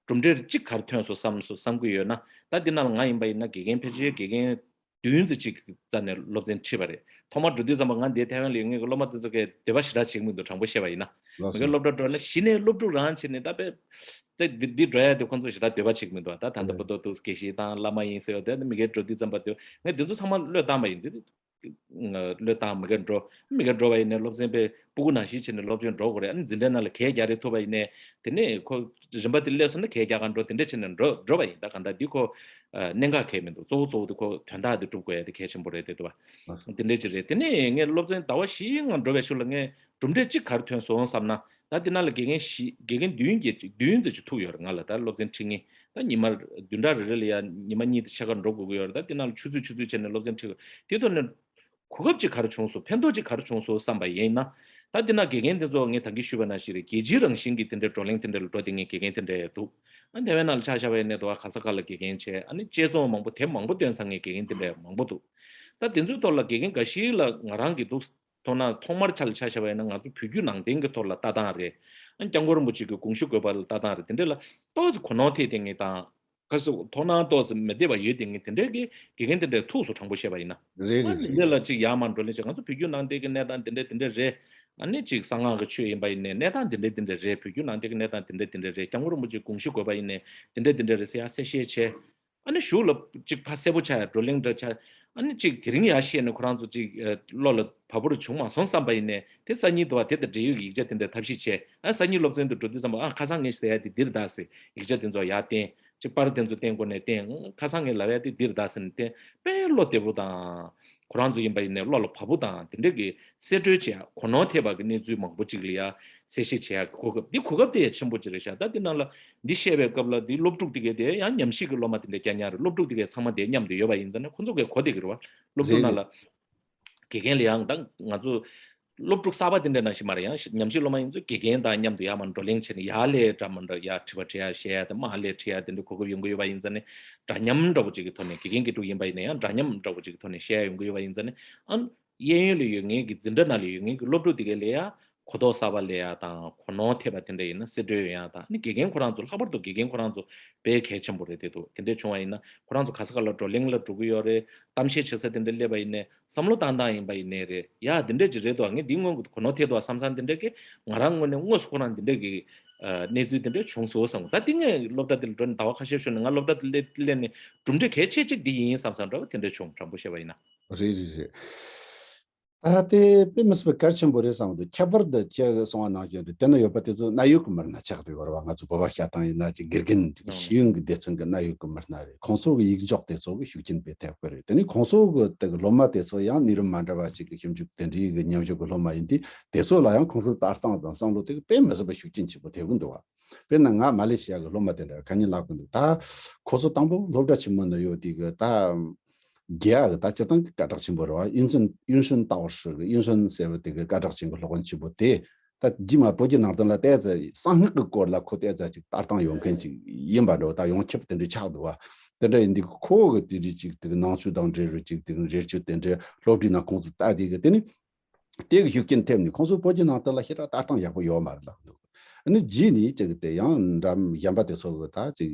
གྲུབ་འབྲས་གཅིག་ག་རེ་ཐོན་སོང་བསམ་སོང་བསམ་གྱི་ཡོད་ན། ད་འདི་ནང་ལ་ང་ཡིན་པ་ཡིན་ན་དགེ་རྒན་ཕལ་ཆེར་དགེ་རྒན་བདུན་ཙམ་ཅིག་རྩ་ནས་སློབ་ཚན་ཁྲིད་པ་རེད། ཐོག་མར་འགྲོ་དུས་ཙམ་པ་ང་འདིའི་ཐའེ་ཝན་ལ་ཡོད་མཁན་གྱི་སློབ་མ་དེ་ཚོ་གས་འདོད་པ་ཞེ་དྲག་བྱེད་ཀྱི་མི་འདུག་དྲང་པོ་བཤད་པ་ཡིན་ན། ལགས་མི་སོ། གའི་སློབ་གྲྭ་འགྲོ་ན་གཞི་ནས་སློབ་ཕྲུག་རང་བྱས་ནས་ད་དཔེ་ད་འདི་འདི་འགྲོ་ཡ་དེ་ཁོང་ཚོ་ཞེ་དྲག་འདོད་པ་བྱེད་ཀྱི་མི་འདུག་ད་ད་ལྟ་ལགས། བོད་ཐོག་ཏུ་དགེ་བཤེས་དང་བླ་མ་ཡིན་ཟེར་བ་དེ་མི་སྒེར་འགྲོ་དུས་ཙམ་པ་དེ་ངས་དེ་ཚོ་ཚང་མ་བློས་བཏང་པ་ཡིན། དེ་བློས་བཏང་། མི་སྒེར་འགྲོ་མི་སྒེར་འགྲོ་བ་ཡིན་ནའི་སློབ་ཚན་དཔེ་སྤུ་གུ་ནང་བཞིན་བྱས་ནས་སློབ་ཚན་འགྲོ་དགོས་རེད། ཨ་ནི་འཛིན་གྲྭའི་ནང་ལ་གས་རྒྱག་རེས་ཐུབ་པ་ཡིན་ནའི་དེ་ནས་ཁོ་རིམ་པ་དེ་སླེབས་སོང་ན་གས་རྒྱག་ག་འགྲོ་དེ་འདྲ་བྱས་ནས་འགྲོ་འགྲོ་བ་ཡིན། ད་གང་ལྟར་འདི་ཁོ་ཨ་གནད་འགག་གས་མི་འདུག་གཙོ་བོ་གཙོ་བོ་དེ་ཁོ་དོན་དག་དེ་སྒྲུབ་དགོས་ཡ་དེ་གལ་ཆེན་པོ་རེད་དེ་འདུག་བ། དེ་འདྲ་ཅིག་རེད། དེ་ནས་ངས་སློབ་ཚན་ཟླ་བ་བཞིའི་ནང་འགྲོ་བའི་ཤུལ་ལ་ངས་གྲུབ་འབྲས་གཅིག་ག་རེ་ཐོན་སོང་བསམ་ན། ད་དེ་ནང་ལ་དགེ་རྒན་བཞི་དགེ་རྒན་བདུན་བརྒྱད་ཅིག་བདུན་ཙམ་ཅིག་ཐུག་ཡོད་རེད། ང་ལ་ད་སློབ་ཚན་ཁྲིད་མཁན་ད་ཉི་མ་བདུན་ཕྲག་རེ་རེ་ལ་ཡ་ཉི་མ་གཉིས་དང་ཕྱེད་ཀ་འགྲོ་དགོས་ཀྱི་ཡོད་རེད། ད་དེ་ནང་ལ་ཆུ་ཚོད་ཆུ་ཚོད་བྱས་ནས་སློབ་ཚན་ཁྲིད་དགོས། དེ་ཐོག་ནས་གོ་སྐབས་ཅིག་ག་རེ་བྱུང་སོང་། ཕན་ཐོགས་ཅིག་ག་རེ་བྱུང་སོང་བསམ་པ་ཡིན་ན། ད་དེ་ནང་དགེ་རྒན་དེ་ཚོ་ངས་ད་གིན་ཞུས་པ་ནང་བཞིན་རེད། རྒྱལ་སྤྱིའི་རང་བཞིན་གྱི་དེ་འདྲའི་བགྲོ་གླེང་དེ་འདྲ་ལ་འགྲོ་བསྡད་མཁན་དགེ་རྒན་དེ་འདྲ་ཡང་འདུག་ཨ་ཐའེ་ཝན་ནང་ལ་ཆ་བཞག་པ་ཡིན་ནའི་དུ་བ་ག་ས་ག་ལ་དགེ་རྒན་བྱས། ཨ་ནི་དཔྱད་རྩོམ་མང་པོ་དེབ་མང་པོ་བཏོན་ཚར་མཁན་དགེ་རྒན་དེ་འདྲ་མང་པོ་འདུག་ད་དེ་ཚོའི་ཐོག་ལ་དགེ་རྒན་འགའ་ཞིག་ལ་ང་རང་གི་འདུག་མཐོང་སྣང་ཐོག་མར་ཆ་ལ་ཆ་བཞག་པ་ཡིན་ན་ང་ཚོ་བོད་བརྒྱུད་ནང་བསྟན་གྱི་ཐོག་ལ་ལྟ་སྟངས་རེད། ཨ་སྐྱབས་མགོན་རིན་པོ་ཆེ་གི་དགོངས་གཞི་འགོད་པ་ལ་ལྟ་སྟངས་རེད། དེ་འདྲ་ལ་ཏོག་ཙམ་གོ་ནོར་ཐེབས་བསྡད་མཁན་དང་། ག་ཟེར་དགོས། མཐོང་སྣང་ཏོག་ཙམ་མི་བདེ་བ་ཡོད་བསྡད་མཁན་དེ་འདྲའི་གི་དགེ་རྒན་དེ་འདྲའི་ཐུག་སོང་། དྲང་པོ་བཤད་པ་ཡིན་ན། རེད་རེད་ཨ་ནི་རེད། འདི་ལ་ཅིག་ཡར་མར་བགྲོ་གླེང་བྱས། ང་ཚོ་བོད་བརྒྱུད་ནང་བསྟན་གྱི་གནས་སྟངས་དེ་འདྲ་དེ་འདྲ་རེད། ཨ་ནི་ཅིག་གསང་སྔགས་ཀྱི་ཆོས་ཡིན་པ་ཡིན་ནའི་གནས་སྟངས་དེ་འདྲ་དེ་འདྲ་རེད། བོད་བརྒྱུད་ནང་བསྟན་གྱི་གནས་སྟངས་དེ་འདྲ་དེ་འདྲ་རེད། སྐྱབས་མགོན་རིན་པོ་ཆེའི་དགོངས་གཞི་འགོད་པ་ཡིན་ནའི་དེ་འདྲ་དེ་འདྲ་རེད་ཟེར་ཡ་གསལ་བཤད་བྱས། ཨ་ནི་གཞུག་ལ་ཅིག་ཕར་གསལ་པོ་ཆགས་ཡ་བགྲོ་གླེང་འདྲ་ཆགས། ཨ་ནི་ཅིག་དེ་རིང་ཡར་བཤད་ནས་ཁོ་རང་ཚོ་ཅིག་ཨ་བློ་ལ་བབས་པོ་རེ་བྱུང་མ་སོང་བསམ་པ་ཡིན་ནའི་དེ་སང་ཉིན་དུ་བ་དེ་དང་འབྲེལ་ཡོད་ཀྱི་ཡིག་ཆ་དེ་འདྲ་ཐབས་ཤེས་བྱས། ཨ་སང་ཉིན་སློབ་ཚན་དུ་འགྲོ་དུས་ཙམ་པ་ཨ་ཁ་སང་ངས་ཟེར་ཡ་དེ་འདིར་གདའ་ཟེར་ཡིག་ཆ་དེ་ཚོ་ཡར་བསྟན། ཅིག་པར་དེ་ཚོ་བསྟན་དགོས་ནས་བསྟན། ཁ་སང་ངས་ལབ་ཡ་དེ་འདིར་གདའ་ཟེར་ནས་བསྟན། དཔེ་བློ་བདེ་པོ་དང་། ཁོ་རང་ཚོ་ཡིན་པ་ཡིན་ནའི་བློ་ལ་བབས་པོ་དང་དེ་འདྲ་གི་གསེད་བཀྲོལ་བྱེད་ཡ་གོ་ནོར་ཐེབས་པ་གི་གནས་ཚུལ་མང་པོ་ཅིག་ལ་ཡ་གསལ་བཤད་བྱེད་ཡ་གི་གོ་སྐབས་འདི་གོ་སྐབས་དེ་ཡ་ཆེན་པོ་ཅིག་རེད་ཤག་ད་འདི་ནང་ལ་འདི་བཤད་པའི་སྐབས་ལ་འདི་སློབ་ཕྲུག་དེ་གས་དེ་ཡང་ཉམས་ཞིབ་ཀྱི་སློབ་མ་དེ་འདྲ་རྐྱང་རྐྱང་རེད། སློབ་ཕྲུག་དེ་གས་ཚང་མ་དེ་མཉམ་དུ་ཡོད་པ་ཡིན་ཙང་ནས་ཁོ་ཚོ་གས་གོ་བསྡད་ཀྱི་རེད་བ། སློབ་ཕྲུག་རེད་ནང་ལ་དགེ་རྒན་ལ་ཡང་ད་ང་ཚོ་སློབ་ཕྲུག་གསར་པ་དེ་འདྲ་ནང་བཞིན་མ་རེད། ཡང་ཉམས་ཞིབ་སློབ་མ་ཡིན་ཚོ་དགེ་རྒན་དང་མཉམ་དུ་ཡར་མར་བགྲོ་གླེང་བྱས་ནས་ཡར་ལས་འདྲ་མི་འདྲ་ཡར་དྲི་བ་དྲི་ཡ་བཤད་ཡ་དེ་མར་ལས་དྲི་ཡ་དེ་འདྲ་གོ་སྐབས་ཡོང་གི་ཡོད་པ་ཡིན་ཙང་ནས་འདྲ་མཉམ་འདྲ་པོ་ཅིག་གི་ཐོག་ནས་དགེ་རྒན་དགེ་ཕྲུག་ཡིན་པ་ཡིན་ན་ཡང་འདྲ་མཉམ་འདྲ་པོ་ཅིག་གི་ཐོག་ནས་བཤད་ཡ་ཡོང་གི་ཡོད་པ་ཡིན་ཙང་ནས་ཨ། གཡས་གཡོན་ལ་ཡོད་མཁན་གྱི་འཛིན་གྲྭ་ནང་ལ་ཡོད་མཁན་གྱི་སློབ་ཕྲུག་དེ་གའི་ལ་ཡ་གོ་རྟོགས་གསར་པ་སླེབས་ཡ་དང་གོ་ནོར་ཐེབས་པ་དེ་འདྲ་ཡིན་ན་གསེད་བཀྲོལ་ཡོང་ཡ་དང་ནི་དགེ་རྒན་ཁོ་རང་ཚོ་ལྷག་པར་དུ་དགེ་རྒན་ཁོ་རང་ཚོ་དཔེ་གལ་ཆེན་པོ་རེད་བསྡད་འདུག་དེ་འདྲ་བྱུང་བ་ཡིན་ན་ཁོ་རང་ཚོ་ག་ས་ག་ལ་བགྲོ་གླེང་ལ་འགྲོ་གི་ཡོད་རེད། གཏམ་བཤད་བྱེད་ས་དེ་འདྲ་སླེབས་པ་ཡིན་ནའི་བསམ་བློ་བཏང་སྟངས་ཡིན་པ་ཡིན་ནའི་རེད། ཡ་དེ་འདྲ་ཅིག་རེད་འདུག་ངས་འདི་སྔོན་གྱི་གོ་ནོར་ཐེབས་འདུག་བསམ་བསམ་དེ་འདྲ་གི་ང་རང་ངོས་ནས་དངོས་སུ་ཁོ་རང་འདི་འདྲ་གི་གནས་ཚུལ་དེ་འདྲ་བྱུང་སོང་བསམ། ད་དེ་ངས་སློབ་གྲྭ་དེ་ལ་འགྲོ་ནས་ཟླ་བ་ཁ་ཤས་ཤོར་ནས་ང་སློབ་གྲྭ་དེ་སླེབས་སླེབས་ནས་གྲུབ་འབྲས་གལ་ཆེ་གཅིག་འདི་ཡིན་བསམ་བསམ་འདྲ་བ་དེ་འདྲ་བྱུང་། དྲང་པོ་བཤད་པ་ཡིན་ན། རེད་རེད་རེད། ད་དེ་དཔེ་མི་སྲིད་པའི་གལ་ཆེན་པོ་རེད་བསམ་འདུག་ཁྱད་པར་དུ་ཁྱེད་གསུང་བ་ནང་བཞིན་རེད། དེ་ན་ཡོད་པ་དེ་ཚོ་གནད་ཡོད་ཀྱི་མི་སྣ་ཆགས་བསྡད་ཡོད་རེད་བ། ང་ཚོ་བོད་པ་བཤད་སྟངས་ཡིན་ན་ཅིག་དགེ་རྒན་ཅིག་ཤེས་ཡོན་གྱི་སྡེ་ཚན་གྱི་གནད་ཡོད་ཀྱི་མི་སྣ་རེད། ཁོང་ཚོ་གི་ཡིག་འཇོག་དེ་ཚོ་གི་ཤུགས་རྐྱེན་དཔེ་ཐེབས་ཀྱི་རེད། དེ་ནས་ཁོང་ཚོ་གི་དེ་གི་སློབ་མ་དེ་ཚོ་ཡང་ནད་རིམས་མ་འདྲ་བ་ཅིག་གི་ཞིབ་འཇུག་དེ་འདྲའི་གི་མཉམ་ཞུགས་ཀྱི་སློབ་མ་ཡིན་དུས་དེ་ཚོ་ལ་ཡང་ཁོང་ཚོའི་ལྟ་སྟངས་དང་བསམ་བློ་དེ་གི་དཔེ་མི་སྲིད་པའི་ཤུགས་རྐྱེན་ཆེན་པོ་ཐེབས་ཀྱི་འདུག་བ། དཔེར་ན་ང་མ་ལེ་ཤི་ཡ་གི་སློབ་མ་དེ་འདྲ་ཁ་ཉིན་ལབ་གི་འདུག་ད་ཁོ་ཚོ་དང་པོ་སློབ་གྲྭ་ཆེན་མོ་ནང་ཡོད་དུས་གི་ད་རྒྱ་གི་ད་སྤྱིར་བཏང་གི་སྐད་གྲགས་ཆེན་པོ་རེད་བ། ཡུན་ཧྲན་ཡུན་ཧྲན་ཏའོ་ཧྲི་གི་ཡུན་ཧྲན་ཟེར་བ་དེ་གི་སྐད་གྲགས་ཆེན་པོ་སློབ་དཔོན་ཆེན་པོ་དེ་ད་རྗེས་མ་བོད་ཀྱི་ནང་བསྟན་ལ་བལྟས་ཙང་གསང་སྔགས་ཀྱི་སྐོར་ལ་ཁོ་བལྟས་ཙང་ཅིག་ལྟ་སྟངས་ཡོད་མཁན་ཅིག་ཡིན་པ་འདྲ་བོ། ད་ཡོངས་ཁྱབ་དེ་འདྲ་ཆགས་འདུག་བ། དེ་འདྲ་ཡིན་དུས་ཁོ་གི་དེ་འདྲའི་ཅིག་དེ་གི་ནང་ཆོས་དང་འབྲེལ་བའི་ཅིག་དེ་གི་རེ་ཆོས་དེ་འདྲའི་སློབ་ཁྲིད་ནང་ཁོང་ཚོ་ལྟ་དུས་གི་དེ་ནི། དེ་གི་ཤུགས་རྐྱེན་ཐེབས་ནས་ཁོང་ཚོ་བོད་ཀྱི་ནང་བསྟན་ལ་ཞེ་དྲག་ལྟ་སྟངས་ཡག་པོ་ཡོད་མ་རེད་ལབ་འདུག་ཨ་ནི་རྗེས་ནས་ཅིག་དེ་ཡང་འདྲ་གཞན་པ་དེ་ཚོ་གི་ད་ཅིག་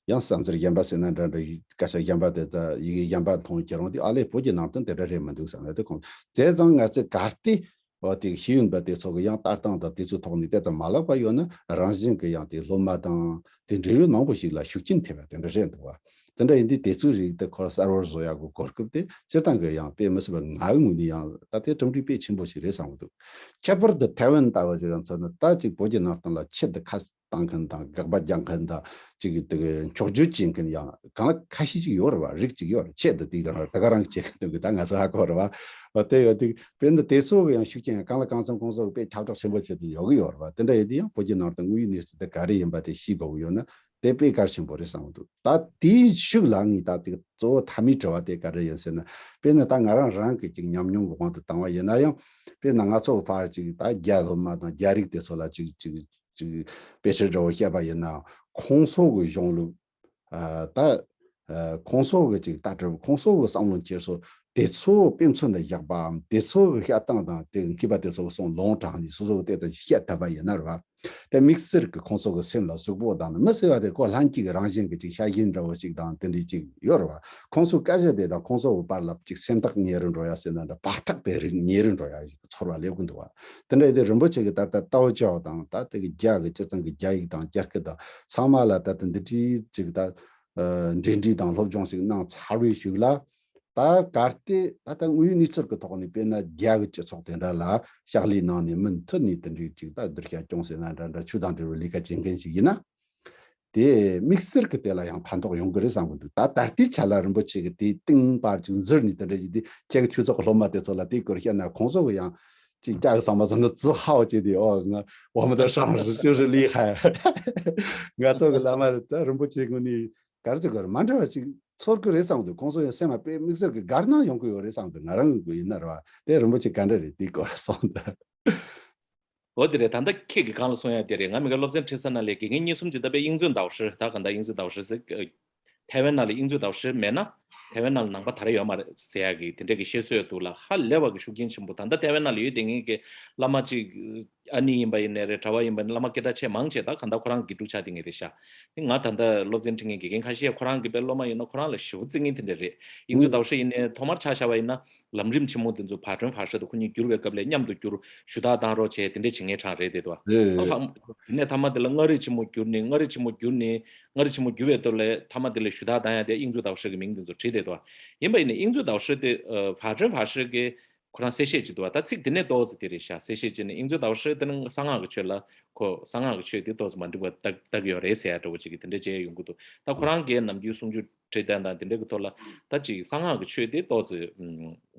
ཡང་བསམ་ཚུལ་གཞན་པ་ཟེར་ན་འདྲ་འདྲ་སྐད་ཆ་གཞན་པ་དེ་ད་ཡི་གེ་གཞན་པ་མཐོང་ཁྱེད་རང་དེ་ཨ་ལས་བོད་ཀྱི་ནང་བསྟན་དེ་འདྲ་རེད་མི་འདུག་བསམ་ཡ་དེ་ཁོང་དེ་ཙང་ང་ཚོས་གལ་ཏེ་འོ་དེ་གི་ཤེས་ཡོན་པ་དེ་ཚོ་གི་ཡང་ལྟ་སྟངས་དང་དེ་ཚོའི་ཐོག་ནས་དེ་ཙམ་མ་ལབ་པ་ཡོད་ན་རང་བཞིན་གི་ཡང་དེ་སློབ་མ་དང་དེ་འབྲེལ་ཡོད་མང་པོ་ཞིག་ལ་ཤུགས་རྐྱེན་ཐེབས་པ་དེ་འདྲ་རེད་འདུག་བ། དེ་འདྲ་ཡིན་དུས་དེ་ཚོའི་རིགས་དེ་ཁོ་གསར་བར་བཟོ་ཡག་གི་གོ་སྐབས་དེ་སྤྱིར་བཏང་གི་ཡང་དཔེ་མི་སྲིད་པ་ང་གི་ངོས་ནས་ཡང་ད་དེ་གྲུབ་འབྲས་དཔེ་ཆེན་པོ་ཞིག་རེད་བསམ་གི་འདུག་ཁྱད་པར་དུ་ཐའེ་ཝན་ལྟ་བུ་ཞིག་ལ་མཚོན་ན་ད་ཅིག་བོད་ཀྱི་ནང་བསྟན་ལ་ཆེད་དུ་ཁ་བཏང་མཁན་དང་དགག་པ་རྒྱག་མཁན་དང་ཅིག་གི་དེ་གི་འཁྱོག་བརྗོད་བྱེད་མཁན་ཡང་གང་ལ་ཁ་ཤས་ཅིག་ཡོད་རེད་བ། རིགས་ཅིག་ཡོད་རེད། ཆེད་དུ་དེ་དང་ད་ག་རང་གི་བྱེད་མཁན་དེ་གི་ད་ང་ཚོ་ཧ་གོ་རེད་བ། འོ་དེ་ཡོད་དུས་དཔེར་ན་དེ་ཚོ་གི་ཡང་ཤུགས་རྐྱེན་ཡང་གང་ལ་གང་འཚམ་ཁོང་ཚོ་གི་དཔེ་ཁྱབ་བསྒྲགས་ཆེན་པོ་བྱེད་དུ་ཡོད་གི་ཡོད་རེད་བ། དེ་འདྲ་ཡིན་དུས་ཡང་བོད་ཀྱི་ནང་བསྟན་དངོས་ཡོད་གནས་ཚུལ་དེ་ག་རེ་ཡིན་པ་དེ་ཤེས་དགོས་ཀྱི་ཡོད་ན། དེ་དཔེ་གལ་ཆེན་པོ་རེད་བསམ་གི་འདུག་ད་དེའི་ཤུགས་ལ་ངས་ད་ཅིག་གཙོ་བོ་མཐའ་མའི་དྲི་བ་དེ་ག་རེ་ཡིན་ཟེར་ན། དཔེར་ན་ད་ང་རང་རང་གི་ཅིག་ཉམས་མྱོང་གི་དབང་དུ་བཏང་བ་ཡིན་ན་ཡང་། དཔེར་ན་ང་ཚོ་གི་ཕར་ཅིག་ད་རྒྱ་སློབ་མ་དང་རྒྱ་རིགས་དེ་ཚོ་ལ་ཅིག་ཅིག་ཅིག་དཔེ་ཆ་འདྲ་བོ་བཤད་པ་ཡིན་ན། ཁོང་ཚོ་གི་གཞུང་ལུགས། ཨ་ད་ཨ་ཁོང་ཚོ་གི་ཅིག་ལྟ་གྲུབ། ཁོང་ཚོ་གི་བསམ་བློ་འཁྱེར་སོ་དེ་ཚོ་དཔེ་མཚོན་དུ་བཞག་པའམ། དེ་ཚོ་གི་བཤད་སྟངས་དང་དེ་མཁས་པ་དེ་ཚོ་གི་གསུང་ལུང་དྲངས་ནས་སོ་སོ་གི་ལྟས་དང་བཤད་ཐུབ་པ་ཡིན་ན་རེད་བ། དེ་དམིགས་བསལ་གྱི་ཁོང་ཚོ་གི་སེམས་ལ་ཟུག་པོ་དང་ནི་མི་ཟེར་བ་དེ་ཁོ་ལྷན་སྐྱེས་ཀྱི་རང་བཞིན་གྱི་ཅིག་ཤ་ཞེན་འདྲ་བོ་ཞིག་དང་དེ་འདྲའི་ཅིག་ཡོད་རེད་བ། ཁོང་ཚོའི་སྐད་ཆ་དེ་དང་ཁོང་ཚོ་གི་བར་ལ་ཅིག་སེམས་ཐག་ཉེ་རུ་འགྲོ་ཡ་ཟེར་ན་འདྲ། བར་ཐག་དེ་རིགས་ཉེ་རུ་འགྲོ་ཡ་ཞིག་ཚོར་བ་སླེབས་ཀྱི་འདུག་བ། དེ་འདྲ་ཡིན་དུས་རིན་པོ་ཆེ་གི་ད་ལྟ་ཏའོ་ཅའོ་དང་ད་དེ་གི་རྒྱ་གི་སྤྱིར་བཏང་གི་རྒྱ་ཡིག་དང་རྒྱ་སྐད་དང་ཚང་མ་ལ་ད་ལྟ་འདི་འདྲའི་ཅིག་ད་ཨ་འབྲེལ་འདྲིས་དང་སློབ་སྦྱོང་ཞིག་གནང་ཚར་བའི་གཞུག་ལ། ད་གལ་ཏེ་ད་ལྟ་དངོས་ཡོད་གནས་ཚུལ་གྱི་ཐོག་ནས་དཔེར་ན་རྒྱ་གི་སྤྱི་ཚོགས་དེ་འདྲ་ལ་ཕྱག་ལས་གནང་ནས་མུ་མཐུད་ནས་དེ་འདྲའི་ཅིག་ད་བསྡུར་བྱ་སྐྱོང་ཟེར་ན་འདྲ་འདྲ་ཆོས་དང་འབྲེལ་བའི་ལས་ཀ་བྱེད་མཁན་ཞིག་ཡིན་ན། དེ་དམིགས་བསལ་གྱི་དེ་ལ་ཡང་ཕན་ཐོགས་ཡོང་གི་རེད་བསམ་གྱི་འདུག་ད་ད་ལྟའི་ཆ་ལ་རིན་པོ་ཆེ་གི་དེའི་སྟེང་པར་ཅིག་འཛུལ་ནས་དེ་འདྲ་ཞིག་དེ་ཁྱེད་ཀྱི་ཆོས་ཚོགས་ཀྱི་སློབ་མ་དེ་ཚོ་ལ་དེའི་སྐོར་བཤད་ན་ཁོང་ཚོ་གི་ཡང་ཅིག་སྐྱག་གི་ཚང་མ་ཚོ་ནི་ཙི་ཧའོ་བྱས་ཏེ། ཨོ་ང་我们的上师就是厉害。ང་ཚོ་གི་བླ་མ་ད་རིན་པོ་ཆེ་ངོ་ནས་ག་རེ་ཟེར་དགོས་རེད། མ་འདྲ་བ་ཅིག་ཚོར་གི་རེད་བསམ་གི་འདུག་ཁོང་ཚོ་ཡང་སེམས་ལ་དཔེ་དམིགས་བསལ་གྱི་དགའ་སྣང་ཡོང་གི་ཡོད་རེད་བསམ་གི་འདུག་ང་རང་གི་ཡིན་ན་རེད་བ། དེ་རིན་པོ་ཆེ་ག་འདྲ་རེད་དེའི་སྐོར་གསུངས་དང་། འོ་དེ་རེད། ད་ལྟ་ཁྱེད་ཀྱིས་གང་ལ་གསུང་ཡ་དེ་རེད། ང་མི་དགའ་སློབ་ཚན་ཁྲིད་ས་ན་ལས་དགེ་རྒན་གཉིས་གསུམ་ཅིག་ད་དཔེ་དབྱིངས་འཛོལ་ཟླ་བ་ཧྲི། ད་ག་ད་དབྱིངས་འཛོལ་ཟླ་བ་ཧྲི་ཟེར། ཐའེ་ཝན་ནང་ལ་དབྱིངས་འཛོལ་ཟླ་བ་ཧྲི་མེད་ན་ཐའེ་ཝན་ནང་ལ་ནང་པ་དར་ཡོད་མ་རེད་ཟེར་ཡ་གི་དེ་འདྲ་གི་བཤད་སྲོལ་འདུག་ལ། ཧ་ལས་པ་གི་ཤུགས་རྐྱེན་ཆེན་པོ། ད་ལྟ་ཐའེ་ཝན་ནང་ལ་ཡོད་དེ་ངེད་ཀྱི་བླ་མ་ཅིག་ཨ་ནི་ཡིན་པ་ཡིན་ནའི་རེད། གྲྭ་པ་ཡིན་པ་ཡིན་ནའི་བླ་མ་སྐད་གྲགས་ཆེ་མང་ཆེ་ད་ག་ད་ཁོ་རང་དགེ་ཕྲུག་ཆགས་དེ་ངེད་རེད་ཤག་དེ་ང་ད་ལྟ་སློབ་ཚན་ཁྲིད་མཁན་དགེ་རྒན་ཁ་ཤས་ཁོ་རང་གི་དཔེ་སློབ་མ་ཡིན་ན་ཁོ་རང་ལ་ཞེ་པོ་བརྩི་མཁན་དེ་འདྲ་རེད། དབྱིངས་འཛོལ་ཟླ་བ་ཧྲི་ཡིན་ནའི་ཐོག་མར་ཆ་བཞག་པ་ཡིན་ན། ལམ་རིམ་ཆེན་མོ་དེ་ཚོ་ཕར་ཊོན་ཕར་ཧྲི་དང་ཁོ་གཉིས་བསྒྱུར་བའི་སྐབས་ལ་མཉམ་དུ་བསྒྱུར། ཞུ་དག་བཏང་རོགས་བྱས་དེ་འདྲས་བྱེད་མཁན་གྲས་རེད་དེ་དོ། རེད་རེད། ཨ་ལྷག་དེ་ནས་མཐའ་མ་དེ་ལ་མངའ་རིས་ཆེན་མོ་བསྒྱུར་ནས། མངའ་རིས་ཆེན་མོ་བསྒྱུར་ནས། མངའ་རིས་ཆེན་མོ་བསྒྱུར་བའི་ཐོག་ལ་མཐའ་མ་དེ་ལ་ཞུ་དག་བཏང་ཡ་དེ་དབྱིངས་འཛོལ་ཟླ་བ་ཧྲི་གི་མིང་དེ་ཚོ་བྲིས་དེ་དོ། ཡིན་པ་ཡིན་ན་དབྱིངས་འཛོལ་ཟླ་བ་ཧྲི་དེ་ཕར་ཊོན་ཕར་ཧྲི་གི་ཁོ་རང་གསལ་བཤད་ཅིག་འདུག་བ། ད་ཚིག་དེ་ནས་ཏོག་ཙམ་དེ་རེད་ཤག་གསལ་བཤད་ཅིག་ནི་དབྱིངས་འཛོལ་ཟླ་བ་ཧྲི་དེ་ནི་གསང་སྔགས་ཀྱི་ཆོས་ལ། ཁོ་གསང་སྔགས་ཀྱི་ཆོས་དེ་ཏོག་ཙམ་མ་འགྲིག་པ་ལྟ་ལྟ་གི་ཡོད་རེད་ཟེར་ཡ་འདྲ་བོ་ཅིག་གི་དེ་འདྲ་བྱས་ཡོང་གི་འདུག་ད་ཁོ་རང་གིས་ནམ་རྒྱུན་གསུང་ཆོས་འབྲི་སྟངས་དང་དེ་འདྲ་གི་ཐོག་ལ་ད་ཅིག་གསང་སྔགས་ཀྱི་ཆོས་དེ་ཏོག་ཙམ་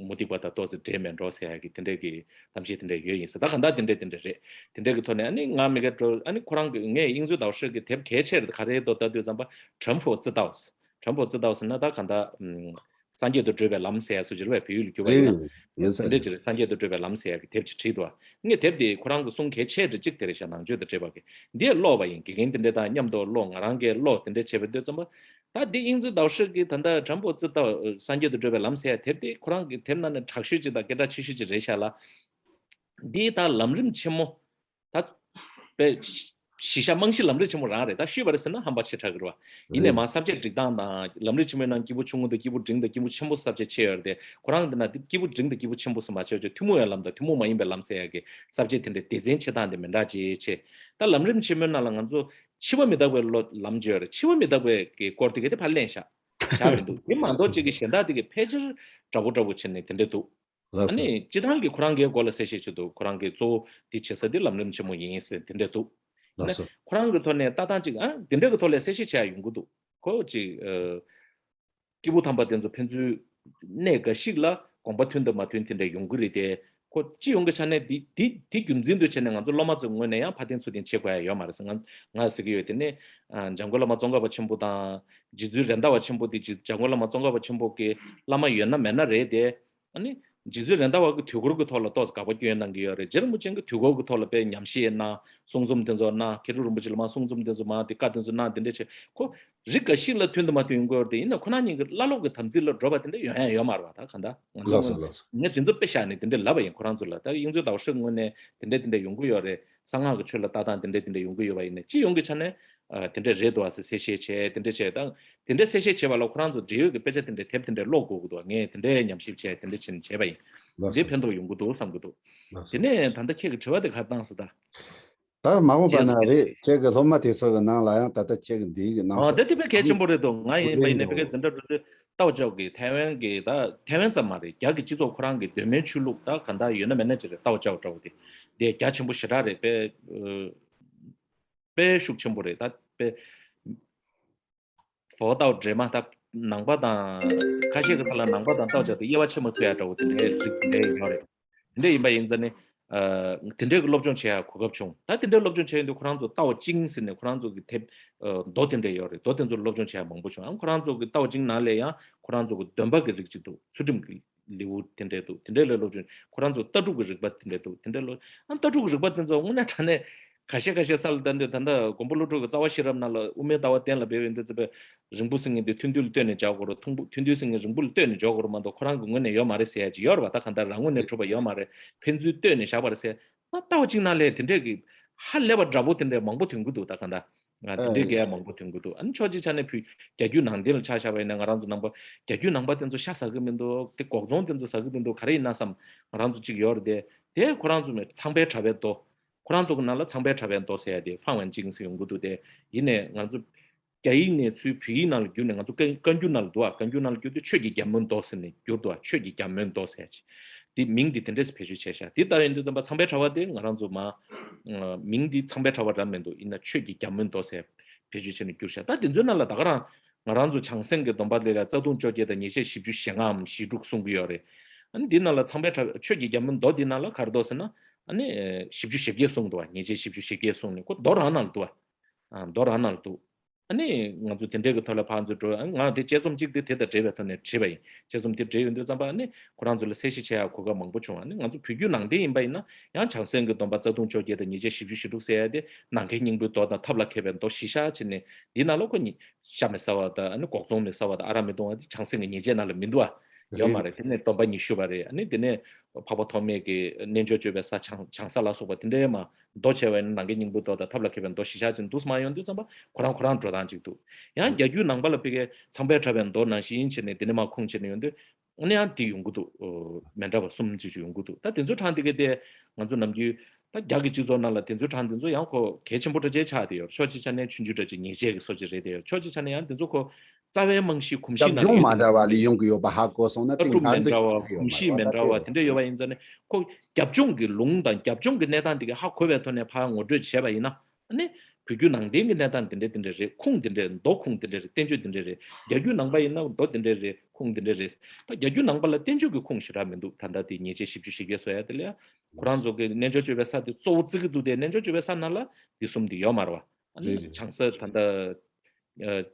མུ་སྟེགས་པ་དང་ཏོག་ཙམ་འདྲེས་མེད་འགྲོ་ཟེར་ཡ་གི་དེ་འདྲ་གི་གཏམ་བཤད་དེ་འདྲ་ཡོད་ཡིན་ཟེར། ད་གང་ལྟར་དེ་འདྲ་དེ་འདྲ་རེད། དེ་འདྲ་གི་ཐོག་ནས་ཨ་ནི་ང་མི་དགའ་འགྲོ། ཨ་ནི་ཁོ་རང་གི་ངས་དབྱིངས་འཛོལ་ཟླ་བ་ཧྲི་གི་དེབ་གལ་ཆེ་རེད་ག་རེ་འདུག་ལྟ་དུས་ཙམ་པ་དྲན་པའི་རྩི་ལྟ་བ། དྲན་པའི་རྩི་ལྟ་བ་ཟེར་ན་ད་གང་ལྟར། སངས་རྒྱས་དང་བགྲོས་པའི་ལམ་ཟེར་ཡ་སུ་ཇིར་བའི་བོད་ཡིག་ལ་བསྒྱུར་བ་ཡིན་ན། ཡིན་ས་དེ་འདྲ་རེད། ཅིག་རེད། སངས་རྒྱས་དང་བགྲོས་པའི་ལམ་ཟེར་ཡ་གི་དེབ་ཅིག་བྲིས་འདུག་ངས་དེབ་དེ་ཁོ་རང་གི་གསུང་གལ་ཆེ་འདྲ་གཅིག་དེ་རེད་ཤག་ནང་ཆོས་དང་འབྲེལ་བ་གི། འདི་ཀློག་པ་ཡིན། དགེ་རྒན་དེ་འདྲ་དང་མཉམ་དུ་ཀློག་ང་རང་གིས་ཀློག་དེ་འདྲ་བྱས་པའི་དུས་ཙམ་པ། ད་འདི་དབྱིངས་འཛོལ་ཟླ་བ་ཧྲི་གི་ད་ལྟ་དྲན་པའི་རྩི་ལྟ་བ་སངས་རྒྱས་དང་བགྲོས་པའི་ལམ་ཟེར་ཡ་དེབ་དེ་ཁོ་རང་གི་དེབ་ནང་ནས་དྲག་ཤོས་ཅིག་དང་སྐད་གྲགས་ཆེ་ཤོས་ཅིག་རེད་ཤག་ལ། འདི་ད་ལམ་རིམ་ཆེན་མོ། ད་དཔེ་གཞི་བཞག་རྨང་གཞི་ལམ་རིམ་ཆེན་མོ་རང་རེད། ད་ཤོད་པ་རེད་ཟེར་ན་ཧམ་པ་ཆེ་དྲགས་ཀྱི་རེད་བ། ཡིན་ནའི་མ་ས་བཅད་སྒྲིག་སྟངས་དང་ལམ་རིམ་ཆེན་མོའི་ནང་སྐྱེས་བུ་ཆུང་ངུ་དང་སྐྱེས་བུ་འབྲིང་དང་སྐྱེས་བུ་ཆེན་པོ་ས་བཅད་ཕྱེ་ཡོད་རེད་དེ། ཁོ་རང་འདི་ན་འདི་སྐྱེས་བུ་འབྲིང་དང་སྐྱེས་བུ་ཆེན་པོ་ཟེར་མ་ཕྱེ་བ་ཅིག་ཐུན་མོང་བའི་ལམ་དང་ཐུན་མོང་མ་ཡིན་པའི་ལམ་ཟེར་ཡ་གི་ས་བཅད་དེ་འདྲའི་སྡེ་ཚན་ཕྱེ་སྟངས་དེ་མི་འདྲ་ཅིག་ཕྱེ། ད་ལམ་རིམ་ཆེན་མོའི་ནང་ལ་ང་ཚོ་འཆི་བ་མི་རྟག་པའི་བློ་ལམ་བརྗོད་རེད། འཆི་བ་མི་རྟག་པའི་གི་སྐོར་དེ་ག་དེ་ཕར་ལེན་བཞག་བཞག་མི་འདུག་དེ་མ་གཏོགས་ཅིག་གི་གཞན་དག་དེ་གི་ཕལ་ཆེར་འདྲ་པོ་འདྲ་པོ་བྱས་ནས་དེ་འདྲ་འདུག་ལགས་ཨ་སོ། ནི་སྤྱི་བཏང་གི་ཁོ་རང་གི་མགོ་ལ་གསལ་བཤད་བྱེད་དུས་ཁོ་རང་གི་གཙོ་བོ་དེ་བྱེད་ས་དེ་ལམ་རིམ་ཆེན་མོ་ཡིན་ཟེར་དེ་འདྲ་འདུག་ལགས་སོ། ཁོ་རང་གི་ཐོག་ནས་ལྟ་སྟངས་ཅིག་ཨ་དེ་འདྲ་གི་ཐོག་ལ་གསལ་བཤད་བྱེད་ཡ་ཡོང་གི་འདུག་ཁོ་ཅིག་ཨ་སྐྱེས་བུ་དམ་པ་དེ་ཚོ་ཕན་ཚུན་གནས་འགའ་ཞིག་ལ་དགོངས་པ་མཐུན་དང་མ་མཐུན་དེ་འདྲ་ཡོང་གི་རེད་དེ། ཁོ་སྤྱི་ཡོངས་ཀྱི་ཆ་ནས་དེ་དེ་དེ་རྒྱུ་མཚན་དུ་བྱས་ནས་ང་ཚོ་སློབ་མ་ཚོའི་ངོས་ནས་ཡང་ཕར་འཐེན་ཚུར་འཐེན་བྱེད་དགོས་ཡ་ཡོད་མ་རེད་ཟེར་ང་ང་ཟེར་གི་ཡོད། དེ་ནས་ཨ་འཇམ་མགོན་བླ་མ་ཙོང་ཁ་པ་ཆེན་པོ་དང་རྗེ་བཙུན་རེད་མདའ་བ་ཆེན་པོ་དེ་རྗེ་འཇམ་མགོན་བླ་མ་ཙོང་ཁ་པ་ཆེན་པོ་གི་བླ་མ་ཡོད་ན་མེད་ན་རེད་དེ། ཨ་ནི་རྗེ་བཙུན་རེད་མདའ་བ་གི་དུས་འཁོར་གྱི་ཐོག་ལ་ཏོག་ཙམ་དགག་པ་སྐྱོན་གནང་གི་ཡོད་རེད། རྗེ་རིན་པོ་ཆེ་གི་དུས་འཁོར་གྱི་ཐོག་ལ་དཔེ་ཉམས་བཞེས་གནང་། གསུང་རྩོམ་དེ་ཚོ་གནང་། མཁས་གྲུབ་རིན་པོ་ཆེ་ལ་མར་གསུང་རྩོམ་དེ་ཚོ་མར་དེ་བཀའ་དེ་ཚོ་གནང་། དེ་འདྲ་བྱས་ཁོ་རིགས་འགའ་ཞིག་ལ་མཐུན་དང་མ་མཐུན་ཡོང་གི་ཡོད་རེད་དེ། ཡིན་ན་ཁོ་རང་གཉིས་ཀྱི་བླ་སློབ་ཀྱི་དམ་ཚིག་ལ་འགྲོ་བ་དེ་འདྲ་ཡོང་ཡ་ཡོད་མ་རེད་བ། ད་གང་ལྟར་ང་ཚོ་ལགས་སོ་ལགས་སོ། ངས་དེ་ཚོ་དཔེ་བཞག་ནས་དེ་འདྲ་ལབ་པ་ཡིན། ཁོ་རང་ཚོ་ལ་ད་དབྱིངས་འཛིན་ཟླ་བ་ཧྲི་ངོས་ནས་དེ་འདྲ་དེ་འདྲ་ཡོང་གི་ཡོད་རེད། གསང་སྔགས་ཀྱི་ཆོས་ལ་ལྟ་སྟངས་དེ་འདྲ་དེ་འདྲ་ཡོང་གི་ཡོད་པ་ཡིན་ན་སྤྱི་ཡོངས་ཀྱི་ཆ་ནས་ཨ་དེ་འདྲ་རེད་འདུག་ཨ་ཟེར་གསལ་བཤད་བྱས། དེ་འདྲ་བྱས་ད་དེ་འདྲ་གསལ་བཤད་བྱས་པ་ལ་ཁོ་རང་ཚོ་འབྲེལ་ཡོད་ཀྱི་དཔེ་ཆ་དེ་འདྲ་དེབ་དེ་འདྲ་ཀློག་དགོས་ཀྱི་འདུག་ངས་དེ་འདྲའི་ཉམས་ཞིབ་བྱས་དེ་འདྲ་བྱས་ནས་བྱས་པ་ཡིན། ལགས་འདི་སོ། ཕན་ཐོགས་ཡོང་གི་འདུག་བསམ་གྱི་འདུག་ལགས་སོ། དེ་ནས་ད་ལྟ་ཁྱེད་ཀྱི་དྲི་བ་དེ་ག་རེ་བཏང་སོང་ད། ད་མ་འོངས་པ་ན་རེད། ཁྱེད་ཀྱི་སློབ་མ་དེ་ཚོ་གི་ནང་ལ་ཡང་ད་ལྟ་ཁྱེད་ཀྱི་འདི་གི་ནང་ཨ་དེ་དེ་དཔེ་གལ་ཆེན་པོ་རེད་འདུག་ང་ཡིན་པ་ཡིན་ནའི་དཔེ་གལ་འཛིན་གྲྭ་འགྲོ་དུས་ཏའོ་ཅའོ་གི་ཐའེ་ཝན་གི་ད་ཐའེ་ཝན་ཙམ་མ་རེད། རྒྱ་གི་སྤྱི་ཚོགས་ཁོ་རང་གི་གདོད་མའི་ཆོས་ལུགས་ད་ག་ད་ཡོད་ན་མེད་ན་ཅིག་རེད། ཏའོ་ཅའོ་འདྲ་བོ་དེ་དེ་རྒྱ་ཆེན་པོ་ཞེ་དྲག་རེད། དཔེ་དཔེ་ཤུགས་ཆེན་པོ་རེད། ད་དཔེ་ཧྥོ་ཏའོ་འདྲེས་མ་ད་ནང་པ་དང་ཁ་ཤས་ཀྱི་ས་ལ་ནང་པ་དང་ཏའོ་ཅའོ་དེ་དབྱེ་བ་ཕྱེ་མ་ཐུབ་ཡ་འདྲ་བོ་དེ་འདྲའི་རིགས་དེ་འདྲའི་ཡོད་རེད། དེ་འདྲ་ཡིན་པ་ཡིན་ཙང་ནི་ ཨ་དེ་འདྲའི་གི་སློབ་སྦྱོང་བྱེད་ཡ་གོ་སྐབས་བྱུང་། ད་དེ་འདྲའི་སློབ་སྦྱོང་བྱས་ཡོང་དུས་ཁོ་རང་ཚོ་ཏའོ་ཅིང་ཟེར་ནས་ཁོ་རང་ཚོ་གི་དེབ་ཨ་མདོ་དེ་འདྲ་ཡོད་རེད། མདོ་དེ་ཚོ་སློབ་སྦྱོང་བྱེད་ཡ་མང་པོ་བྱུང་། ཨ་ཁོ་རང་ཚོ་གི་ཏའོ་ཅིང་ནང་ལས་ཡང་ཁོ་རང་ཚོ་གི་འདོན་པ་གི་རིགས་གཅིག་འདུག། ཚུལ་ཁྲིམས་ཀྱི་ལེའུ་དེ་འདྲས་འདུག། དེ་འདྲས་ལ་སློབ་སྦྱོང་། ཁོ་རང་ཚོ་ལྟ་གྲུབ་ཀྱི་རིག་པ་དེ་འདྲས་འདུག། དེ་འདྲས་སློབ། ཨ་ལྟ་གྲུབ་ཀྱི་རིག་པ་དེ་ཚོ་དངོས་གནས་དྲང་གནས་ཁ་ཤས་ཁ་ཤས་ས་ལ་ལྟ་དུས། ད་ལྟ་མགོན་པོ་ཀླུ་སྒྲུབ་ཀྱི་རྩ་བ་ཤེས་རབ་ནང་ལ་དབུ་མའི་ལྟ་བ་གཏན་ལ་འབེབས་ཡོང་དུས་ཙམ་པ། རིང་པོ་ཟེར་མཁན་དེ་ཐུང་ཐུང་ལ་ལྟོས་ནས་འཇོག་དགོས་རེད། ཐུང་པོ་ཐུང་ཐུང་ཟེར་མཁན་རིང་པོ་ལ་ལྟོས་ནས་འཇོག་དགོས་རེད་མ་གཏོགས། ཁོ་རང་གི་ངོས་ནས་ཡོད་མ་རེད་ཟེར་ཡ་ཅིག་ཡོད་རེད་པ། ད་གང་ལྟར་རང་ངོས་ནས་གྲུབ་པ་ཡོད་མ་རེད། ཕན་ཚུན་ལྟོས་ནས་བཞག་པ་རེད་ཟེར། ད་ལྟ་བ་གཅིག་ནང་ལས་དེ་འདྲས་ཀྱི་ཧ་ལས་པ་འདྲ་པོ་དེ་འདྲས་མང་པོ་ཐོན་གྱི་འདུག། ད་གང་ལྟར་ང་དེ་འདྲས་ཀྱི་ཡ་མང་པོ་ཐོན་གྱི་འདུག། ཨ་ནི་ཕྱོགས་གཅིག་ཆ་ནས་བོད་རྒྱ་བརྒྱུད་ནང་བསྟན་ལ་ཆ་བཞག་པ་ཡིན་ན། ང་རང་ཚོ་ནང་པ་རྒྱ་བརྒྱུད་ནང་པ་དེ་ཚོ་ཤ་ཟ་གི་མི་འདུག། དེ་སྒོག་ཙོང་དེ་ཚོ་ཟ་གི་མི་འདུག། ག་རེ་ཡིན་ན་བསམ། ང་རང་ཚོ་གཅིག་ཡོད་རེད་དེ། དེ་ཁོ་རང་ཚོ་མེད། ཚངས་པའི་གྲྭ་པའི་མདོ། ཁོ་རང་ཚོ་གི་ནང་ལ་ཚངས་པའི་གྲྭ་པའི་མདོ་ཟེར་ཡ་དེ་ཧྥང་ཝན་ཅིང་ཟེར་ཡོང་གི་འདུག། དེ་ཡིན་ནའི་ང་ཚོ་རྒྱ་ཡིག་ནས་ཚུར་བོད་ཡིག་ནང་ལ་བསྒྱུར་ནས། ང་ཚོ་བཀའ་བཀའ་འགྱུར་ནང་ལ་འདུག་པ། བཀའ་འགྱུར་ནང་ལ་བསྒྱུར་དུས་ཆོས་ཀྱི་རྒྱལ་མོའི་མདོ་ཟེར་ནས་བསྒྱུར་འདུག་པ། ཆོས་ཀྱི་རྒྱལ་མོའི་མདོ་ཟེར་ཡ་ཅིག། དེ་མིང་དེ་དེ་འདྲས་བེད་སྤྱོད་བྱས་ཤག། དེ་ལྟ་ཡིན་དུས་ཙམ་པ་ཚངས་པའི་གྲྭ་པ་དེ་ང་རང་ཚོ་མ་ཨ་མིང་འདི་ཚངས་པའི་གྲྭ་པ་རང་མི་འདུག། ཡིན་ན་ཆོས་ཀྱི་རྒྱལ་མོའི་མདོ་ཟེར་བེད་སྤྱོད་བྱས་ནས་བསྒྱུར་ཤག། ད་དེ་ཚོའི་ནང་ལ་ད་ག་རང་ང་རང་ཚོ་བྱང་སེམས་ཀྱི་སྡོམ་པ་ལས་ལ་རྩ་ལྟུང་བཅོ་བརྒྱད་དང་ཉེས་བྱས་བཞི་བཅུ་ཞེ་ལྔའམ་བཞི་དྲུག་གསུང་གི་ཡོད་རེད། ཨ་ནི་འདི་ནང་ལ་ཚངས་པའི་གྲྭ་ཆོས་ཀྱི་རྒྱལ་མོའི་མདོ་འདི་ནང་ལ་ག་རེ་འདུག་ཟེར་ན། ཨ་ནི་བཞི་བཅུ་ཞེ་བརྒྱད་གསུངས་འདུག་པ། ཉེས་བྱས་བཞི་བཅུ་ཞེ་བརྒྱད་གསུངས་ནས། ཁོ་མདོ་རང་ནང་ལ་འདུག་པ། ཨ་མདོ་རང་ནང་ལ་འདུག། ཨ་ནི་ང་ཚོ་དེ་འདྲའི་གི་ཐོག་ལ་ཕར་ཚུར་འགྲོ། ཨ་ང་དེ་དཔྱད་རྩོམ་གཅིག་དེ་དེ་དང་འབྲེལ་བའི་ཐོག་ནས་བྲིས་པ་ཡིན། དཔྱད་རྩོམ་དེ་བྲིས་ཡོང་དུས་ཙམ་པ། ཨ་ནི་ཁོ་རང་ཚོ་ལ་གསལ་བཤད་བྱེད་ཡག་གོ་སྐབས་མང་པོ་བྱུང་། ཨ་ནི་ང་ཚོ་བོད་བརྒྱུད་ནང་བསྟན་ཡིན་པ་ཡིན་ན་ཡང་བྱང་སེམས་ཀྱི་སྡོམ་པ་རྩ་ལྟུང་བཅོ་བརྒྱད་དང་ཉེས་བྱས་བཞི་བཅུ་ཞེ་དྲུག་ཟེར་ཡ་དེ་ནམ་མཁའི་སྙིང་པོའི་མདོ་དང་ཐབས་ལ་མཁས་པའི་མདོ་གཞི་བཞག་བྱས་ནས། འདི་ནང་ལ་ཁོ་ཉི་ཤ་མི་ཟ་བ་དང་། ཨ་ནི་སྒོག་ཙོང་མི་ཟ་བ་དང་། ཨ་རག་མི་འཐུང་བ་དེ་བྱང་སེམས་ཀྱི་ཉེས་བྱས་ནང་ལ་མི་འདུག་པ། ཡོད་མ་རེད། དེ་ནས་སྡོམ་པ་ཉི་ཤུ་པ་རེད། ཨ་ནི་དེ་ནས་འཕགས་པ་ཐོགས་མེད་ཀྱི་རྣལ་འབྱོར་སྤྱོད་པའི་ས། བྱང་བྱང་ས་ལ་སོགས་པ་དེ་འདྲའི་མ་མདོ་བྱས་པ་ཡིན་ན། ནམ་མཁའི་སྙིང་པོའི་མདོ་དང་ཐབས་ལ་མཁས་པའི་མདོ་གཞི་བཞག་བྱས་ནས་འདུག་སེ་མར་ཡོང་དུས་ཙམ་པ་ཁོ་རང་ཁོ་རང་འགྲོ་སྟངས་གཅིག་འདུག། ཡང་རྒྱ་བརྒྱུད་ནང་པ་ལ་ཕ་གིའི་ཚངས་པའི་གྲྭ་པའི་མདོ་ནང་བཞིན་བྱས་ནས་དེ་ནས་མར་ཁུངས་བྱས་ནས་ཡོང་དུས། ཨ་ནི་ཡང་དེ་ཡོང་གི་འདུག། མི་འདྲ་བ་གསུམ་ཅིག་ཅིག་ཡོང་གི་འདུག། ད་དེ་ཚོ་གྲངས་དེ་གའི་དེ་ང་ཚོ་ནམ་རྒྱུན་ད་རྒྱ་གི་སྤྱི་ཚོགས་ནང་ལ་དེ་ཚོའི་གྲངས་དེ་ཚོ་ཡང་ཁོ་གལ་ཆེན་པོ་འདྲ་ཅིག་ཆགས་བསྡད་ཡོད། ཕྱོགས་གཅིག་ཆ་ནས་ཆུང་ཆུང་འདྲ་ཅིག་ཉེས་བྱས་ཀྱི་བཟོ་ཅིག་རེད་བསྡད་ཡོད། ཕྱོགས་གཅིག་ཆ་ནས་ཡང་དེ་ཚོ་ཁོ་རྩ་བའི་རྨང་གཞི་གོམས་གཤིས་ནང་ལ་ཡོད་དེ། ཁྱབ་ལྗོངས་མ་འདྲ་བ་ལ་ཡོང་གི་ཡོད་པ་ཧ་གོ་སོང་ན། ལྟ་དེ་གྲུབ་མི་འདྲ་བ། གོམས་གཤིས་མི་འདྲ་བ་དེ་འདྲ་ཡོད་པ་ཡིན་ཙང་ནས། ཁོ་རྒྱབ་ལྗོངས་ཀྱི་ལུང་དང་རྒྱབ་ལྗོངས་ཀྱི་གནས་སྟངས་དེ་ག་ཧ་གོ་བའི་ཐོག་ནས་ཕར་ངོ་སྤྲོད་བྱས་པ་ཡིན་ན། ཨ་ནི་བོད་བརྒྱུད་ནང་བསྟན་གྱི་གནས་སྟངས་དེ་འདྲ་དེ་འདྲ་རེད། ཁུངས་དེ་འདྲ་རེད། མདོ་ཁུངས་དེ་འདྲ་རེད། བསྟན་བཅོས་དེ་འདྲ་རེད། རྒྱ་བརྒྱུད་ནང་པ་ཡིན་ན་མདོ་དེ་འདྲ་རེད། ཁུངས་དེ་འདྲ་རེད། ད་རྒྱ་བརྒྱུད་ནང་པ་ལ་བསྟན་བཅོས་ཀྱི་ཁུངས་ཞེ་དྲག་མི་འདུག། ད་ལྟ་དེ་ཉེས་བྱས་བཞི་བཅུ་ཞེ་བརྒྱད་བཟོ་ཡ་དེ་ལ་ཡང་ཁོ་རང་ཚོ་གི་རྣལ་འབྱོར་སྤྱོད་པའི་ས་དེ་གཙོ་བོ་བརྩི་གི་འདུག་སྟེ། རྣལ་འབྱོར་སྤྱོད་པའི་ས་ནང་ལ་འདི་གསུམ་དེ་ཡོད་མ་རེད་པ། ཨ་ནི་རེད་རེད། བྱང་ས་ད་ལྟ་ཨ་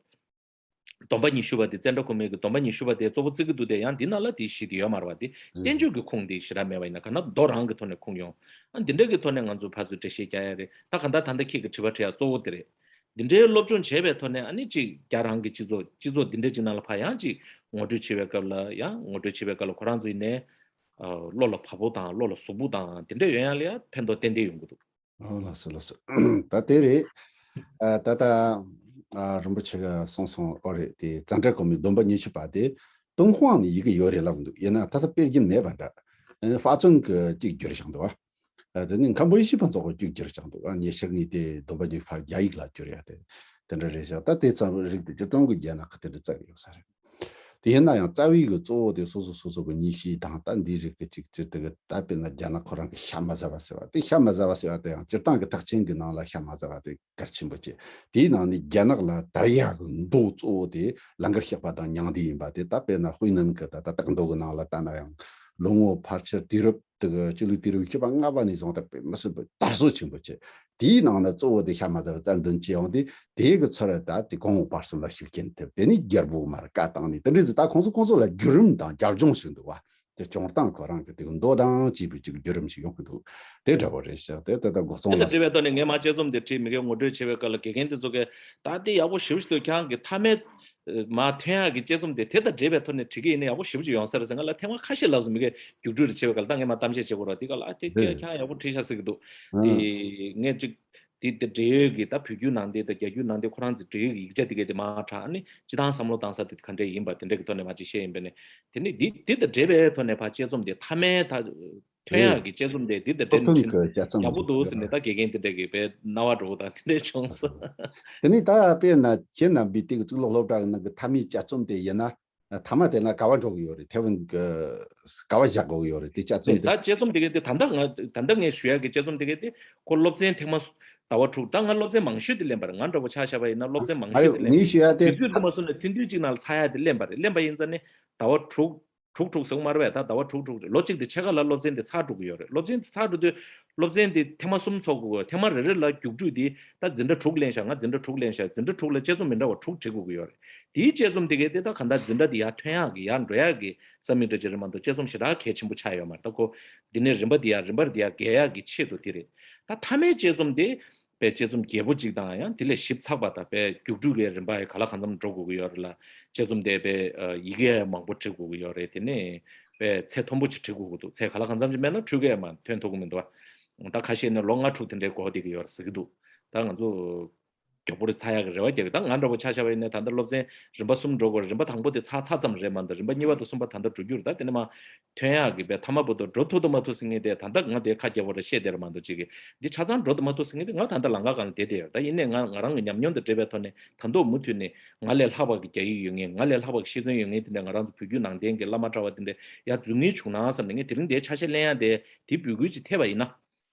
སྡོམ་པ་ཉི་ཤུ་པ་དེ། ཙནྡྲ་གོ་མི་གི་སྡོམ་པ་ཉི་ཤུ་པ་དེ་གཙོ་བོ་བརྩི་གི་འདུག་སྟེ། ཡང་འདི་ནང་ལ་དེ་བཞི་དེ་ཡོད་མ་རེད་པ། དེ་ཨ་བསྟན་བཅོས་ཀྱི་ཁུངས་དེ་ཞེ་དྲག་མེད་པ་ཡིན་ན། གང་ལྟར་མདོ་རང་གི་ཐོག་ནས་ཁུངས་ཡོང་། ཨ་འདི་འདྲ་གི་ཐོག་ནས་ང་ཚོ་ཕར་ཚུར་འགྲེལ་བཤད་རྒྱག་ཡ་རེད། ད་གང་ལྟར་ད་ལྟ་ཁྱེད་ཀྱི་དྲི་བ་དྲི་ཡ་གཙོ་བོ་དེ་རེད། འདི་འདྲའི་སློབ་སྦྱོང་བྱས་པའི་ཐོག་ནས། ཨ་ནི་ཅིག་རྒྱ་རང་གི་སྤྱི་ཚོགས་སྤྱི་ཚོགས་འདི་འདྲ་ཅིག་ནང་ལ་ཕར་ཡང་ཅིག་ངོ་སྤྲོད་བྱེད་པའི་སྐབས་ལ། ཡང་ངོ་སྤྲོད་བྱེད་པའི་སྐབས་ལ་ཁོ་རང་ཚོ་ཡིན་ནའི་ཨ་བློ་ལ་བབ་པོ་དང་བློ་ལ་ཟུག་པོ་དང་དེ་འདྲ་ཡོང་ཡ་ལ་ཡ་ཕན་ཐོགས་ཏན་ཏན་ཡོང་གི་འདུག། ཨོ་ལགས་སོ་ལགས་སོ། ད་དེ་རེད། ཨ་ད་ལྟ་ཨ་རིན་པོ་ཆེ་ག་གསུངས་སོང་། ཨོ་རེད། དེ་ཙནྡྲ་གོ་མིའི་སྡོམ་པ་ཉི་ཤུ་པ་དེ་ཏུན་ཧོང་ནས་ཡི་གེ་ཡོད་རེད་ལབ་འདུག། ཡིན་ན་ད་ལྟ་སྤེལ་རྒྱུ་མེད་པ་འདྲ། ཨ་ཧྥ་ཙུན་གྱིས་གཅིག་བསྒྱུར་བཞག་འདུག། ཨ་དེ་ནས་ཁམ་བུ་ཡེ་ཤེས་པ་ཚོ་གིས་གཅིག་བསྒྱུར་བཞག་འདུག། ཨ་ཉེ་ཆར་ངས་དེ་སྡོམ་པ་ཉི་ཤུ་པ་རྒྱ་ཡིག་ལ་བསྒྱུར་ཡ་དེ་དེ་འདྲ་རེད་བཞག། ད་དེ་ཙམ་རིགས་དེ་སྤྱིར་བཏང་གི་རྒྱ་ནག་གི་དེ་འདྲ་བཙལ་གི་ཡོད་ས་རེད། དེ་ཡིན་ན་ཡང་རྩ་བའི་གི་གཙོ་བོ་དེ་སོ་སོ་སོ་སོ་གི་ཉིན་ཤས་དང་། ད་འདི་རིགས་ཀྱི་ཅིག་ཅིག་དེ་གི་ད་དཔེར་ན་རྒྱ་ནག་ཁོ་རང་གི་ཤ་མ་ཟ་བ་ཟེར་བ་དེ། ཤ་མ་ཟ་བ་ཟེར་བ་དེ་ཡང་སྤྱིར་བཏང་གི་ཐེག་ཆེན་གྱི་ནང་ལ་ཤ་མ་ཟ་བ་དེ་གལ་ཆེན་པོ་བྱེད། དེའི་ནང་ནས་རྒྱ་ནག་ལ་དར་ཡག་གི་མདོ་གཙོ་བོ་དེ་ལང་ཀར་གཤེགས་པ་དང་མྱང་འདས་ཡིན་པ་དེ། ད་དཔེར་ན་ཧུའེ་ནན་གྱི་ད་ལྟ་སྟག་མདོ་གི་ནང་ལ་ལྟ་ན་ཡང་། ལོ་ངོ་ཕལ་ཆེར་དུས་རབས་དེ་གི་སྤྱི་ལོའི་དུས་རབས་བཅུ་པ་ལྔ་པ་ནས་བཟུང་སྟེ་དཔེ་མི་སྲིད་པའི་དར་སྲོལ་ཆེན་པོ་བྱས། དེའི་ནང་ན་གཙོ་བོ་དེ་ཤ་མ་ཟ་བའི་རྩ་འདོན་བྱས་ཡོང་དུས། དེའི་གི་ཚུར་ད་དེ་གོང་འོག་བར་གསུམ་ལ་ཤུགས་རྐྱེན་ཐེབས། དེ་ནས་རྒྱལ་པོ་མར་བཀའ་བཏང་ནས་དེ་འདྲ་ཟིག། ད་ཁོང་ཚོ་ཁོང་ཚོ་ལ་བརྒྱུད་རིམ་དང་རྒྱབ་ལྗོངས་ཤིག་འདུག་པ། དེ་སྐྱོང་སྟངས་ཁོ་རང་གི་དེ་གི་མདོ་དང་བཅས་པའི་ཅིག་བརྒྱུད་རིམ་ཞིག་ཡོང་གི་འདུག། དེ་འདྲ་པོ་རེད་ཤག། དེ་ད་ལྟ་འགོག་ཚོང་ལ། དེ་དང་འབྲེལ་བའི་ཐོག་ནས་ངས་མར་དཔྱད་རྩོམ་དེ་བྲིས། མི་སྒེར་ངོ་སྤྲོད་བྱེད་པའི་སྐབས་ལ་དགེ་རྒན་དེ་ཚོ་གིས་ད་དེ་ཡག་པོ་ཞེ་པོ་ཞིག་འདུག། ཁྱེད་རང་གིས་མཐའ་མའི་མར་ཐོན་ཡག་གི་དཔྱད་རྩོམ་དེ་དེ་དང་འབྲེལ་བའི་ཐོག་ནས་བྲིས་གི་ཡིན་ན་ཡག་པོ་ཞེ་པོ་ཅིག་ཡོང་ས་རེད་ཟེར། ང་ལ་ཐེངས་མ་ཁ་ཤས་ལབ་སོང་། མི་སྒེར་རྒྱུགས་སྤྲོད་རེ་བྱེད་པའི་སྐབས་ལ། ད་ངས་མར་གཏམ་བཤད་བྱེད་དགོས་རེད། དེ་སྐབས་ལ་ཨ་དེ་ཁྱེད་རང་ཡག་པོ་བྲིས་ཤག་ཟེར་གི་འདུག། དེ་ངས་ཅིག་དེ་དེ་འབྲེལ་ཡོད་ཀྱི་ད་བོད་བརྒྱུད་ནང་བསྟན་དང་རྒྱ་བརྒྱུད་ནང་བསྟན་ཁོ་རང་ཚོས་འབྲེལ་ཡོད་ཀྱི་ཡིག་ཆ་དེ་གའི་དེ་མར་དྲངས། ཨ་ནི་སྤྱིར་བཏང་བསམ་བློ་བཏང་ས་དེ་ག་འདྲས་ཡིན་པ་དེ་འདྲས་ཀྱི་ཐོག་ནས་མར་ཅིག་བཤད་ཡིན་པས་ནས། དེ་ནས་དེ་དེ་དང་འབྲེལ་བའི་ཐོག་ནས་ཕར་དཔྱད་རྩོམ་དེ་མཐའ་མའི་ད་ཐོན་ཡག་གི་དཔྱད་རྩོམ་དེ་དེ་དང་འབྲེལ་སྟོབས་ཐོན་གྱི་དཔྱད་རྩོམ་ཡག་པོ་འདུག་ཟེར་ནས། ད་དགེ་རྒན་དེ་འདྲས་ཀྱིས་དཔེ་རྣ་བ་འགྲོ་བ་དང་དེ་འདྲས་བྱུང་སོང་། དེ་ནས་ད་དཔེར་ན་ཁྱེད་རྣམ་པའི་དེ་གི་གཙུག་ལག་སློབ་གྲྭ་གི་ནང་གི་མཐའ་མའི་དཔྱད་རྩོམ་དེ་ཡིན་ན། མཐའ་མ་དེ་ན་ག་བ་འགྲོ་གི་ཡོད་རེད། ཐེ་ཝན་གི་ག་བ་བཞག་དགོས་ཀྱི་ཡོད་རེད། དེ་དཔྱད་རྩོམ་དེ། ད་དཔྱད་རྩོམ་དེ་གའི་དེ་ད་ལྟ་ང་ད་ལྟ་ངས་ཞུ་ཡག་གི་དཔྱད་རྩོམ་དེ་གའི་དེ་ཁོ་སློབ་ཚན་ཐེངས་མ་ཟླ་བ་དྲུག། ད་ང་སློབ་ཚན་མང་ཤོས་དེ་ལེན་པ་རེད། ང་འདྲ་པོ་ཆ་བཞག་པ་ཡིན་ན་སློབ་ཚན་མང་ཤོས་དེ་ལེན་པ་རེད། ངས་ཞུ་ཡག་དེ། དུས་ཚོད་དུ་མ་སོང་ན་ཐུང་ཐུང་གཅིག་ནང་ལ་ཚར་ཡག་དེ་ལེན་པ་རེད། ལེན་པ་ཡིན་ཙང་ནས་ཟླ་བ་དྲུག། དྲུག་དྲུག་ཟེར་གི་མ་རེད་པས། ད་ཟླ་བ་དྲུག་དྲུག་རེད། ལོ་གཅིག་དེ་ཕྱེད་ཀ་ལ་སློབ་ཚན་དེ་ཚར་འགྲོ་གི་ཡོད་རེད། སློབ་ཚན་དེ་ཚར་འགྲོ་དུས་སློབ་ཚན་དེ་ཐེངས་མ་གསུམ་ཚོགས་དགོས། ཐེངས་མ་རེ་རེ་ལ་རྒྱུགས་འཕྲོད་དེ་ད་འཛིན་གྲྭ་དྲུག་ལེན་བཞག་ང་འཛིན་གྲྭ་དྲུག་ལེན་བཞག་འཛིན་གྲྭ་དྲུག་ལ་དཔྱད་རྩོམ་མི་འདྲ་བ་དྲུག་བྲིས་དགོས་ཀྱི་ཡོད་རེད། དེའི་དཔྱད་རྩོམ་དེ་གས་དེ་ད་ག་འདྲ་འཛིན་གྲྭ་དེ་ཡར་ཐོན་ཡག་གི་ཡར་འགྲོ་ཡག་གི་ས་མིག་འདྲ་ཅིག་རེད་མ་གཏོགས་དཔྱད་རྩོམ་ཞེ་དྲག་གལ་ཆེན་པོ་ཆགས་ཡོད་མ་རེད། ད་ཁོ་འདི་ནས་རིམ་པ་དེ་ཡར་རིམ་པར་དེ་ཡར་རྒལ་ཡག་གི་ཆེད་དུ་དེ་རེད། ད་མཐའ་མའི་དཔྱད་རྩོམ་དེ་དཔེ་དཔྱད་རྩོམ་རྒྱས་པོ་གཅིག་དང་ཡང་དེ་ལས་ཞིབ་ཚགས་པ་དང་དཔེ་རྒྱུགས་སྤྲོད་ཀྱི་རིམ་པ་ཡང་ག་ལ་གང་འཚམ་འགྲོ་དགོས་ཀྱི་ཡོད་རེད་ལ། དཔྱད་རྩོམ་དེ་དཔེ་ཡི་གེ་ཡང་མང་པོ་བྲི་དགོས་ཀྱི་ཡོད་རེད། དེ་ནས་དཔེ་ཚད་མཐོན་པོ་ཅིག་བྲི་དགོས་ཀྱི་འདུག་ཚད་ག་ལ་གང་འཚམ་ཅིག་མེད་ན་འཕྲུལ་དགའ་ཡང་མ་ཐོན་ཐུབ་ཀྱི་མི་འདུག་བ། ད་ཁ་ཤས་ནས་ལོ་ལྔ་དྲུག་དེ་འདྲའི་འགོར་བསྡད་ཀྱི་ཡོད་རེད་ཟེར་གྱི་འདུག་ད་ང་ཚོ་མགྱོགས་པོ་རེ་ཚར་ཡག་གི་རེ་བ་རྒྱག་གི། ད་ང་འདྲ་པོ་ཆ་བཞག་པ་ཡིན་ན་ད་ལྟ་སློབ་ཚན་རིམ་པ་གསུམ་འགྲོ་དགོས་རེད། རིམ་པ་དང་པོ་དེ་ཚར་ཚར་ཙམ་རེད་མ་གཏོགས་རིམ་པ་གཉིས་པ་དང་གསུམ་པ་ད་ལྟ་འགྲོ་རྒྱུ་རེད། ད་དེ་ནས་མ་ཐོན་ཡག་གི་དཔེ་མཐའ་མ་བར་དུ་འགྲོ་ཐུབ་ཐུབ་མ་ཐུབ་ཟེར་མཁན་དེ་ད་ལྟ་ང་དེ་ཁ་རྒྱབ་པོ་རེ་བཤད་བསྡད་རེད་མ་གཏོགས་ཅིག་གི་འདི་ཆ་ཚང་འགྲོ་ཐུབ་མ་ཐུབ་ཟེར་མཁན་དེ་ང་ད་ལྟ་ལམ་ཁ་སྒང་ལ་བསྡད་བསྡད་ཡོད། ད་ཡིན་ནའི་ང་ང་རང་གི་ཉམས་མྱོང་དང་འབྲེལ་བའི་ཐོག་ནས་ད་དུང་མུ་མཐུད་ནས་ང་ལས་ལྷག་པ་གི་རྒྱ་ཡིག་ཡོད་མཁན་ང་ལས་ལྷག་པ་གི་ཤེས་ཚད་ཡོད་མཁན་དེ་འདྲ་ང་རང་ཚོ་བོད་བརྒྱུད་ནང་བསྟན་གྱི་བླ་མ་གྲྭ་པ་དེ་འདྲ་ཡར་འཛུལ་མཁན་བྱུང་ན་བསམ་ནས་ངས་དེ་རིང་འདིའི་ཆ་ཤས་ལེན་ཡག་དེ་དེ་འབོད་སྐུལ་ཅིག་ཐེབས་པ་ཡིན་ན།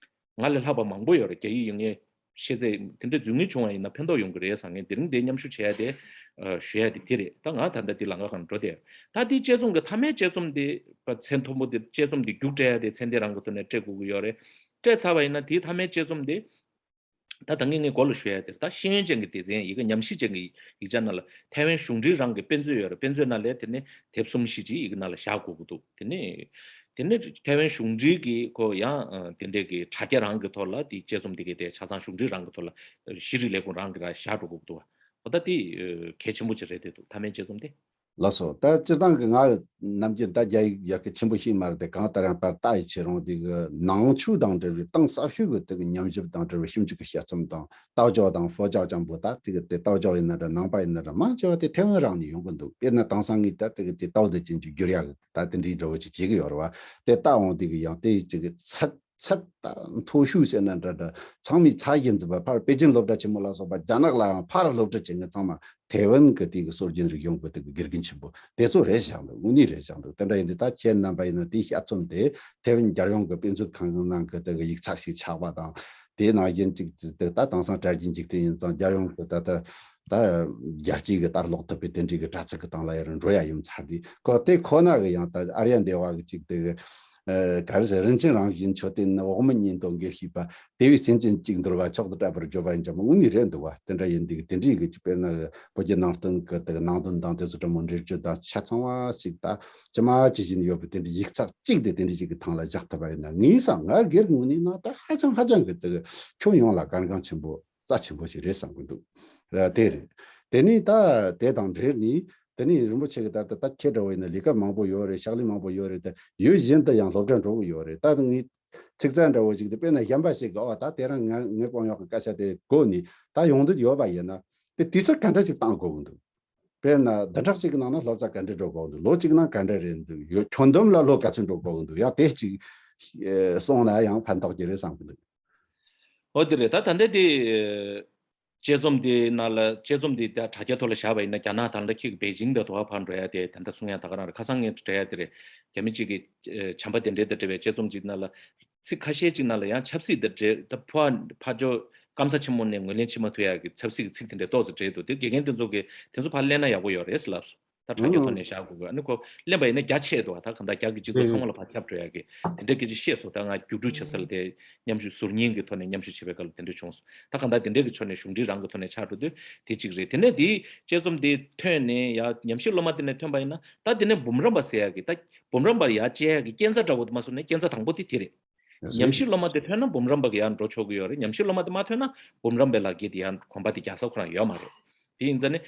ང་ལས་ལྷག་པ་མང་པོ་ཡོད་རེད། རྒྱ་ཡིག་ཡོད་མཁན་ཤེས་ཚད་དེ་འདྲ་འཛུལ་ངེས་བྱུང་བ་ཡིན་ན་ཕན་ཐོགས་ཡོང་གི་རེད་བསམ་ངེས། དེ་རིང་འདིའི་མཉམ་ཞུགས་བྱེད་ཡ་དེ་ཨ་ཞུ་ཡ་དེ་དེ་རེད། ད་ང་ད་ལྟ་དེ་ལམ་ཁ་སྒང་འགྲོ་བསྡད་ཡོད། ད་དེ་དཔྱད་རྩོམ་གྱི་མཐའ་མའི་དཔྱད་རྩོམ་དེ་པ་ཚད་མཐོན་པོ་དེ་དཔྱད་རྩོམ་དེ་རྒྱུགས་སྤྲད་ཡ་དེ་ཚད་ལྡན་རང་གི་ཐོག་ནས་སྤྲད་དགོས་ཀྱི་ཡོད་རེད། སྤྲད་ཚར་བ་ཡིན་ན་དེའི་མཐའ་མའི་དཔྱད་རྩོམ་དེ་ད་ད་ངས་ངས་མགོ་ལ་ཞུ་ཡ་དེ་ད་ཤེས་ཡོན་ཅན་གྱི་སྡེ་ཚན་ཡི་གེ་ཉམས་ཞིབ་ཅན་གྱི་ཡིག་ཆ་ནང་ལ་ཐའེ་ཝན་གཞུང་འབྲེལ་རང་གི་དཔེ་མཛོད་ཡོད་རེད། དཔེ་མཛོད་ནང་ལ་དེ་ནས་དེབ་གསུམ་བཞི་ཅིག་ཡི་གེ་ནང་ལ་བཞག་དགོས་ཀྱི་འདུག་དེ་ནས་དེ་ནས་ཐའེ་ཝན་གཞུང་འབྲེལ་གྱི་ཁོ་ཡང་ཨ་དེ་འདྲས་ཀྱི་དྲ་རྒྱ་རང་གི་ཐོག་ལ་དེ་དཔྱད་རྩོམ་དེ་གའི་དེ་ཆ་ཚང་གཞུང་འབྲེལ་རང་གི་ཐོག་ལ་ཤེས་རིག་ལས་ཁུངས་རང་གི་ར་བཞག་འགྲོ་དགོས་ཀྱི་འདུག་བ། ཨོ་ད་དེ་གལ་ཆེན་པོ་ཅིག་རེད་བསྡད་འདུག་མཐའ་མའི་དཔྱད་རྩོམ་དེ། ལགས་སོ། ད་སྤྱིར་བཏང་གི་ང་ནམ་རྒྱུན་ད་རྒྱ་ཡིག་ཡག་གི་ཆེན་པོ་ཤེས་མ་རེད་དེ་གང་ལྟར་ཡང་པར་ལྟ་ཡི་ཆེ་རུང་དེ་གི་ནང་ཆོས་དང་འབྲེལ་བའི་གཏིང་ཟབ་ཤོས་ཀྱི་དེ་གི་ཉམས་ཞིབ་དང་འབྲེལ་བའི་ཞིབ་འཇུག་གི་དཔྱད་རྩོམ་དང་ལྟག་ལྗོངས་དང་ཧྥོ་ཅག་ཅང་པོ་ད་དེ་གི་དེ་ལྟག་ལྗོངས་ཡིན་ན་འདྲ་ནང་པ་ཡིན་ན་འདྲ་མང་ཆེ་བ་དེ་ཐའེ་ཝན་རང་ནས་ཡོང་གི་འདུག་དཔེར་ན་དེང་སང་ངས་ད་དེ་གི་དེ་ལྟག་དེ་ཅན་གྱི་བསྒྱུར་ཡག་གི་ད་དེ་འདྲའི་འདྲ་བོ་ཅིག་བྱེད་ཀྱི་ཡོད་རེད་བ། དེ་ལྟ་འོང་དེ་གི་ཡང་དེ་ཅིག་གི་ཚད། ཚད་མཐོ་ཤོས་ཟེར་ན་འདྲ་འདྲ་ཚང་མས་ཚད་གཞི་འཛིན་པ་ཕར་པེ་ཅིན་སློབ་གྲྭ་ཆེན་མོ་ལ་སོགས་པ་རྒྱ་ནག་ལའང་ཕར་སློབ་ཁྲིད་བྱེད་མཁན་ཚང་མ་ཐའེ་ཝན་གྱི་དེ་གི་སྲོལ་རྒྱུན་རིག་གཞུང་གི་དེ་གི་དགེ་རྒན་ཆེན་པོ་དེ་ཚོ་རེད་བཞག་འདུག་དངོས་གནས་རེད་བཞག་འདུག་དེ་འདྲ་ཡིན་དུས་ད་ཁྱེད་རྣམ་པ་ཡིན་ན་དེའི་དཔྱད་རྩོམ་དེ་ཐའེ་ཝན་རྒྱལ་ཡོངས་ཀྱི་དཔེ་མཛོད་ཁང་ནང་གི་དེ་གི་ཡིག་ཚགས་ཤིག་ཆགས་པ་དང་དེའི་ནང་བཞིན་ཅིག་དེ་ད་དེང་སང་དྲ་རྒྱའི་འཇིག་རྟེན་ཡིན་ཙང་རྒྱལ་ཡོངས་ཀྱི་ད་ལྟ་ད་རྒྱལ་སྤྱིའི་གི་ལྟ་ཀློག་ཐུབ་པའི་དེ་འདྲའི་གི་དྲ་ཚིགས་ཀྱི་སྟེང་ལ་ཡར་འགྲོ་ཡ་ཡོང་ཚར་དུས་ཁོ་དེ་ཁོ་ན་གི་ཡང་ད་ཨཱརྱ་དེ་བ་གི་ཅིག་དེ་གི་ཨ་ག་རེ་ཟེར། རིན་ཆེན་རང་བཞིན་མཆོད་རྟེན་ནི། འོག་མིན་གཉིས་འདོམས་དགེ་བཤེས་པ། དེ་བས་སེམས་ཅན་གཅིག་འདུལ་བ། མཆོག་ཏུ་གྲགས་པར་བརྗོད་པ་ཡིན་ཀྱང་། དངོས་གནས་རེད་འདུག་བ། དེ་འདྲ་ཡིན་དུས་དེ་འདྲའི་གི་དཔེར་ན་བོད་བརྒྱུད་ནང་བསྟན་གི་དེ་གི་ནང་དོན་དང་དེ་ཚོ་འདྲ་མོ་འགྲེལ་བརྗོད་དང་ཆ་ཚང་བ་ཞིག་ད་ཇི་མ་ཇི་བཞིན་ཡོད་པའི་དེ་འདྲའི་ཡིག་ཚགས་གཅིག་དེ་དེ་འདྲའི་ཞིག་གི་ཐང་ལ་བཞག་ཐུབ་པ་ཡིན་ན། ངའི་བསམ་ང་སྒེར་ངོས་ནས་ན་ད་ཧ་ཅང་ཧ་ཅང་གི་དེ་གི་ཁྱོན་ཡོངས་ལ་གལ་འགངས་ཆེན་པོ་རྩ་ཆེན་པོ་ཞིག་རེད་བསམ་གི་འདུག་ཨ་དེ་རེད། དེ་ནས་ད་དེ་དང་འབྲེལ་ནས། དེ་ནས་རིན་པོ་ཆེ་གི་ད་ལྟ་ད་ཁྱེད་འདྲ་བོ་ཡིན་ན་ལས་ཀ་མང་པོ་ཡོད་རེད། ཕྱག་ལས་མང་པོ་ཡོད་རེད། ད་ཡུལ་གཞན་དུ་ཡང་སློབ་གྲྭ་འགྲོ་གི་ཡོད་རེད། ད་ངས་ཚིག་རྩ་འདྲ་བོ་ཞིག་དེ་དཔེར་ན་གཞན་པ་ཞིག་གི་ཨོ་ད་དེ་རིང་ངས་ངས་གོ་ཡག་གི་སྐད་ཆ་དེ་གོ་ནས་ད་ཡོང་འདོད་ཡོད་པ་ཡིན་ན་དེ་དུས་ཚོད་ག་འདྲ་ཞིག་བཏང་དགོས་ཀྱི་འདུག་དཔེར་ན་བདུན་ཕྲག་གཅིག་གི་ནང་ན་སློབ་གྲྭ་ག་འདྲ་འགྲོ་དགོས་ཀྱི་འདུག་ལོ་གཅིག་ནང་ག་འདྲ་རེད་འདུག་ཡོད་ཁྱོན་བསྡོམས་ལ་ལོ་ག་ཚོད་འགྲོ་དགོས་ཀྱི་འདུག་ཡང་དེ་ཅིག་ཨེ་གསུངས་ན་ཡང་ཕན་ཐོགས་ཀྱི་རེད་བསམ་གྱི་འདུག་ཨོ་དེ་རེད། ད་ད་ལྟ་དེ། དཔྱད་རྩོམ་འདི་ནང་ལ་དཔྱད་རྩོམ་འདི་ད་དྲ་རྒྱ་ཐོག་ལ་བཞག་པ་ཡིན་ན་རྒྱ་ནག་དང་ལ་ཁྱེད་ཀྱི་པེ་ཅིང་དང་དུ་བ་ཕར་འགྲོ་ཡ་དེ་ད་ལྟ་གསུང་ཡ་ད་ག་རང་རེད། ཁ་སང་ངས་འགྲོ་ཡ་དེ་རེད། རྒྱ་མི་གཅིག་གི་ཨེ་བྱམས་པ་དེ་འདྲའི་དང་འབྲེལ་བའི་དཔྱད་རྩོམ་ཅིག་ནང་ལ་ཚིག་ཁ་ཤས་ཅིག་ནང་ལ་ཡང་ཆབ་སྲིད་དང་འབྲེལ་ད་ཕར་ཕར་ཕྱོགས་སྐམ་ས་ཆེན་མོ་ནས་ངོས་ལེན་བྱེད་མ་ཐུབ་ཡ་གི་ཆབ་སྲིད་ཀྱི་ཚིག་དེ་འདྲའི་ཏོག་ཙམ་བྲིས་འདུག་དེ་དགེ་རྒན་དེ་ཚོ་གི་དེ་ཚོ་ཕར་གླེང་ན་ཡག་པོ་ཡོད་རེད་ལབ་སོང་། ད་དྲ་རྒྱ་ཐོག་ནས་བཞག་དགོས་དགོས། ཨ་ནི་ཁོ་གླེང་པ་ཡིན་ན་རྒྱ་ཆེ་འདུག་ད་གང་ལྟར་རྒྱ་གི་སྤྱི་ཚོགས་ཚང་མ་ལ་ཕར་ཁྱབ་འགྲོ་ཡ་གི་དེ་འདྲ་སྐད་ཆ་བཤད་སོང་། ད་ང་རྒྱུགས་སྤྲོད་བྱེད་ས་ལ་དེ་མཉམ་ཞུགས་ཟུར་ཉན་གྱི་ཐོག་ནས་མཉམ་ཞུགས་བྱེད་པའི་སྐབས་ལ་དེ་འདྲ་བྱུང་སོང་། ད་གང་ལྟར་དེ་འདྲ་གི་ཕྱོགས་ནས་གཞུང་འབྲེལ་རང་གི་ཐོག་ནས་ཆགས་འགྲོ་དུས་དེ་གཅིག་རེད། དེ་ནས་དེའི་དཔྱད་རྩོམ་དེ་ཐོན་ནས་ཡ་ཉམས་ཞིབ་སློབ་མ་དེ་ནས་ཐོན་པ་ཡིན་ན་ད་དེ་ནས་འབུམ་རམས་པ་ཟེར་ཡ་གི་ད་འབུམ་རམས་པ་ཡ་བྱེད་ཡ་གི་སྐས་འཛེག་འདྲ་བོ་དེ་མ་སོང་ནས་སྐས་འཛེག་དང་པོ་དེ་དེ་རེད། ཉམས་ཞིབ་སློབ་མ་དེ་ཐོན་ན་འབུམ་རམས་པ་གི་ཡར་འགྲོ་ཆོག་གི་ཡོད་རེད། ཉམས་ཞིབ་སློབ་མ་དེ་མ་ཐོན་ན་འབུམ་རམས་པའི་ལག་འཁྱེར་དེ་ཡར་གོམ་པ་དེ་རྒྱག་ས་ཁོ་རང་ཡོད་མ་རེད། དེ་ཡིན་ཙང་ནི།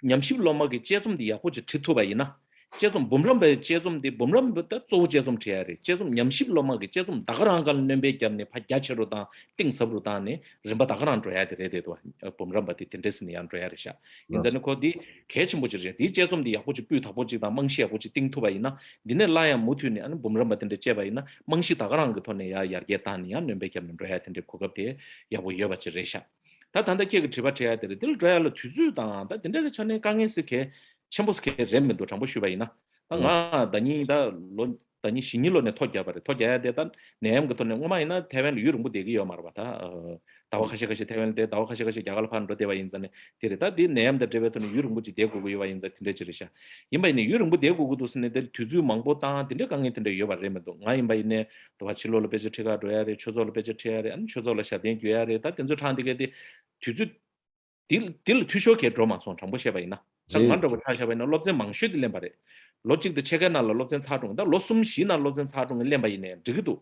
ཉམས་ཞིབ་སློབ་མ་གི་དཔྱད་རྩོམ་དེ་ཡག་པོ་ཅིག་བྲིས་ཐུབ་པ་ཡིན་ན། དཔྱད་རྩོམ་འབུམ་རམས་པའི་དཔྱད་རྩོམ་དེ་འབུམ་རམས་པ་ད་གཙོ་བོ་དཔྱད་རྩོམ་བྲིས་ཡ་རེད། དཔྱད་རྩོམ་ཉམས་ཞིབ་སློབ་མ་གི་དཔྱད་རྩོམ་ད་ག་རང་ག་ལ་སྣོན་པ་བརྒྱབ་ནས་ཕར་རྒྱ་ཆེ་རུ་བཏང་གཏིང་ཟབ་རུ་བཏང་ནས་རིམ་པ་ད་ག་རང་འགྲོ་ཡ་དེ་རེད་དེ་འདུག་འབུམ་རམས་པ་དེ་དེ་འདྲས་ཟེར་ནས་ཡར་འགྲོ་ཡ་རེད་ཤག་ཡིན་ཙང་ནི་ཁོ་དེ་གལ་ཆེན་པོ་ཅིག་རེད། དེའི་དཔྱད་རྩོམ་དེ་ཡག་པོ་ཅིག་སྤུས་དག་པོ་ཅིག་དང་རྨང་གཞི་ཡག་པོ་ཅིག་བཏིང་ཐུབ་པ་ཡིན་ན་འདི་ནས་སླར་ཡང་མུ་མཐུད་ནས་ཨ་ནི་འབུམ་རམས་པ་དེ་འདྲ་བྱས་པ་ཡིན་ན་རྨང་གཞི་ད་ག་རང་གི་ཐོག་ནས་ཡར་ཡར་རྒྱས་བཏང་ནས་ཡང་སྣོན་པ་བརྒྱབ་ནས་འགྲོ་ཡ་དེ་འདྲའི་གོ་སྐབས་དེ་ཡག་པོ་ཡོད་པ་ཅིག་རེད་ཤག་ད་ད་ལྟ་ཁྱེད་ཀྱི་དྲི་བ་དྲི་ཡ་དེ་རེད། དེ་ལ་འགྲོ་ཡ་ལ་དུས་ཚོད་དང་ད་དེ་འདྲ་གི་ཆ་ནས་དཀའ་ངལ་ཟེར་གལ་ཆེན་པོ་ཟེར་གལ་རེད་མི་འདུག་དྲང་པོ་ཞུས་པ་ཡིན་ན་ད་ང་ཟླ་ཉིན་ད་ལོ་ ཟླ་ཉིན་བཞི་ཉིན་ལོ་ནས་ཐོ་བརྒྱབ་པ་རེད། ཐོ་བརྒྱབ་ཡ་དེ་ད་ནད་ཡམས་ཀྱི་ཐོག་ནས་སྔོན་མ་ཡིན་ན་ཐའེ་ཝན་ལ་ཡུན་རིང་པོ་བསྡད་ཀྱི་ཡོད་མ་རེད་པ། ད་ཟླ་བ་ཁ་ཤས་ཁ་ཤས་ཐའེ་ཝན་ལ་བསྡད། ཟླ་བ་ཁ་ཤས་ཁ་ཤས་རྒྱ་གར་ལ་ཕར་འགྲོ་བསྡད་པ་ཡིན་ཙང་ནས་དེ་རེད། ད་དེ་ནད་ཡམས་དང་འབྲེལ་བའི་ཐོག་ནས་ཡུན་རིང་པོ་ཅིག་བསྡད་དགོས་ཀྱི་ཡོད་པ་ཡིན་ཙང་དེ་འདྲ་ཅིག་རེད་ཤག་ཡིན་པ་ཡིན་ནས་ཡུན་རིང་པོ་བསྡད་དགོས་ཀྱི་འདུག་ཟེར་ནས་དེར་དུས་ཚོད་མང་པོ་བཏང་། དེ་འདྲ་དཀའ་ངལ་དེ་འདྲ་ཡོད་པ་རེད་མི་འདུག་ང་ཡིན་པ་ཡིན་ནས་དུ་བ་ཕྱི་ལོགས་ལ་དཔེ་ཆ་ཁྲིད་ག་འགྲོ་ཡ་རེད། ཆོས་ཚོགས་ལ་དཔེ་ཆ་ཁྲིད་ཡ་རེད། ཨ་ནི་ཆོས་ཚོགས་ལ་ཞབས་བརྟན་རྒྱག་ཡ་རེད། ད་དེ་ཚོ་གྲངས་དེ་ག་དེ་དུས་ཚོད་དེ་དེ་ལ་འཐུས་ཤོར་གས་འགྲོ་མ་སོང་། དྲང་པོ་བཤད་པ་ཡིན་ན། ད་ང་འདྲ་པོ་ཆ་བཞག་པ་ཡིན་ན་སློབ་ཚན་མང་ཤོས་དེ་ལེན་པ་རེད། ལོ་གཅིག་དང་ཕྱེད་ཀའི་ནང་ལ་སློབ་ཚན་ཚར་འགྲོ་གི། ད་ལོ་གསུམ་བཞིའི་ནང་སློབ་ཚན་ཚར་འགྲོ་གི་ལེན་པ་ཡིན་ནའི་འགྲིག་གི་འདུག་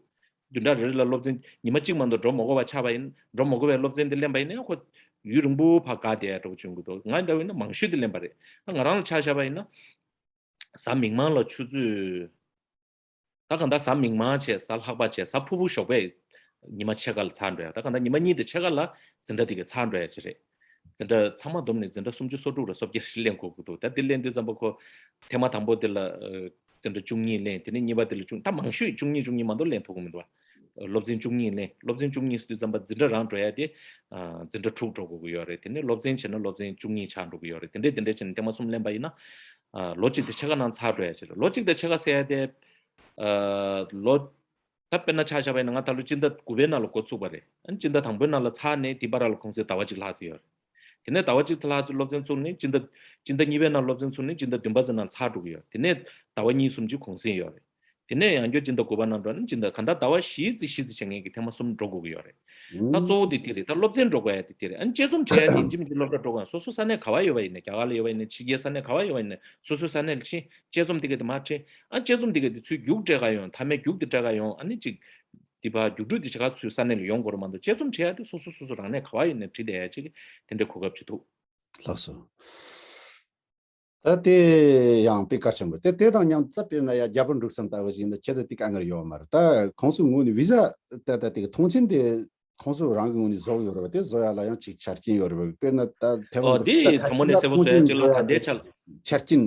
བདུན་ཕྲག་རེ་རེ་ལ་སློབ་ཚན་ཉི་མ་གཅིག་མ་གཏོགས་འགྲོ་མ་དགོས་པ་ཆགས་པ་ཡིན། འགྲོ་མ་དགོས་པའི་སློབ་ཚན་དེ་ལེན་པ་ཡིན་ནའི་ཁོ་ཡུན་རིང་པོ་ཕར་འགག་བསྡད་ཡ་འདྲ་པོ་བྱུང་གི་འདུག་ང་འདྲ་པོ་ཡིན་ན་མང་ཤོས་དེ་ལེན་པ་རེད། ད་ང་རང་ལ་ཆ་བཞག་པ་ཡིན་ན། གཟའ་མིག་དམར་ལ་ཆུ་ཚོད། ད་གང་ལྟར་གཟའ་མིག་དམར་བྱས། གཟའ་ལྷག་པ་བྱས། གཟའ་ཕུར་བུ་ཞོགས་པའི་ཉི་མ་ཕྱེད་ཀ་ལ་ཚར་འགྲོ་ཡ། ད་གང་ལྟར་ཉི་མ་གཉིས་དང་ཕྱེད་ཀ་ལ་འཛིན་གྲྭ་དེ་ག་ཚར་འགྲོ་ཡ་ཅིག་རེད། འཛིན་གྲྭ་ཚང་མ་བསྡོམས་ནས་འཛིན་གྲྭ་སུམ་ཅུ་སོ་དྲུག་རེ་སོ་བརྒྱད་ཞིག་ལེན་དགོས་ཀྱི་འདུག་ད་དེ་ལེན་དུས་ཙམ་པ་ཁོ་ཐེངས་མ་དང་པོ་དེ་ལ་ཨ་འཛིན་གྲྭ་བཅུ་གཉིས་ལེན། དེ་ནས་གཉིས་པ་དེ་ལ་བཅུ། ད་མང་ཤོས་བཅུ་གཉིས་བཅུ་གཉིས་མ་གཏོགས་ལེན་ཐུབ་ཀྱི་མི་འདུག་བ། སློབ་ཚན་བཅུ་གཉིས་ལེན། སློབ་ཚན་བཅུ་གཉིས་ཟེར་དུས་ཙམ་པ་འཛིན་གྲྭ་རང་འགྲོ་ཡ་དེ་ཨ་འཛིན་གྲྭ་དྲུག་འགྲོ་དགོས་ཀྱི་ཡོད་རེད། དེ་ནས་སློབ་ཚན་བྱས་ན་སློབ་ཚན་བཅུ་གཉིས་ཆགས་འགྲོ་གི་ཡོད་རེད། དེ་འདྲས་དེ་འདྲས་བྱས་ནས་ཐེངས་མ་གསུམ་ལེན་པ་ཡིན་ན། ཨ་ལོ་གཅིག་དང་ཕྱེད་ཀ་ནང་ཚར་འགྲོ་ཡ་ཅིག་རེད། ལོ་གཅིག་དང་ཕྱེད་ཀ་ཟེར་ཡ་དེ། ཨ་ལོ། ད་དཔེར་ན་ཆ་བཞག་པ་ཡིན་ན་ང་ད་ལོ་སྤྱི་ཟླ་དགུ་པའི་ནང་ལ་འགོ་ཚུགས་པ་རེད། ཨ་ནི་སྤྱི་ཟླ་དང་པོའི་ནང་ལ་ཚར་ནས་དེ་བར་ལ་གུང་སེང་ཟླ་བ་གཅིག་ལྷག་ཙམ་ཡོད་རེད། དེ་ནས་ཟླ་བ་གཅིག་ལྷག་ཙམ་སློབ་ཚན་ཚུགས་ནས་སྤྱི་ཟླ། སྤྱི་ཟླ་གཉིས་པའི་ནང་སློབ་ཚན་ཚུགས་ནས་སྤྱི་ཟླ་བདུན་པ་ཙམ་ནང་ཚར་འགྲོ་གི་ཡོད། དེ་ནས་ཟླ་བ་གཉིས་གསུམ་ཅིག་གུང་སེང་ཡོད་རེད། དེ་ནས་ཡང་བསྐྱར་སྤྱི་ཟླ་དགུ་པ་ནང་འགྲོ་ནས་སྤྱི་ཟླ་གང་ལྟར་ཟླ་བ་བཞི་ཙམ་བཞི་ཙམ་བྱེད་མཁན་གྱི་ཐེངས་མ་གསུམ་འགྲོ་དགོས་ཀྱི་ཡོད་རེད། ད་གཙོ་བོ་དེ་དེ་རེད། ད་སློབ་ཚན་འགྲོ་དགོས་ཡ་དེ་དེ་རེད། ཨ་ནི་དཔྱད་རྩོམ་བྱེད་ཡ་དེ་ཡིན་གཅིག་མིན་གཅིག་སློབ་གྲྭ་འགྲོ་དགོས་ཡ། སོ་སོ་ས་གནས་ག་བ་ཡོད་པ་ཡིན་ནའི། རྒྱ་གར་ལ་ཡོད་པ་ཡིན་ནའི་ཕྱི་རྒྱལ་ས་གནས་ག་བ་ཡོད་པ་ཡིན་ནའི་སོ་སོའི་ས་གནས་ལ་ཕྱིན་དཔྱད་རྩོམ་དེ་ག་དེ་མར་ཁྲིད། ཨ་དཔྱད་རྩོམ་དེ་ག་དེ་ཚུར་རྒྱུགས་སྤྲད་ག་ཡོང་། མཐའ་མའི་རྒྱུགས་དེ་སྤྲད་ག་ཡོང་། ཨ་ནི་ཅིག་དེ་ཕར་རྒྱུགས་སྤྲོད་དེ་བྱེད་ག་ཚུར་ས་གནས་ལ་ཡོང་དགོས་རེད་མ་གཏོགས། དཔྱད་རྩོམ་བྱེད་ཡ་དེ་སོ་སོ་སོ་སོ་རང་གནས་ག་བ་ཡིན་ནའི་ཁྲིད་བསྡད་ཡ་ཅིག་དེ་འདྲའི་གོ་སྐབས་ཅིག་འདུག་ལགས་སོ། ད་དེ་ཡང་དཔེ་གལ་ཆེན་པོ་རེད། དེ་དང་མཉམ་དུ་དཔེར་ན་ཡ་རྒྱ་བོད་འབྲུག་གསུམ་ལྟ་བུ་ཞིག་ཡིན་ན་ཁྱད་ད་དེ་དཀའ་ངལ་ཡོད་མ་རེད། ད་ཁོང་ཚོའི་ངོས་ནས་བི་ཟ་ད་ད་དེ་གི་ཐོངས་མཆན་དེ་ཁོང་ཚོ་རང་གི་ངོས་ནས་བཟོ་གི་ཡོད་རེད་པ། དེ་བཟོ་ཡ་ལ་ཡང་ཅིག་ཆ་རྐྱེན་ཡོད་རེད་པ། དཔེར་ན་ད་ཐེ་ཨོ་ཝན་དེ་དང་པོ་ནས་གསལ་པོ་བཟོ་ཡ་ཅིག་ལ་ད་ལྟའི་ཆ་ལ་ཆ་རྐྱེན་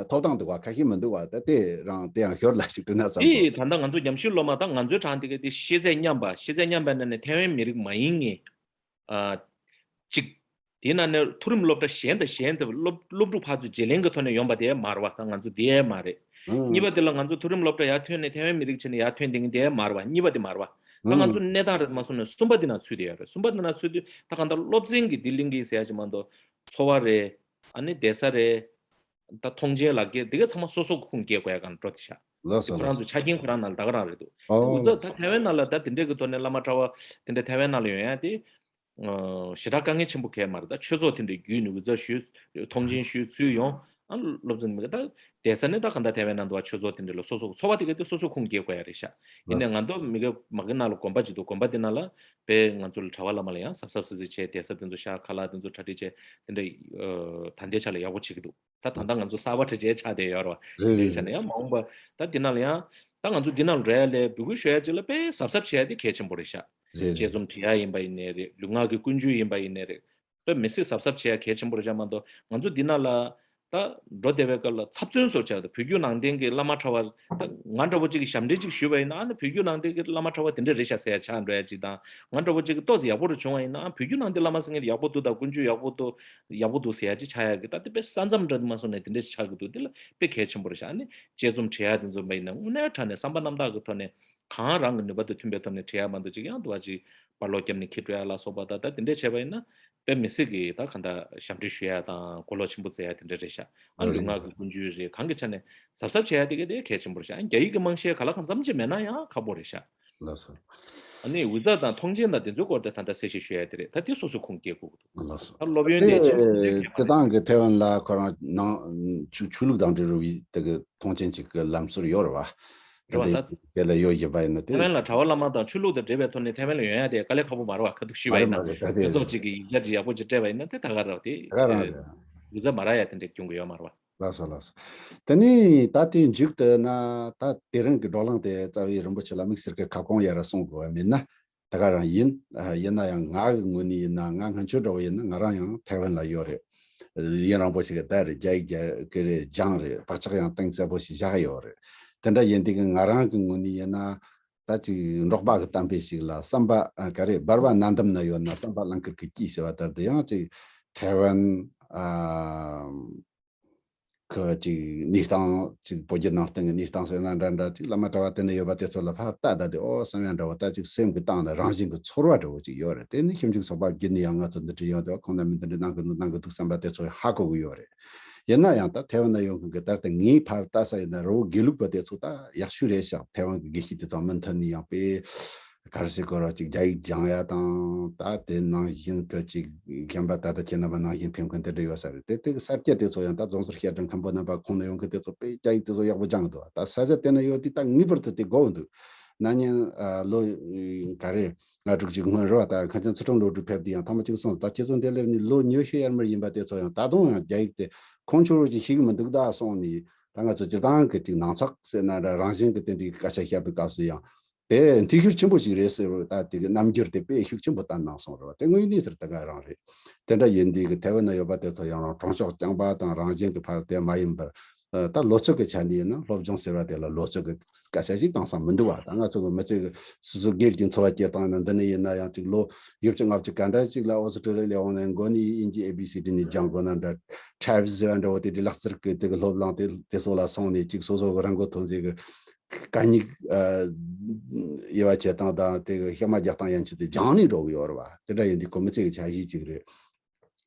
ཐོབ་ཐང་འདུག་བ། ཁ་ཤས་མི་འདུག་བ། ད་དེ་རང་དེ་ཡང་ཞོར་ལ་ཅིག་དྲི་ན་བསམ་སོང་། དེ་ད་ལྟ་ང་ཚོ་རྒྱ་ཤོད་སློབ་མ་དང་ང་ཚོའི་གྲངས་དེ་ག་དེ་ཤེས་ཚད་མཉམ་པ། ཤེས་ཚད་མཉམ་པའི་ནང་ནས་ཐའེ་ཝན་མི་རིགས་མ་ཡིན་མཁན། ཨ། གཅིག་དེའི་ནང་ནས་མཐོ་རིམ་སློབ་གྲྭ་གཞན་དང་གཞན་དུ་སློབ་སློབ་ཕྲུག་ཕར་ཚུར་བརྗེ་ལེན་གྱི་ཐོག་ནས་ཡོང་པ་དེ་མ་རེད་བ། ད་ང་ཚོ་དེ་མ་རེད། གཉིས་པ་དེ་ལ་ང་ཚོ་མཐོ་རིམ་སློབ་གྲྭ་ཡར་ཐོན་ནས་ཐའེ་ཝན་མི་རིགས་བྱས་ནས་ཡར་ཐོན་བསྡད་མཁན་དེ་མ་རེད་བ། གཉིས་པ་དེ་མ་རེད་བ། ད་ང་ཚོ་གནས་སྟངས་རེད་མ་སོང་ནས་གསུམ་པ་དེ་ནང་ཚུད་དེ་ཡོད་རེད། གསུམ་པ་དེ་ནང་ཚུད་དུས་ད་གང་ལྟར་སློབ་ཚན་གྱི་འདི་གླེང་གི་ཟེར་ཡ་ཅིག་མ་གཏོགས་འཚོ་བ་རེད། ཨ་ནི་བསྡད་ས་རེད། ད་ཐོངས་མཆན་ལག་འཁྱེར་འདི་ག་ཚང་མ་སོ་སོ་གི་ཁུངས་སྐྱེལ་དགོས་ཡ་གང་འགྲོ་དེ་ཤག་ལགས་སོ། དེ་ཁོ་རང་ཚོ་ཆ་རྐྱེན་ཁོ་རང་ནང་ལ་ད་ག་རང་རེད་འདུག་ཨོ་འུ་ཚོ་ད་ཐའེ་ཝན་ནང་ལ་ད་དེ་འདྲས་ཀྱི་ཐོག་ནས་བླ་མ་གྲྭ་པ་དེ་འདྲས་ཐའེ་ཝན་ནང་ལ་ཡོང་ཡ་དེ་ཨ་ཞེ་དྲག་དཀའ་ངལ་ཆེན་པོ་གང་ཡང་མ་རེད། ད་ཆོས་ཚོགས་དེ་འདྲས་བརྒྱུད་ནས་འུ་ཚོ་ཞུས་ཐོངས་མཆན་ཞུས་ཚུར་ཡོང་། ཨ་སློབ་ཚན་མི་ག་ད་བསྡད་ས་ནས་ད་གང་ལྟར་ཐའེ་ཝན་ནང་འདུག་བ། ཆོས་ཚོགས་དེ་འདྲས་ལ་སོ་སོ་འཚོ་བ་དེ་ག་དེ་སོ་སོ་ཁུངས་སྐྱེལ་དགོས་ཡ་རེད་ཤག་ཡིན་ནའི་ང་ཚོ་མི་ག་མ་གི་ནང་ལ་དགོན་པ་ཅིག་འདུག་དགོན་པ་དེ་ནང་ལ་དཔེ་ང་ཚོ་ལ་གྲྭ་པ་བླ་མ་ལ་ཡང་གཟབ་གཟབ་སིལ་སིལ་བྱས། བསྡད་ས་དེ་ཚོ་ཤག་ཁ་ལག་དེ་ཚོ་གྲ་སྒྲིག་བྱས། དེ་འདྲས་ཨ་ད་ལྟའི་ཆ་ལ་ཡག་པོ་བྱེད་ཀྱི་འདུག་ད་ད་ལྟ་ང་ཚོ་གསར་པ་འདྲ་བྱས་ཆགས་བསྡད་ཡོད་རེད་བ། རེད་རེད། དེ་ཆ་ནས་ཡང་མ་འོངས་པ་ད་འདི་ནང་ལ་ཡང་ད་ང་ཚོ་འདི་ནང་ལ་འགྲོ་ཡ་ལས་འབོད་སྐུལ་ཞུ་ཡ་དེ་གལ་ཆེན་པོ་རེད་ཤག་རེད་དཔྱད་རེད། རྩོམ་བྲིས་ཡ་ཡིན་པ་ཡིན་ནའི་རེད། ལུས་ངག་གི་ཀུན་སྤྱོད་ཡིན་པ་ཡིན་ནའི་རེད། དཔེ་མི་སྲིད་གཟབ་གཟབ་བྱེད་ཡ་གལ་ཆེན་པོ་རེད་ཤག་མ་གཏོགས་ང་ཚོ་འདི་ནང་ལ་ད་འགྲོ་བསྡད་པའི་སྐབས་ལ་ཚབ་མཚོན་བཟོ་བྱ་དང་བོད་བརྒྱུད་ནང་བསྟན་གྱི་བླ་མ་གྲྭ་པ་ད་ང་འདྲ་བོ་ཅིག་གིས་ཞབས་འདྲེན་ཅིག་ཞུས་པ་ཡིན་ན། ཨ་ནི་བོད་བརྒྱུད་ནང་བསྟན་གྱི་བླ་མ་གྲྭ་པ་དེ་འདྲ་རེད་ཤག་ཟེར་ཡ་ཆགས་འགྲོ་ཡ་ཅིག་དང་། ང་འདྲ་བོ་ཅིག་གིས་ཏོག་ཙམ་ཡག་པོ་རུ་བྱུང་བ་ཡིན་ན་བོད་བརྒྱུད་ནང་བསྟན་བླ་མ་ཟེར་མཁན་དེ་ཡག་པོ་འདུག་དང་ཀུན་སྤྱོད་ཡག་པོ་འདུག་ཡག་པོ་འདུག་ཟེར་ཡ་ཅིག་ཆགས་ཡ་གི་ད་དེ་དཔེ་ས་མཚམས་འདྲ་མ་སོང་ནས་དེ་འདྲ་ཆགས་ཀྱི་འདུག་དེ་ལ་དཔེ་གལ་ཆེན་པོ་རེད་ཤག་ཨ་ནི་དཔྱད་རྩོམ་བྲིས་ཡ་དེ་ཚོ་མ་ཡིན་ན་དངོས་གནས་དྲང་གནས་བསམ་པ་རྣམ་དག་གི་ཐོག་ནས་གང་རང་གི་ནུས་པ་དང་མཐུན་པའི་ཐོག་ནས་བྲིས་ཡ་མ་གཏོགས་ཅིག་ཡང་དུ་བ་ཅིག་པར་སློག་བརྒྱབ་ནས་འཁྱེར་འགྲོ་ཡ་ལ་སོགས་པ་ད་ད་དེ་འདྲས་བྱས་པ་ཡིན་ན་དཔེ་མི་སྲིད་ཀྱི་ད་གང་ལྟར་ཞབས་འདྲེན་ཞུ་ཡ་དང་གོ་ལོག་ཆེན་པོ་བཙལ་ཡ་དེ་འདྲ་རེད་ཤག་ཨ་ལུས་ངག་གི་ཀུན་སྤྱོད་རེད། གང་གི་ཆ་ནས་གཟབ་གཟབ་བྱེད་ཡ་དེ་ག་དེ་གལ་ཆེན་པོ་རེད་ཤག་ཨ་རྒྱ་ཡིག་གི་མང་ཤས་ག་ལ་གང་འཚམ་ཅིག་མེད་ན་ཡང་ཁག་པོ་རེད་ཤག་ལགས་སོ། ཨ་ནི་བི་ཟ་དང་ཐོངས་མཆན་དང་དེ་ཚོའི་སྐོར་དེ་ད་ལྟ་གསལ་བཤད་ཞུ་ཡ་དེ་རེད། ད་དེ་སོ་སོ་ཁུངས་སྐྱེལ་དགོས་ཀྱི་འདུག་ལགས་སོ། ད་སློབ་ཡོན་དེ་ཆེད་དུ་དེ་སྤྱི་བཏང་གི་ཐའེ་ཝན་ལ་ཁོ་རང་ནང་ཆོས་ཆོས་ལུགས་དང་འབྲེལ་བའི་དེ་གི་ཐོངས་མཆན་ཅིག་གི་ལམ་སྲོལ་ཡོད་རེད་བ། རེད་བ། ད་དེ་ལ་ཡོད་བཞིན་པ་ཡིན་ན་དེ། ཐའེ་ཝན་ལ་གྲྭ་པ་བླ་མ་དང་ཆོས་ལུགས་དང་འབྲེལ་བའི་ཐོག་ནས་ཐའེ་ཝན་ལ་ཡོང་ཡ་དེ་དཀའ་ལས་ཁག་པོ་མ་རེད་བ། ཁ་ཐུག་ཞུས་པ་ཡིན་ན། མ་རེད་མ་རེད། ད་དེ་སྤྱི་ཚོགས་ཅིག་གི་ཡིག་ཆ་ཅིག་ཡག་པོ་ཅིག་སྤྲད་པ་ཡིན་ན་དེ་ད་ག་རང་དེ་ད་ག་རང་རེད། བི་ཟ་མ་རག་ཡ་དེ་འདྲའི་སྐྱོན་གི་ཡོད་མ་རེད་བ། ལགས་སོ་ལགས་སོ། དེ་ནས་ད་དེའི་མཇུག་ཏུ་ན་ད་དེ་རིང་གི་བགྲོ་གླེང་དེ་རྩ་བའི་རིན་པོ་ཆེ་ལ་དམིགས་བསལ་གྱི་ཁ་སྐོང་ཡ་ར་གསུང་དགོས་པ་མིན་ན་ད་ག་རང་ཡིན། ཡིན་ན་ཡང་ང་གི་ངོས་ནས་ཡིན་ན་ང་སྔོན་ཆད་འདྲ་བོ་ཡིན་ན་ང་རང་ཡང་ཐའེ་ཝན་ལ་ཡོད་རེད། ཡུན་རིང་པོ་ཞིག་གི་བསྡད་རེད། རྒྱ་ཡིག་རྒྱ་སྐད་རེད་སྦྱངས་རེད། བག་ཆགས་ཡང་གཏིང་ཟབ་པོ་ཞིག་བཞག་ཡོད་རེད། དེ་འདྲ་ཡིན་དུས་ཀྱི་ང་རང་གི་ངོས་ནས་ཡིན་ན་ད་ཅིག་འབྲོག་པ་གི་གཏམ་དཔེ་ཞིག་ལ་བསམ་པ་ག་རེ་འབར་བ་ནན་འདམ་ན་ཡོད་ན་བསམ་པ་རླངས་འཁོར་གྱིས་སྐྱེལ་ཟེར་བ་ལྟར་དུ་ཡང་ཅིག་ཐའེ་ཝན་ཨ། ཁོ་ཅིག་གནས་སྟངས་ཅིག་བོད་བརྒྱུད་ནང་བསྟན་གྱི་གནས་སྟངས་ཟེར་ན་འདྲ་འདྲ་ཅིག་བླ་མ་གྲྭ་བ་དེ་འདྲ་ཡོད་པ་དེ་ཚོ་ལ་ཕར་ལྟ་ད་དེ་ཨོ་བསམ་ཡ་འདྲ་བོ་ད་ཅིག་སེམས་ཀྱི་གཏིང་ནས་རང་བཞིན་གྱི་ཚོར་བ་འདྲ་བོ་ཅིག་ཡོད་རེད། དེ་ནི་ཞིབ་འཇུག་ཚོགས་པ་བརྒྱུད་ནས་ཡང་ང་ཚོ་འདི་འདྲ་ཡོང་དུས་ཁོང་རྣམ་པས་འདི་འདྲ་གནང་གི་འདུག་གནང་གི་འདུག་བསམ་པ་དེ་ཚོ་ཧ་གོ་གི་ཡོད་རེད། ཡིན་ན་ཡང་ད་ཐའེ་ཝན་ན་ཡོད་མཁན་གྱི་ད་ལྟ་ངའི་ཕར་ལྟ་ས་ཡིན་ན་རི་བོ་དགེ་ལུགས་པ་དེ་ཚོ་ད་ཡག་ཤོས་རེད་ཤག་ཐའེ་ཝན་གྱི་དགེ་བཤེས་དེ་ཚོ་མུ་མཐུད་ནས་ཡང་དཔེ་ག་རེ་ཟེར་དགོས་རེད། ཅིག་རྒྱ་ཡིག་སྦྱང་ཡ་དང་ད་དེ་ནང་བཞིན་དུ་ཅིག་རྒན་པ་ད་ལྟ་ཁྱེད་རྣམ་པ་ནང་བཞིན་ཕེབས་མཁན་དེ་འདྲ་ཡོད་ས་རེད། དེ་དེ་གི་ས་སྐྱ་དེ་ཚོ་ཡང་ད་རྫོང་སར་སྐྱ་བྲག་མཁན་པོ་རྣམ་པ་ཁོང་ན་ཡོང་མཁན་དེ་ཚོ་དཔེ་རྒྱ་ཡིག་དེ་ཚོ་ཡག་པོ་སྦྱང་གི་འདུག་ད་ས་ཆ་དེ་ན་ཡོད་དུས་ད་ངེས་པར་དུ་དེ་དགོས་འདུག་ན་ནིང་ལོ་ག་རེ་ལྔ་དྲུག་ཅིག་སྔོན་རེད་བ། ད་མཁན་ཆེན་ཚུལ་ཁྲིམས་བློ་གྲོས་ཕེབས་དུས་ཡང་ཐེངས་མ་གཅིག་གསུངས། ད་ཁྱེད་ཚོ་འདི་སླེབས་ནས་ལོ་ཉི་ཤུ་ཡར་མར་ཡིན་པ་དེ་ཚོ་ཡང་ད་དུང་ཡང་རྒྱ་ཡིག་དེ་ཁོང་ཆོ་རོ་ཅིག་ཤེས་གི་མི་འདུག་ད་གསུངས་ནས། ད་ང་ཚོ་སྤྱིར་བཏང་གི་ཅིག་ནང་ཚགས་ཟེར་ན་འདྲ་རང་བཞིན་གི་དེ་འདྲའི་སྐད་ཆ་བཤད་པའི་སྐབས་སུ་ཡང་དེ་འཐུས་ཤོར་ཆེན་པོ་ཞིག་རེད་ཟེར་བ། ད་དེ་གི་རྣམ་འགྱུར་དེ་དཔེ་ཤུགས་ཆེན་པོ་བསྟན་གནང་སོང་རེད་བ། དེ་དངོས་གནས་ཟེར་ད་ག་རང་རེད། དེ་འདྲ་ཡིན་དུས་གི་ཐའེ་ཝན་ན་ཡོད་པ་དེ་ཚོ་ཡང་རང་གྲོང་ཆོག་རྐྱང་པ་དང་རང་བཞིན་གི་ཕར་དེ་མ་ཡིན་པར། ད་ལོ་ཚོད་ཀྱི་ཆ་ནས་ཡིན་ན་སློབ་སྦྱོང་ཟེར་བ་དེ་ལ་ལོ་ཚོད་ཀྱི་སྐད་ཆ་ཞིག་གཏོང་ས་མི་འདུག་བ། ད་ང་ཚོ་གི་མི་ཚེ་གི་སོ་སོ་སྒེར་གྱི་འཚོ་བ་སྐྱེལ་སྟངས་ནང་འདི་ནས་ཡིན་ན་ཡང་ཅིག་ལོ་བཞི་བཅུ་ལྔ་བཅུ་ག་འདྲ་ཅིག་ལ་ཨོ་སི་ཀྲི་ལི་ཡ་ལ་ཡོང་ནས་མགོ་ནས་ཨིན་ཇི་ཨེ་བི་སི་ཌི་ནས་སྦྱང་དགོས་ན་འདྲ། ཁྲེབ་ཟེར་བ་འདྲ་བོ་དེ་འདྲའི་ལག་རྩལ་གྱི་དེ་གི་སློབ་གླིང་དེ་དེ་ཚོ་ལ་སོང་ནས་ཅིག་སོ་སོ་གི་རང་མགོ་ཐོན་ཟེར་གི་གད་སྙིགས་དབྱེ་བ་ཕྱེ་སྟངས་དང་དེ་གི་གཤེད་མ་རྒྱག་སྟངས་ཡན་ཆད་དེ་སྦྱང་ནས་འགྲོ་གི་ཡོད་རེད་བ། དེ་འདྲ་ཡིན་དུས་ཁོ་མི་ཚེ་གི་འཆར་གཞི་ཅིག་རེད།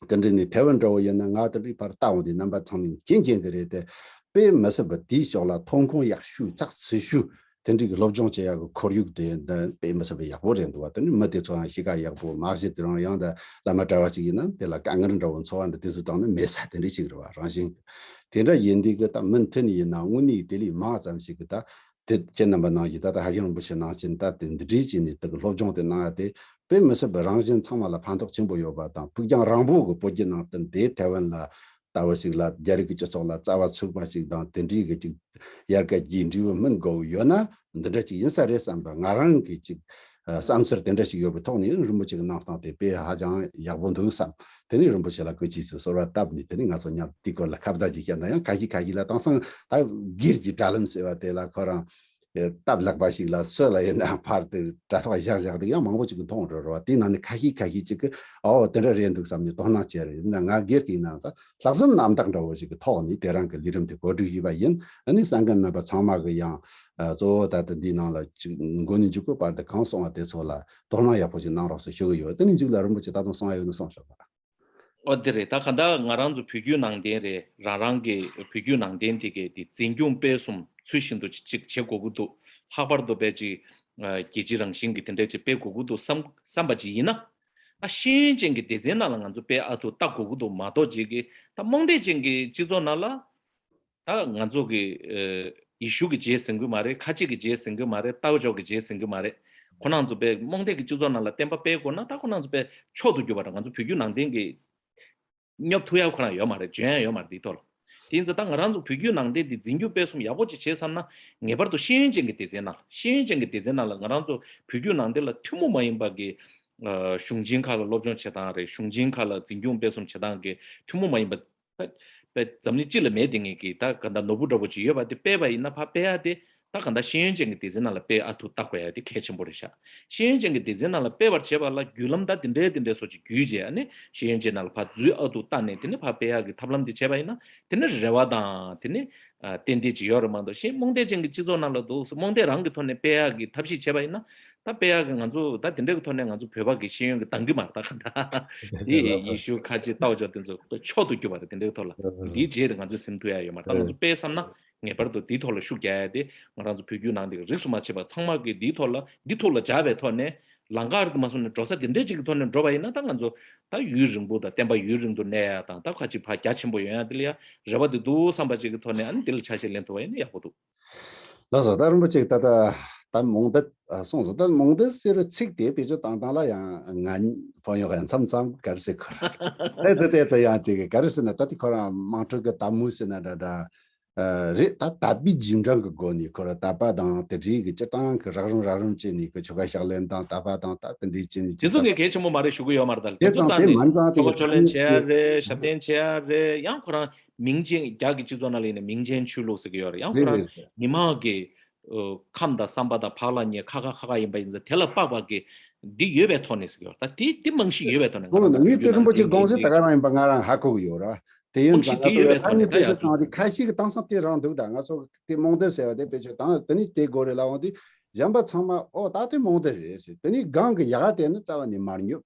དེ་འདྲ་ནས་ཐའེ་ཝན་འདྲ་བོ་ཡིན་ན་ང་དེ་འདྲའི་ཕར་ལྟ་འོང་དུས་རྣམ་པ་ཚང་མས་མཁྱེན་མཁྱེན་གི་རེད་དེ། དཔེ་མི་སྲིད་པ་དེའི་ཕྱོགས་ལ་ཐོན་ཁུངས་ཡག་ཤོས་ཚགས་ཚུད་ཤོས་དེ་འདྲའི་གི་སློབ་སྦྱོང་བྱེད་ཡག་གི་ཁོར་ཡུག་དེ་འདྲ་དཔེ་མི་སྲིད་པ་ཡག་པོ་རེད་འདུག་བ། དེ་ནི་མི་དེ་ཚོའང་གཤིས་ཀ་ཡག་པོ་མ་གཞི་དེ་རང་ཡང་ད་བླ་མ་གྲྭ་བ་ཞིག་ཡིན་ན་དེ་ལ་དཀའ་ངལ་འདྲ་བོ་འཚོ་བ་འདྲ་དེ་ཚོ་བཏང་ན་མེད་ས་དེ་འདྲ་ཞིག་རེད་བ། རང་བཞིན་དེ་འདྲ་ཡིན་དུས་གི་ད་མུ་མཐུད་ནས་ཡིན་ན་དངོས་གནས་དེ་ལས་མང་ཙམ་ཞིག་གི་ད་དེ་ཁྱེད་རྣམ་པ་ནང་བཞིན་ད་ལྟ་ཧ་ཤང་རིན་པོ་ཆེ་ནང་བཞིན་ད་དེ་འདི་འདྲའི་བྱས་ནས་དེ་གི་སློབ་སྦྱོང་དེ་གནང་ཡ་དེ་དཔེ་མི་སྲིད་པའི་རང་བཞིན་ཚང་མ་ལ་ཕན་ཐོགས་ཆེན་པོ་ཡོད་པ་དང་། ཕུགས་རྒྱང་རིང་པོ་གི་བོད་བརྒྱུད་ནང་བསྟན་དེ་ཐའེ་ཝན་ལ་ལྟ་བུ་ཞིག་ལ་རྒྱ་རིགས་ཀྱི་སྤྱི་ཚོགས་ལ་རྩ་བ་ཚུགས་པ་ཞིག་དང་། དེ་འདྲའི་གི་ཅིག་ཡར་རྒྱས་ཀྱི་འབྲས་བུ་སྨིན་དགོས་ཡོད་ན་འདི་འདྲ་ཅིག་ཡིན་ས་རེད་བསམ་པ་ང་རང་གི་ཅིག་བསམ་ཚུལ་དེ་འདྲ་ཞིག་ཡོད་པའི་ཐོག་ནས་རིན་པོ་ཆེ་གི་གནང་སྟངས་དེ་དཔེ་ཧ་ཅང་ཡག་པོ་འདུག་བསམ། དེ་ནས་རིན་པོ་ཆེ་ལ་སྐུ་ཕྱིས་སུ་གསོལ་བ་བཏབ་ནས་དེ་ནས་ང་ཚོ་མཉམ་དེའི་སྐོར་ལ་ཁ་བརྡ་ཅིག་བཤད་ན་ཡང་ཁ་ཤས་ཁ་ཤས་ལ་དེང་སང་ད་སྒེར་གྱི་དྲ་ལམ་ཟེར་བ་དེ་ལ་ཁོ་རང་། སྟབས་ལེགས་པ་ཞིག་ལ་སུ་ལ་ཡིན་ན་ཕར་དེ་དྲ་ཐོག་བཞག་བཞག་དེ་ཡང་མང་པོ་ཅིག་གི་མཐོང་འགྲོ་རེད་བ། དེའི་ནང་ནས་ཁ་ཤས་ཁ་ཤས་ཅིག་གི་ཨོ་དེ་འདྲ་རེད་འདུག་བསམ་ནས་དོ་སྣང་བྱས་རེད། ཡིན་ན་ང་སྒེར་གྱི་ནང་ད་ལྷག་བསམ་རྣམ་དག་འདྲ་བོ་ཞིག་གི་ཐོག་ནས་དེ་རང་གི་ལས་རིམ་དེ་གོ་སྒྲིག་ཞུས་པ་ཡིན། ཨ་ནི་གསན་མཁན་རྣམ་པ་ཚང་མ་གི་ཡང་གཙོ་བོ་ད་ལྟ་འདིའི་ནང་ལ་ཅིག་མགོ་ནས་མཇུག་གི་བར་དུ་གང་གསུང་བ་དེ་ཚོ་ལ་དོ་སྣང་ཡག་པོ་ཞིག་གནང་རོགས་ཟེར་ཞུ་གི་ཡོད། དེ་ནས་མཇུག་ལ་རིན་པོ་ཆེ་ད་དུང་གསུང་བ་ཡོད་ན་གསུངས་ཤོག་ད། ཨོ་དེ་རེད། ད་ག་ད་ང་རང་ཚོ་བོད་བརྒྱུད་ནང་བསྟན་རེད། རང་རང་གི་བོད་བརྒྱུད་ནང་བསྟན་དེ་གའི་དེ་འཛིན་སྐྱོང་སྤེལ་གསུམ་ཚུལ་བཞིན་དུ་ཅིག་བྱེད་དགོས་ཀྱི་འདུག་ལྷག་པར་དུ་དཔེ་ཅིག་རྒྱལ་སྤྱི་རང་བཞིན་གྱི་དེ་འདྲ་ཅིག་སྤེལ་དགོས་ཀྱི་འདུག་བསམ་བསམ་པ་ཅིག་ཡིན་ན། ད་ཤེས་ཡོན་ཅན་གྱི་སྡེ་ཚན་ནང་ལ་ང་ཚོ་དཔེ་ཨ་ཐུ་ལྟ་དགོས་ཀྱི་འདུག་མ་གཏོགས་ཅིག་གི་ད་རྨོངས་དད་ཅན་གྱི་སྤྱི་ཚོགས་ནང་ལ། ད་ང་ཚོ་གི་ཨ་ཡེ་ཤུ་གི་རྗེས་ཟིན་གི་མ་རེད། ཁ་ཆེ་གི་རྗེས་ཟིན་གི་མ་རེད། ཏའོ་ཅོ་གི་རྗེས་ཟིན་གི་མ་རེད། ཁོ་རང་ཚོ་དཔེ་རྨོངས་དད་ཀྱི་སྤྱི་ཚོགས་ནང་ལ་བསྟན་པ་སྤེལ་དགོས་ན་ད་ཁོ་རང་ཚོ་དཔེ་མཆོག་ཏུ་གྱུར་པ་རེད། ང་ཚོ་བོད་བརྒྱུད་ནང་བསྟན་གྱི་སྙོབ་ཐུབ་ཡག་ཁོ་རང་ཡོད་མ་རེད། འཇོན་ཡག་ཡོད་མ་རེད་དེའི་ཐོག་ལ། དེ་ཡིན་ཙང་ད་ང་རང་ཚོ་བོད་བརྒྱུད་ནང་བསྟན་དེ་འཛིན་སྐྱོང་སྤེལ་གསུམ་ཡག་པོ་ཅིག་བྱེད་བསམ་ན་ངེས་པར་དུ་ཤེས་ཡོན་ཅན་གྱི་སྡེ་ཚན་ནང་ལ། ཤེས་ཡོན་ཅན་གྱི་སྡེ་ཚན་ནང་ལ་ང་རང་ཚོ་བོད་བརྒྱུད་ནང་བསྟན་ལ་ཐུན་མོང་མ་ཡིན་པ་གི་ཨ་གཞུང་ཆེན་ཁག་ལ་སློབ་སྦྱོང་བྱེད་སྟངས་རེད། གཞུང་ཆེན་ཁག་ལ་འཛིན་སྐྱོང་སྤེལ་གསུམ་བྱེད་སྟངས་ཀྱི་ཐུན་མོང་མ་ཡིན་པ། ད་དཔེ་འཛམ་གླིང་སྤྱི་ལ་མེད་དེ་ངེས་ཀྱི་ད་ག་ད་ནོར་བུ་འདྲ་པོ་ཅིག་ཡོད་པ་དེ་སྤེལ་བ་ཡིན་ན་ཕར་སྤེལ་ཡག་དེ་ད་ག་ད་ཤེས་ཡོན་ཅན་གྱི་སྡེ་ཚན་ནང་ལ་སྤེལ་ཨ་ཐུ་ལྟ་དགོས་ཡག་དེ་གལ་ཆེན་པོ་རེད་ཤག་ཤེས་ཡོན་ཅན་གྱི་སྡེ་ཚན་ནང་ལ་སྤེལ་བར་བྱེད་པ་ལ་བརྒྱུད་ལམ་ད་དེ་འདྲའི་དེ་འདྲའི་སོགས་ཀྱི་བརྒྱུད་རྗེས་ཨ་ནི་ཤེས་ཡོན་ཅན་ནང་ལ་ཕར་འཛུལ་ཨ་ཐུ་བཏང་ནས་དེ་ནི་ཕར་སྤེལ་ཡག་གི་ཐབས་ལམ་དེ་བྱས་པ་ཡིན་ན་དེ་ནི་རེ་བ་དང་དེ་ནི་ཨ་ཏན་ཏན་ཅིག་ཡོད་རེད་མ་གཏོགས་ཤེས་རྨོངས་དད་ཅན་གྱི་སྤྱི་ཚོགས་ནང་ལ་འདུག་རྨོངས་དད་རང་གི་ཐོག་ནས་སྤེལ་ཡག་གི་ཐབས་ཤེས་བྱས་པ་ཡིན་ན། ད་དཔེ་ཡག་གི་ང་ཚོ་ད་དེ་འདྲའི་གི་ཐོག་ནས་ང་ཚོ་བོད་པ་གི་ཤེས་ཡོན་གི་འདང་གི་མ་རེད་ད་ག་ད། དེ་ཡེ་ཤུ་ཁ་ཆེ་ལྟ་བ་ཅོག་དེ་ཚོ་དཔེ་མཆོག་ཏུ་གྱུར་པ་རེད། དེ་འདྲའི་གི་ཐོག་ལ་འདིའི་རྗེས་དེ་ང་ཚོས་ཟིན་ཐུབ་ཡག་ཡོད་མ་རེད། ད་ང་ཚོ་དཔེ་བསམ་ན་ངེས་པར་དུ་འདིའི་ཐོག་ལ་ཤུགས་རྒྱག་ཡག་དེ་ང་རང་ཚོ་བོད་བརྒྱུད་ནང་བསྟན་གི་རིས་སུ་མ་ཆད་པ་ཚང་མ་གི་འདིའི་ཐོག་ལ་འདི་ཐུགས་ལ་འཇགས་པའི་ཐོག་ནས་ལམ་ཁ་རེད་དུ་མ་སོང་ནས་འགྲོ་ས་དེ་འདྲའི་ཅིག་གི་ཐོག་ནས་འགྲོ་བ་ཡིན་ན་ད་ང་ཚོ་ད་ཡུན་རིང་པོ་དང་བསྟན་པ་ཡུན་རིང་དུ་གནས་ཡག་དང་ད་ཁ་ཅིག་ཕར་རྒྱ་ཆེན་པོ་ཡོང་ཡག་དེ་ལ་ཡ་རེ་བ་དེ་འདུག་བསམ་པ་ཅིག་གི་ཐོག་ནས་ཨ་ནི་དེ་ལ་ཆ་ཤས་ལེན་ཐུབ་པ་ཡིན་ན་ཡག་པོ་འདུག་ལགས་སོ། ད་རིན་པོ་ཆེ་ད་ལྟ་ད་རྨོངས་དད་ཨ་གསུངས་སོང་། ད་རྨོངས་དད་ཟེར་བའི་ཚིག་དེ་བེད་སྤྱོད་བཏང་སྟངས་ལ་ཡང་ང་ཕན་ཡོན་ཡང་མཚམས་མཚམས་ག་རེ་ཟེར་ཁོ་ར་ད་ད་ད་ད་ཡང་དེ་ག་ག་རེ་ཟེར་ན་ད་དེ་ཁོ་རང་དམངས་ཁྲོད་ཀྱི་དད་མོས་ཟེར་ན་འདྲ་འདྲ་ཨ་རེད། ད་དད་པའི་རྗེས་འབྲང་གི་སྒོ་ནས་ཁོ་ར་དད་པ་དང་དེ་འདྲའི་གི་སྤྱིར་བཏང་གི་རགས་རིམ་རགས་རིམ་བྱས་ནས་ཁོ་ཆོ་ག་ཕྱག་ལེན་དང་དད་པ་དང་ད་དེ་འདྲའི་བྱས་ནས་དེ་ཅི་ཚོ་ད་ངས་གལ་ཆེན་པོ་མ་རེད་ཞུ་གི་ཡོད་མ་རེད། ད་དེ་དེ་ཚོ་ཚང་ཚང་དེ་མ་ནས་ཚང་དེ་ཆོ་ག་ཕྱག་ལེན་བྱེད་ཡ་རེད། ཞབས་བརྟན་བྱེད་ཡ་རེད། ཡང་ཁོ་རང་མིང་ཅན་རྒྱ་གི་སྤྱི་ཚོགས་ནང་ལ་ཡིན་ན་མིང་ཅན་ཆོས་ལུགས་ཟེར་གི་ཡོད་རེད། ཡང་ཁོ་རང་མི་མང་གི་ཨ་ཁམས་དང་བསམ་པ་དང་བག་ལ་ཉལ་ཁ་ཁ་ཁ་ཁ་ཡིན་པ་ཡིན་ཙང་དེ་ལ་དཔག་པ་གི་འདི་ཡོད་པའི་ཐོག་ནས་ཟེར་གི་ཡོད་རེད། ད་དེ་དེ་རྨང་གཞི་ཡོད་པའི་ཐོག་ནས་ང་རང་ད་ངས་དེ་རིན་པོ་ཆེ་དགོངས་ཟེར་ད་ག་རང་ཡིན་པ་ང་རང་ཧ་གོ་གི་ཡོད་རེད། དེ་ཡིན་ཙང་ང་ཚོ་ད་ནི་དཔེ་ཆ་ཚང་དེ་ཁ་ཤས་ཀྱི་དེང་སང་དེ་རང་འདུག་ད། ང་ཚོ་དེ་རྨོངས་དད་ཟེར་བ་དེ་དཔེ་ཆ་དང་དེ་ནི་དེ་དགོས་རེད་ལབ་འོང་དུས་གཞན་པ་ཚང་མ་ཨོ་ད་དེ་རྨོངས་དད་རེད་ཟེར། དེ་ནི་སྒང་གི་ཡག་ག་དེ་ནི་རྩ་བ་ནས་མར་ཉོབ།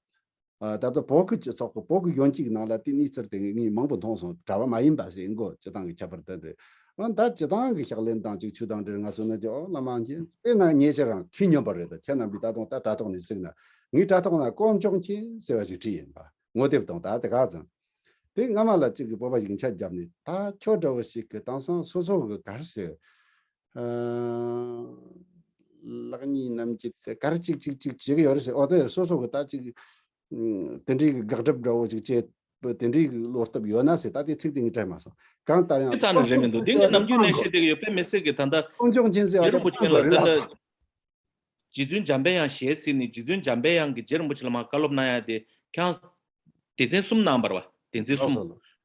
ཨ། ད་ལྟ་བོད་ཀྱི་སྤྱི་ཚོགས་ཀྱི་བོད་ཀྱི་གཞོན་སྐྱེས་ཀྱི་ནང་ལ་དེ་གནས་ཚུལ་དེ་ངས་མང་པོ་མཐོང་སོང་། གྲྭ་པ་མ་ཡིན་པ་ཟེར་མགོ་སྤྱི་བཏང་གི་ཁྱད་པར་དེ་འདྲ། ཨ། ད་སྤྱི་བཏང་གི་ཕྱག་ལེན་དང་ཅིག་ཆོས་དང་འབྲེལ་ང་ཚོ་ནང་འདྲེ་རྔ་ཚོ་ནང་མཁྱེན། དཔེར་ན་ངས་ཁྱེད་རང་ཁྱི་སྨྱོན་པ་རེད། ད་ཁྱེད་རྣམ་པས་ད་དུང་ད་དྲ་ཐོག་ནས་གཟིགས་ན་ངའི་དྲ་ཐོག་ན་དཀོན་མཆོག་མཁྱེན་ཟེར་བ་ཞིག་བྲིས་ཡིན་པ། ངོ་དེབ་དང་ད་དེ་ག་ཙམ། དེ་སྔ་མ་ལ་གཅིག་གི་བོད་པ་ཞིག་ཆ་བརྒྱབ་ནས་ད་ཁྱོད་འདྲ་བོ་ཞིག་གི་དེང་སང་སོ་སོ་གི་གར་ཟེར། ཨ། ལག་གཉིས་རྣམས་ཀྱི་གར་གཅིག་གཅིག་གཅིག་བྱེད་ཀྱི་ཡོད་རེད་ཟེར། ཨོ་དེ་སོ་སོ་གི་ད་ཅིག་ཨ། དེ་འདྲའི་གི་དགག་སྒྲུབ་འདྲ་བོ་ཅིག་བྱེད། དེ་འདྲའི་གི་བློ་སྟོབས་ཡོད་ན་ཟེར། ད་དེ་ཚིག་དེ་ངས་དྲན་མ་སོང་། གང་ལྟར་ཡང་དེ་ཙམ་ནས་རེད་མི་འདུག་འདི་ངས་ནམ་རྒྱུན་ནས་བཤད་བསྡད་ཀྱི་ཡོད། དཔེ་མི་སྲིད་ཀྱི་ད་ལྟ་དཀོན་མཆོག་མཁྱེན་ཟེར་བ་རྒྱལ་རིན་པོ་ཆེ་ལ་ད་ལྟ་རྗེ་བཙུན་འཇམ་པའི་དབྱངས་ཞལ་གཟིགས་ནས་རྗེ་བཙུན་འཇམ་པའི་དབྱངས་ཀྱིས་རྗེ་རིན་པོ་ཆེ་ལ་མར་བཀའ་སློབ་གནང་ཡ་དེ་ཁྱེད་རང་སྡེ་ཚན་གསུམ་གནང་བ་རེད་པ། སྡེ་ཚན་གསུམ།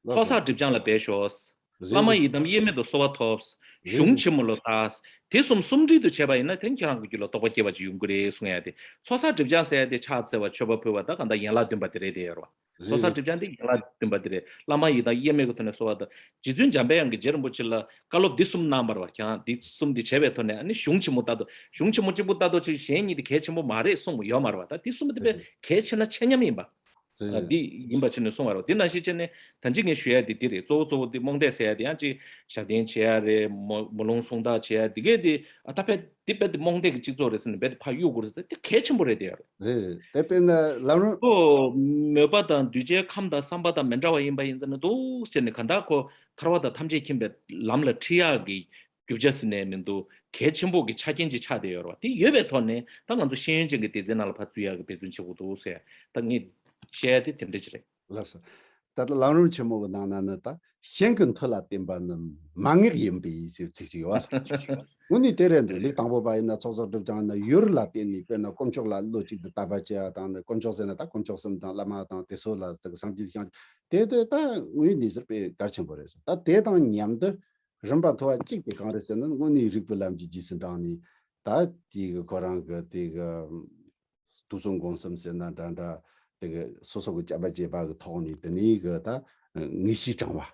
ཚོགས་བསགས་སྒྲིབ་སྦྱང་ལ་འབད་ཤོག་བླ་མ་ཡི་དམ་དབྱེར་མེད་དུ་གསོལ་བ་ཐོབ། གཞུང་ཆེན་མོ་ལ་ལྟ། དེ་གསུམ་ཟུང་འབྲེལ་དུ་བྱས་པ་ཡིན་ན་དེ་ཁྱེད་རང་གི་རྒྱུད་ལ་རྟོགས་པ་སྐྱེ་བ་ཅིག་ཡོང་གི་རེད་གསུང་ཡ་དེ། ཚོགས་བསགས་སྒྲིབ་སྦྱང་ཟེར་ཡ་དེ་ཕྱག་འཚལ་བ་མཆོད་པ་ཕུལ་བ་ད་གང་ལྟར་ཡན་ལག་བདུན་པ་དེ་རེད་དེ་ཡོད་རེད་པ། ཚོགས་བསགས་སྒྲིབ་སྦྱང་དེ་ཡན་ལག་བདུན་པ་དེ་རེད། བླ་མ་ཡི་དམ་དབྱེར་མེད་ཀྱི་ཐོག་ནས་གསོལ་བ་དང་རྗེ་བཙུན་འཇམ་པའི་དབྱངས་ཀྱིས་རྗེ་རིན་པོ་ཆེ་ལ་བཀའ་སློབ་འདི་གསུམ་གནང་བ་རེད་པ། ཁྱེད་རང་འདི་གསུམ་འདི་བྱས་པའི་ཐོག་ནས་ཨ་ནི་གཞུང་ཆེན་མོ་ལྟར་དུ། གཞུང་ཆེན་མོ་གཅིག་པུ་ལྟར་དུ་ཅིག་གཞན་གཉིས་དེ་གལ་ཆེན་པོ་མ་རེད་གསུངས་ཡོད་མ་རེད་པ། ད་འདི་གསུམ་དེ་དཔེ་གལ་ཆེ་ན་ཆེ་མཉམ་ཡིན་པ། ཨ། འདི་ཡིན་པ་བྱས་ནས་གསུངས་པ་རེད་པ། འདི་ནང་བཞིན་བྱས་ནས་ད་ཅི་ངས་ཞུ་ཡ་དེ་འདི་རེད། གཙོ་བོ་གཙོ་བོ་འདི་རྨོངས་དད་ཟེར་ཡ་དེ་ཡང་ཅིག་ཞབས་བརྟན་བྱེད་ཡ་རེད། མོ་མོ་ལུང་གསུང་དག་བྱེད་ཡ་དེ་གས་དེ། ཨ། ད་དཔེ་འདི་དཔེ་དེ་རྨོངས་དད་ཀྱི་སྤྱི་ཚོགས་རེད་ཟེར་ནས་དཔེ་དེ་ཕར་གཡུག་དགོས་རེད་ཟེར། དེ་གལ་ཆེན་པོ་རེད་དེ་ཡ་རེད། རེད། དེ་དཔེར་ན་ལམ་རིམ། ཁོ་མོས་པ་དང་གདུལ་བྱའི་ཁམས་དང་བསམ་པ་དང་མི་འདྲ་བ་ཡིན་པ་ཡིན་ཙང་མི་འདུག་ཟེར་ནས་གང་ལྟར་ཁོ་ཐར་པ་དང་ཐམས་ཅད་མཁྱེན་པའི་ལམ་ལ་ཁྲིད་ཡག་གི་རྒྱུ་ཆ་ཟེར་ནས་མི་འདུག་གལ་ཆེན་པོ་གི་ཆ་རྐྱེན་ཅིག་ཆགས་བསྡད་ཡོད་རེད་པ། དེ་ཡོད་པའི་ཐོག་ནས་ད་ང་ཚོ་ཤེས་ཡོན་ཅན་གྱི་སྡེ་ཚན་ནང་ལ་ཕར་བཙུད་ཡག་གི་འབད་བརྩོན་བྱེད་དགོས་འདུག་ཟེར། ད་ངས་བཤད་ཡ་དེ་དེ་འདྲ་ཅིག་རེད། ལགས་སོ། ད་ལྟ་ལམ་རིམ་ཆེན་མོ་གི་ནང་ན་ནི་ད་གཞན་གྱི་མཐུ་ལ་བརྟེན་པ་ནི་མན་ངག་ཡིན་པས་ཟེར་ཚིག་ཅིག་ཡོད་པ། དངོས་གནས་དེ་རེད་འདུག་ལས་དང་པོ་པ་ཡིན་ན་ཚོགས་བསགས་སྒྲིབ་སྦྱང་ན་ཡུལ་ལ་བརྟེན་ནས། དཔེར་ན་དཀོན་མཆོག་ལ་བློ་གཅིག་ཏུ་དད་པ་བྱེད་ཡ་དང་ནི། དཀོན་མཆོག་ཟེར་ན་ད་དཀོན་མཆོག་གསུམ་དང་བླ་མ་དང་དེ་ཚོ་ལ་དག་སངས་རྒྱས་ཀྱང་དེ་དེ་ད་དངོས་གནས་ཟེར་དཔེ་གལ་ཆེན་པོ་རེད་ཟེར། ད་དེ་དང་མཉམ་དུ་རིམ་པ་མཐོ་བ་གཅིག་དེ་གང་རེད་ཟེར་ན། དངོས་གནས་རིག་པའི་ལམ་གྱི་རྗེས་སུ་འབྲངས་ནས་ད་དེ་གི་ཁོ་རང་གི་དེ་གི་ཐུགས་གསོ་སྒོམ་གསུམ་ཟེར་ན་འདྲ་འདྲ། དེ་གི་སོ་སོ་གི་བཅའ་བ་བྱས་པ་གི་ཐོག་ནས་དེ་ནས་གི་ད་ངེས་ཤེས་དྲང་བ།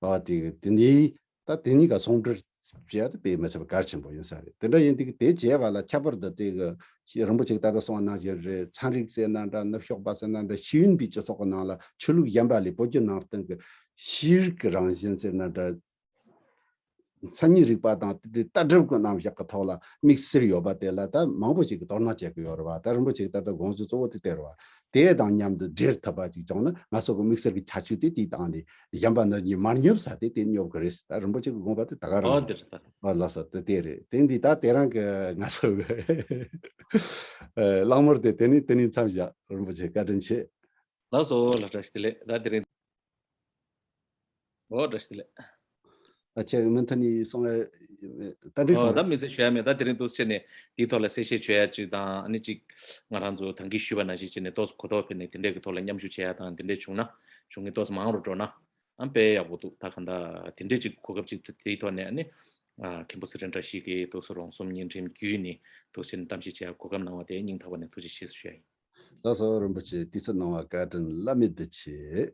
ཨ། དེ་གི་དེ་ནས་ད་དེ་གཉིས་ཀ་ཟུང་འབྲེལ་བྱས་ཏེ་དཔེ་མི་སྲིད་པ་གལ་ཆེན་པོ་ཡིན་ས་རེད། དེ་འདྲ་ཡིན་དུས་དེ་བྱས་པ་ལ་ཁྱད་པར་དུ་དེ་གི་རིན་པོ་ཆེ་ད་ལྟ་གསུངས་པ་ནང་བཞིན་རེད། ཚན་རིག་ཟེར་ན་འདྲ། ནུབ་ཕྱོགས་པ་ཟེར་ན་འདྲ། ཤེས་ཡོན་པའི་སྤྱི་ཚོགས་ཀྱི་ནང་ལ་ཆོས་ལུགས་གཞན་པ་ལས་བོད་བརྒྱུད་ནང་བསྟན་གྱི་ཤེས་རིག་གི་རང་བཞིན་ཟེར་ན་འདྲ། མཚན་ཉིད་རིག་པ་དང་དེ་འདྲའི་ལྟ་གྲུབ་ཀྱི་རྣམ་གཞག་གི་ཐོག་ལ་དམིགས་བསལ་ཡོད་པ་དེ་ལ་ད་མང་པོ་ཞིག་གིས་དོ་སྣང་བྱེད་ཀྱི་ཡོད་རེད་བ། ད་རིན་པོ་ཆེ་གིས་ད་ལྟ་དགོངས་ཚུལ་གཙོ་བོ་དེ་དེ་རེད་བ། དེ་དང་མཉམ་དུ་འབྲེལ་ཐུབ་པ་ཅིག་བྱུང་ན་ང་ཚོ་གི་དམིགས་བསལ་གྱི་ཁྱད་ཆོས་དེ་དེའི་སྟེང་ནས་གཞན་པ་ནི་མར་ཉོབ་ས་དེ་དེ་ཉོབ་གི་རེད། ད་རིན་པོ་ཆེ་གི་དགོངས་པ་དེ་ད་ག་རང་ཨོ་རེད། དེ་རེད་ད། ཨ། ལགས་སོ། དེ་དེ་རེད། དེ་འདི་ད་དེ་རང་གི་ང་ཚོ་གི་ཨ། གླེང་མོལ་དེ་དེ་ནས་དེ་ནས་མཚམས་བཞག་རིན་པོ་ཆེ་བཀའ་དྲིན་ཆེ། ལགས་སོ། ལགས། བཀྲ་ཤིས་བདེ་ལེགས། ད་དེ་རིང་། ཨོ། བཀྲ་ཤིས་བདེ་ལེགས། ཨ། ཁྱེད་མུ་མཐུད་ནས་གསུང་ཨ། ད་འགྲིག་ཨོ། སོང་། ད་མི་ཟེར་ཞུ་ཡ་མེད། ད་དེ་རིང་འདུག་སེ་བྱས་ནས་འདིའི་ཐོག་ལ་གསལ་བཤད་བྱོས་ཡ་ཅིག་དང་། ཨ་ནི་ཅིག་ང་རང་ཚོ་ད་གིན་ཞུས་པ་ནང་བཞིན་བྱས་ནས་ཏོག་ཙམ་གོ་རྟོགས་འཕེལ་ནས་དེ་འདྲས་ཀྱི་ཐོག་ལ་མཉམ་ཞུགས་བྱེད་ཡ་དང་དེ་འདྲས་བྱུང་ན། བྱུང་མཁན་ཏོག་ཙམ་མང་རུ་འགྲོ་ན་ཨ་དཔེ་ཡག་པོ་འདུག་ད་ག་འདྲ་དེ་འདྲས་ཅིག་གོ་སྐབས་ཅིག་དེའི་ཐོག་ནས་ཨ་ནི། ཨ། མཁན་པོ་ཚེ་རིང་བཀྲ་ཤིས་ཀྱིས་ཏོག་ཙམ་རོང་ཟོམ་བརྙན་འཕྲིན་བརྒྱུད་ནས་འདུག་སེ་གཏམ་བཤད་བྱེད་ཡ་གོ་སྐབས་གནང་བ་དེ་སྙིང་ཐག་པ་ནས་ཐུགས་རྗེ་ཆེ་ཞུ་ཡ་ཡིན། ལགས་སོ། རིན་པོ་ཆེ་དུས་ཚོད་གནང་བ་བཀའ་དྲིན་བླ་མེད་དུ་ཆེ།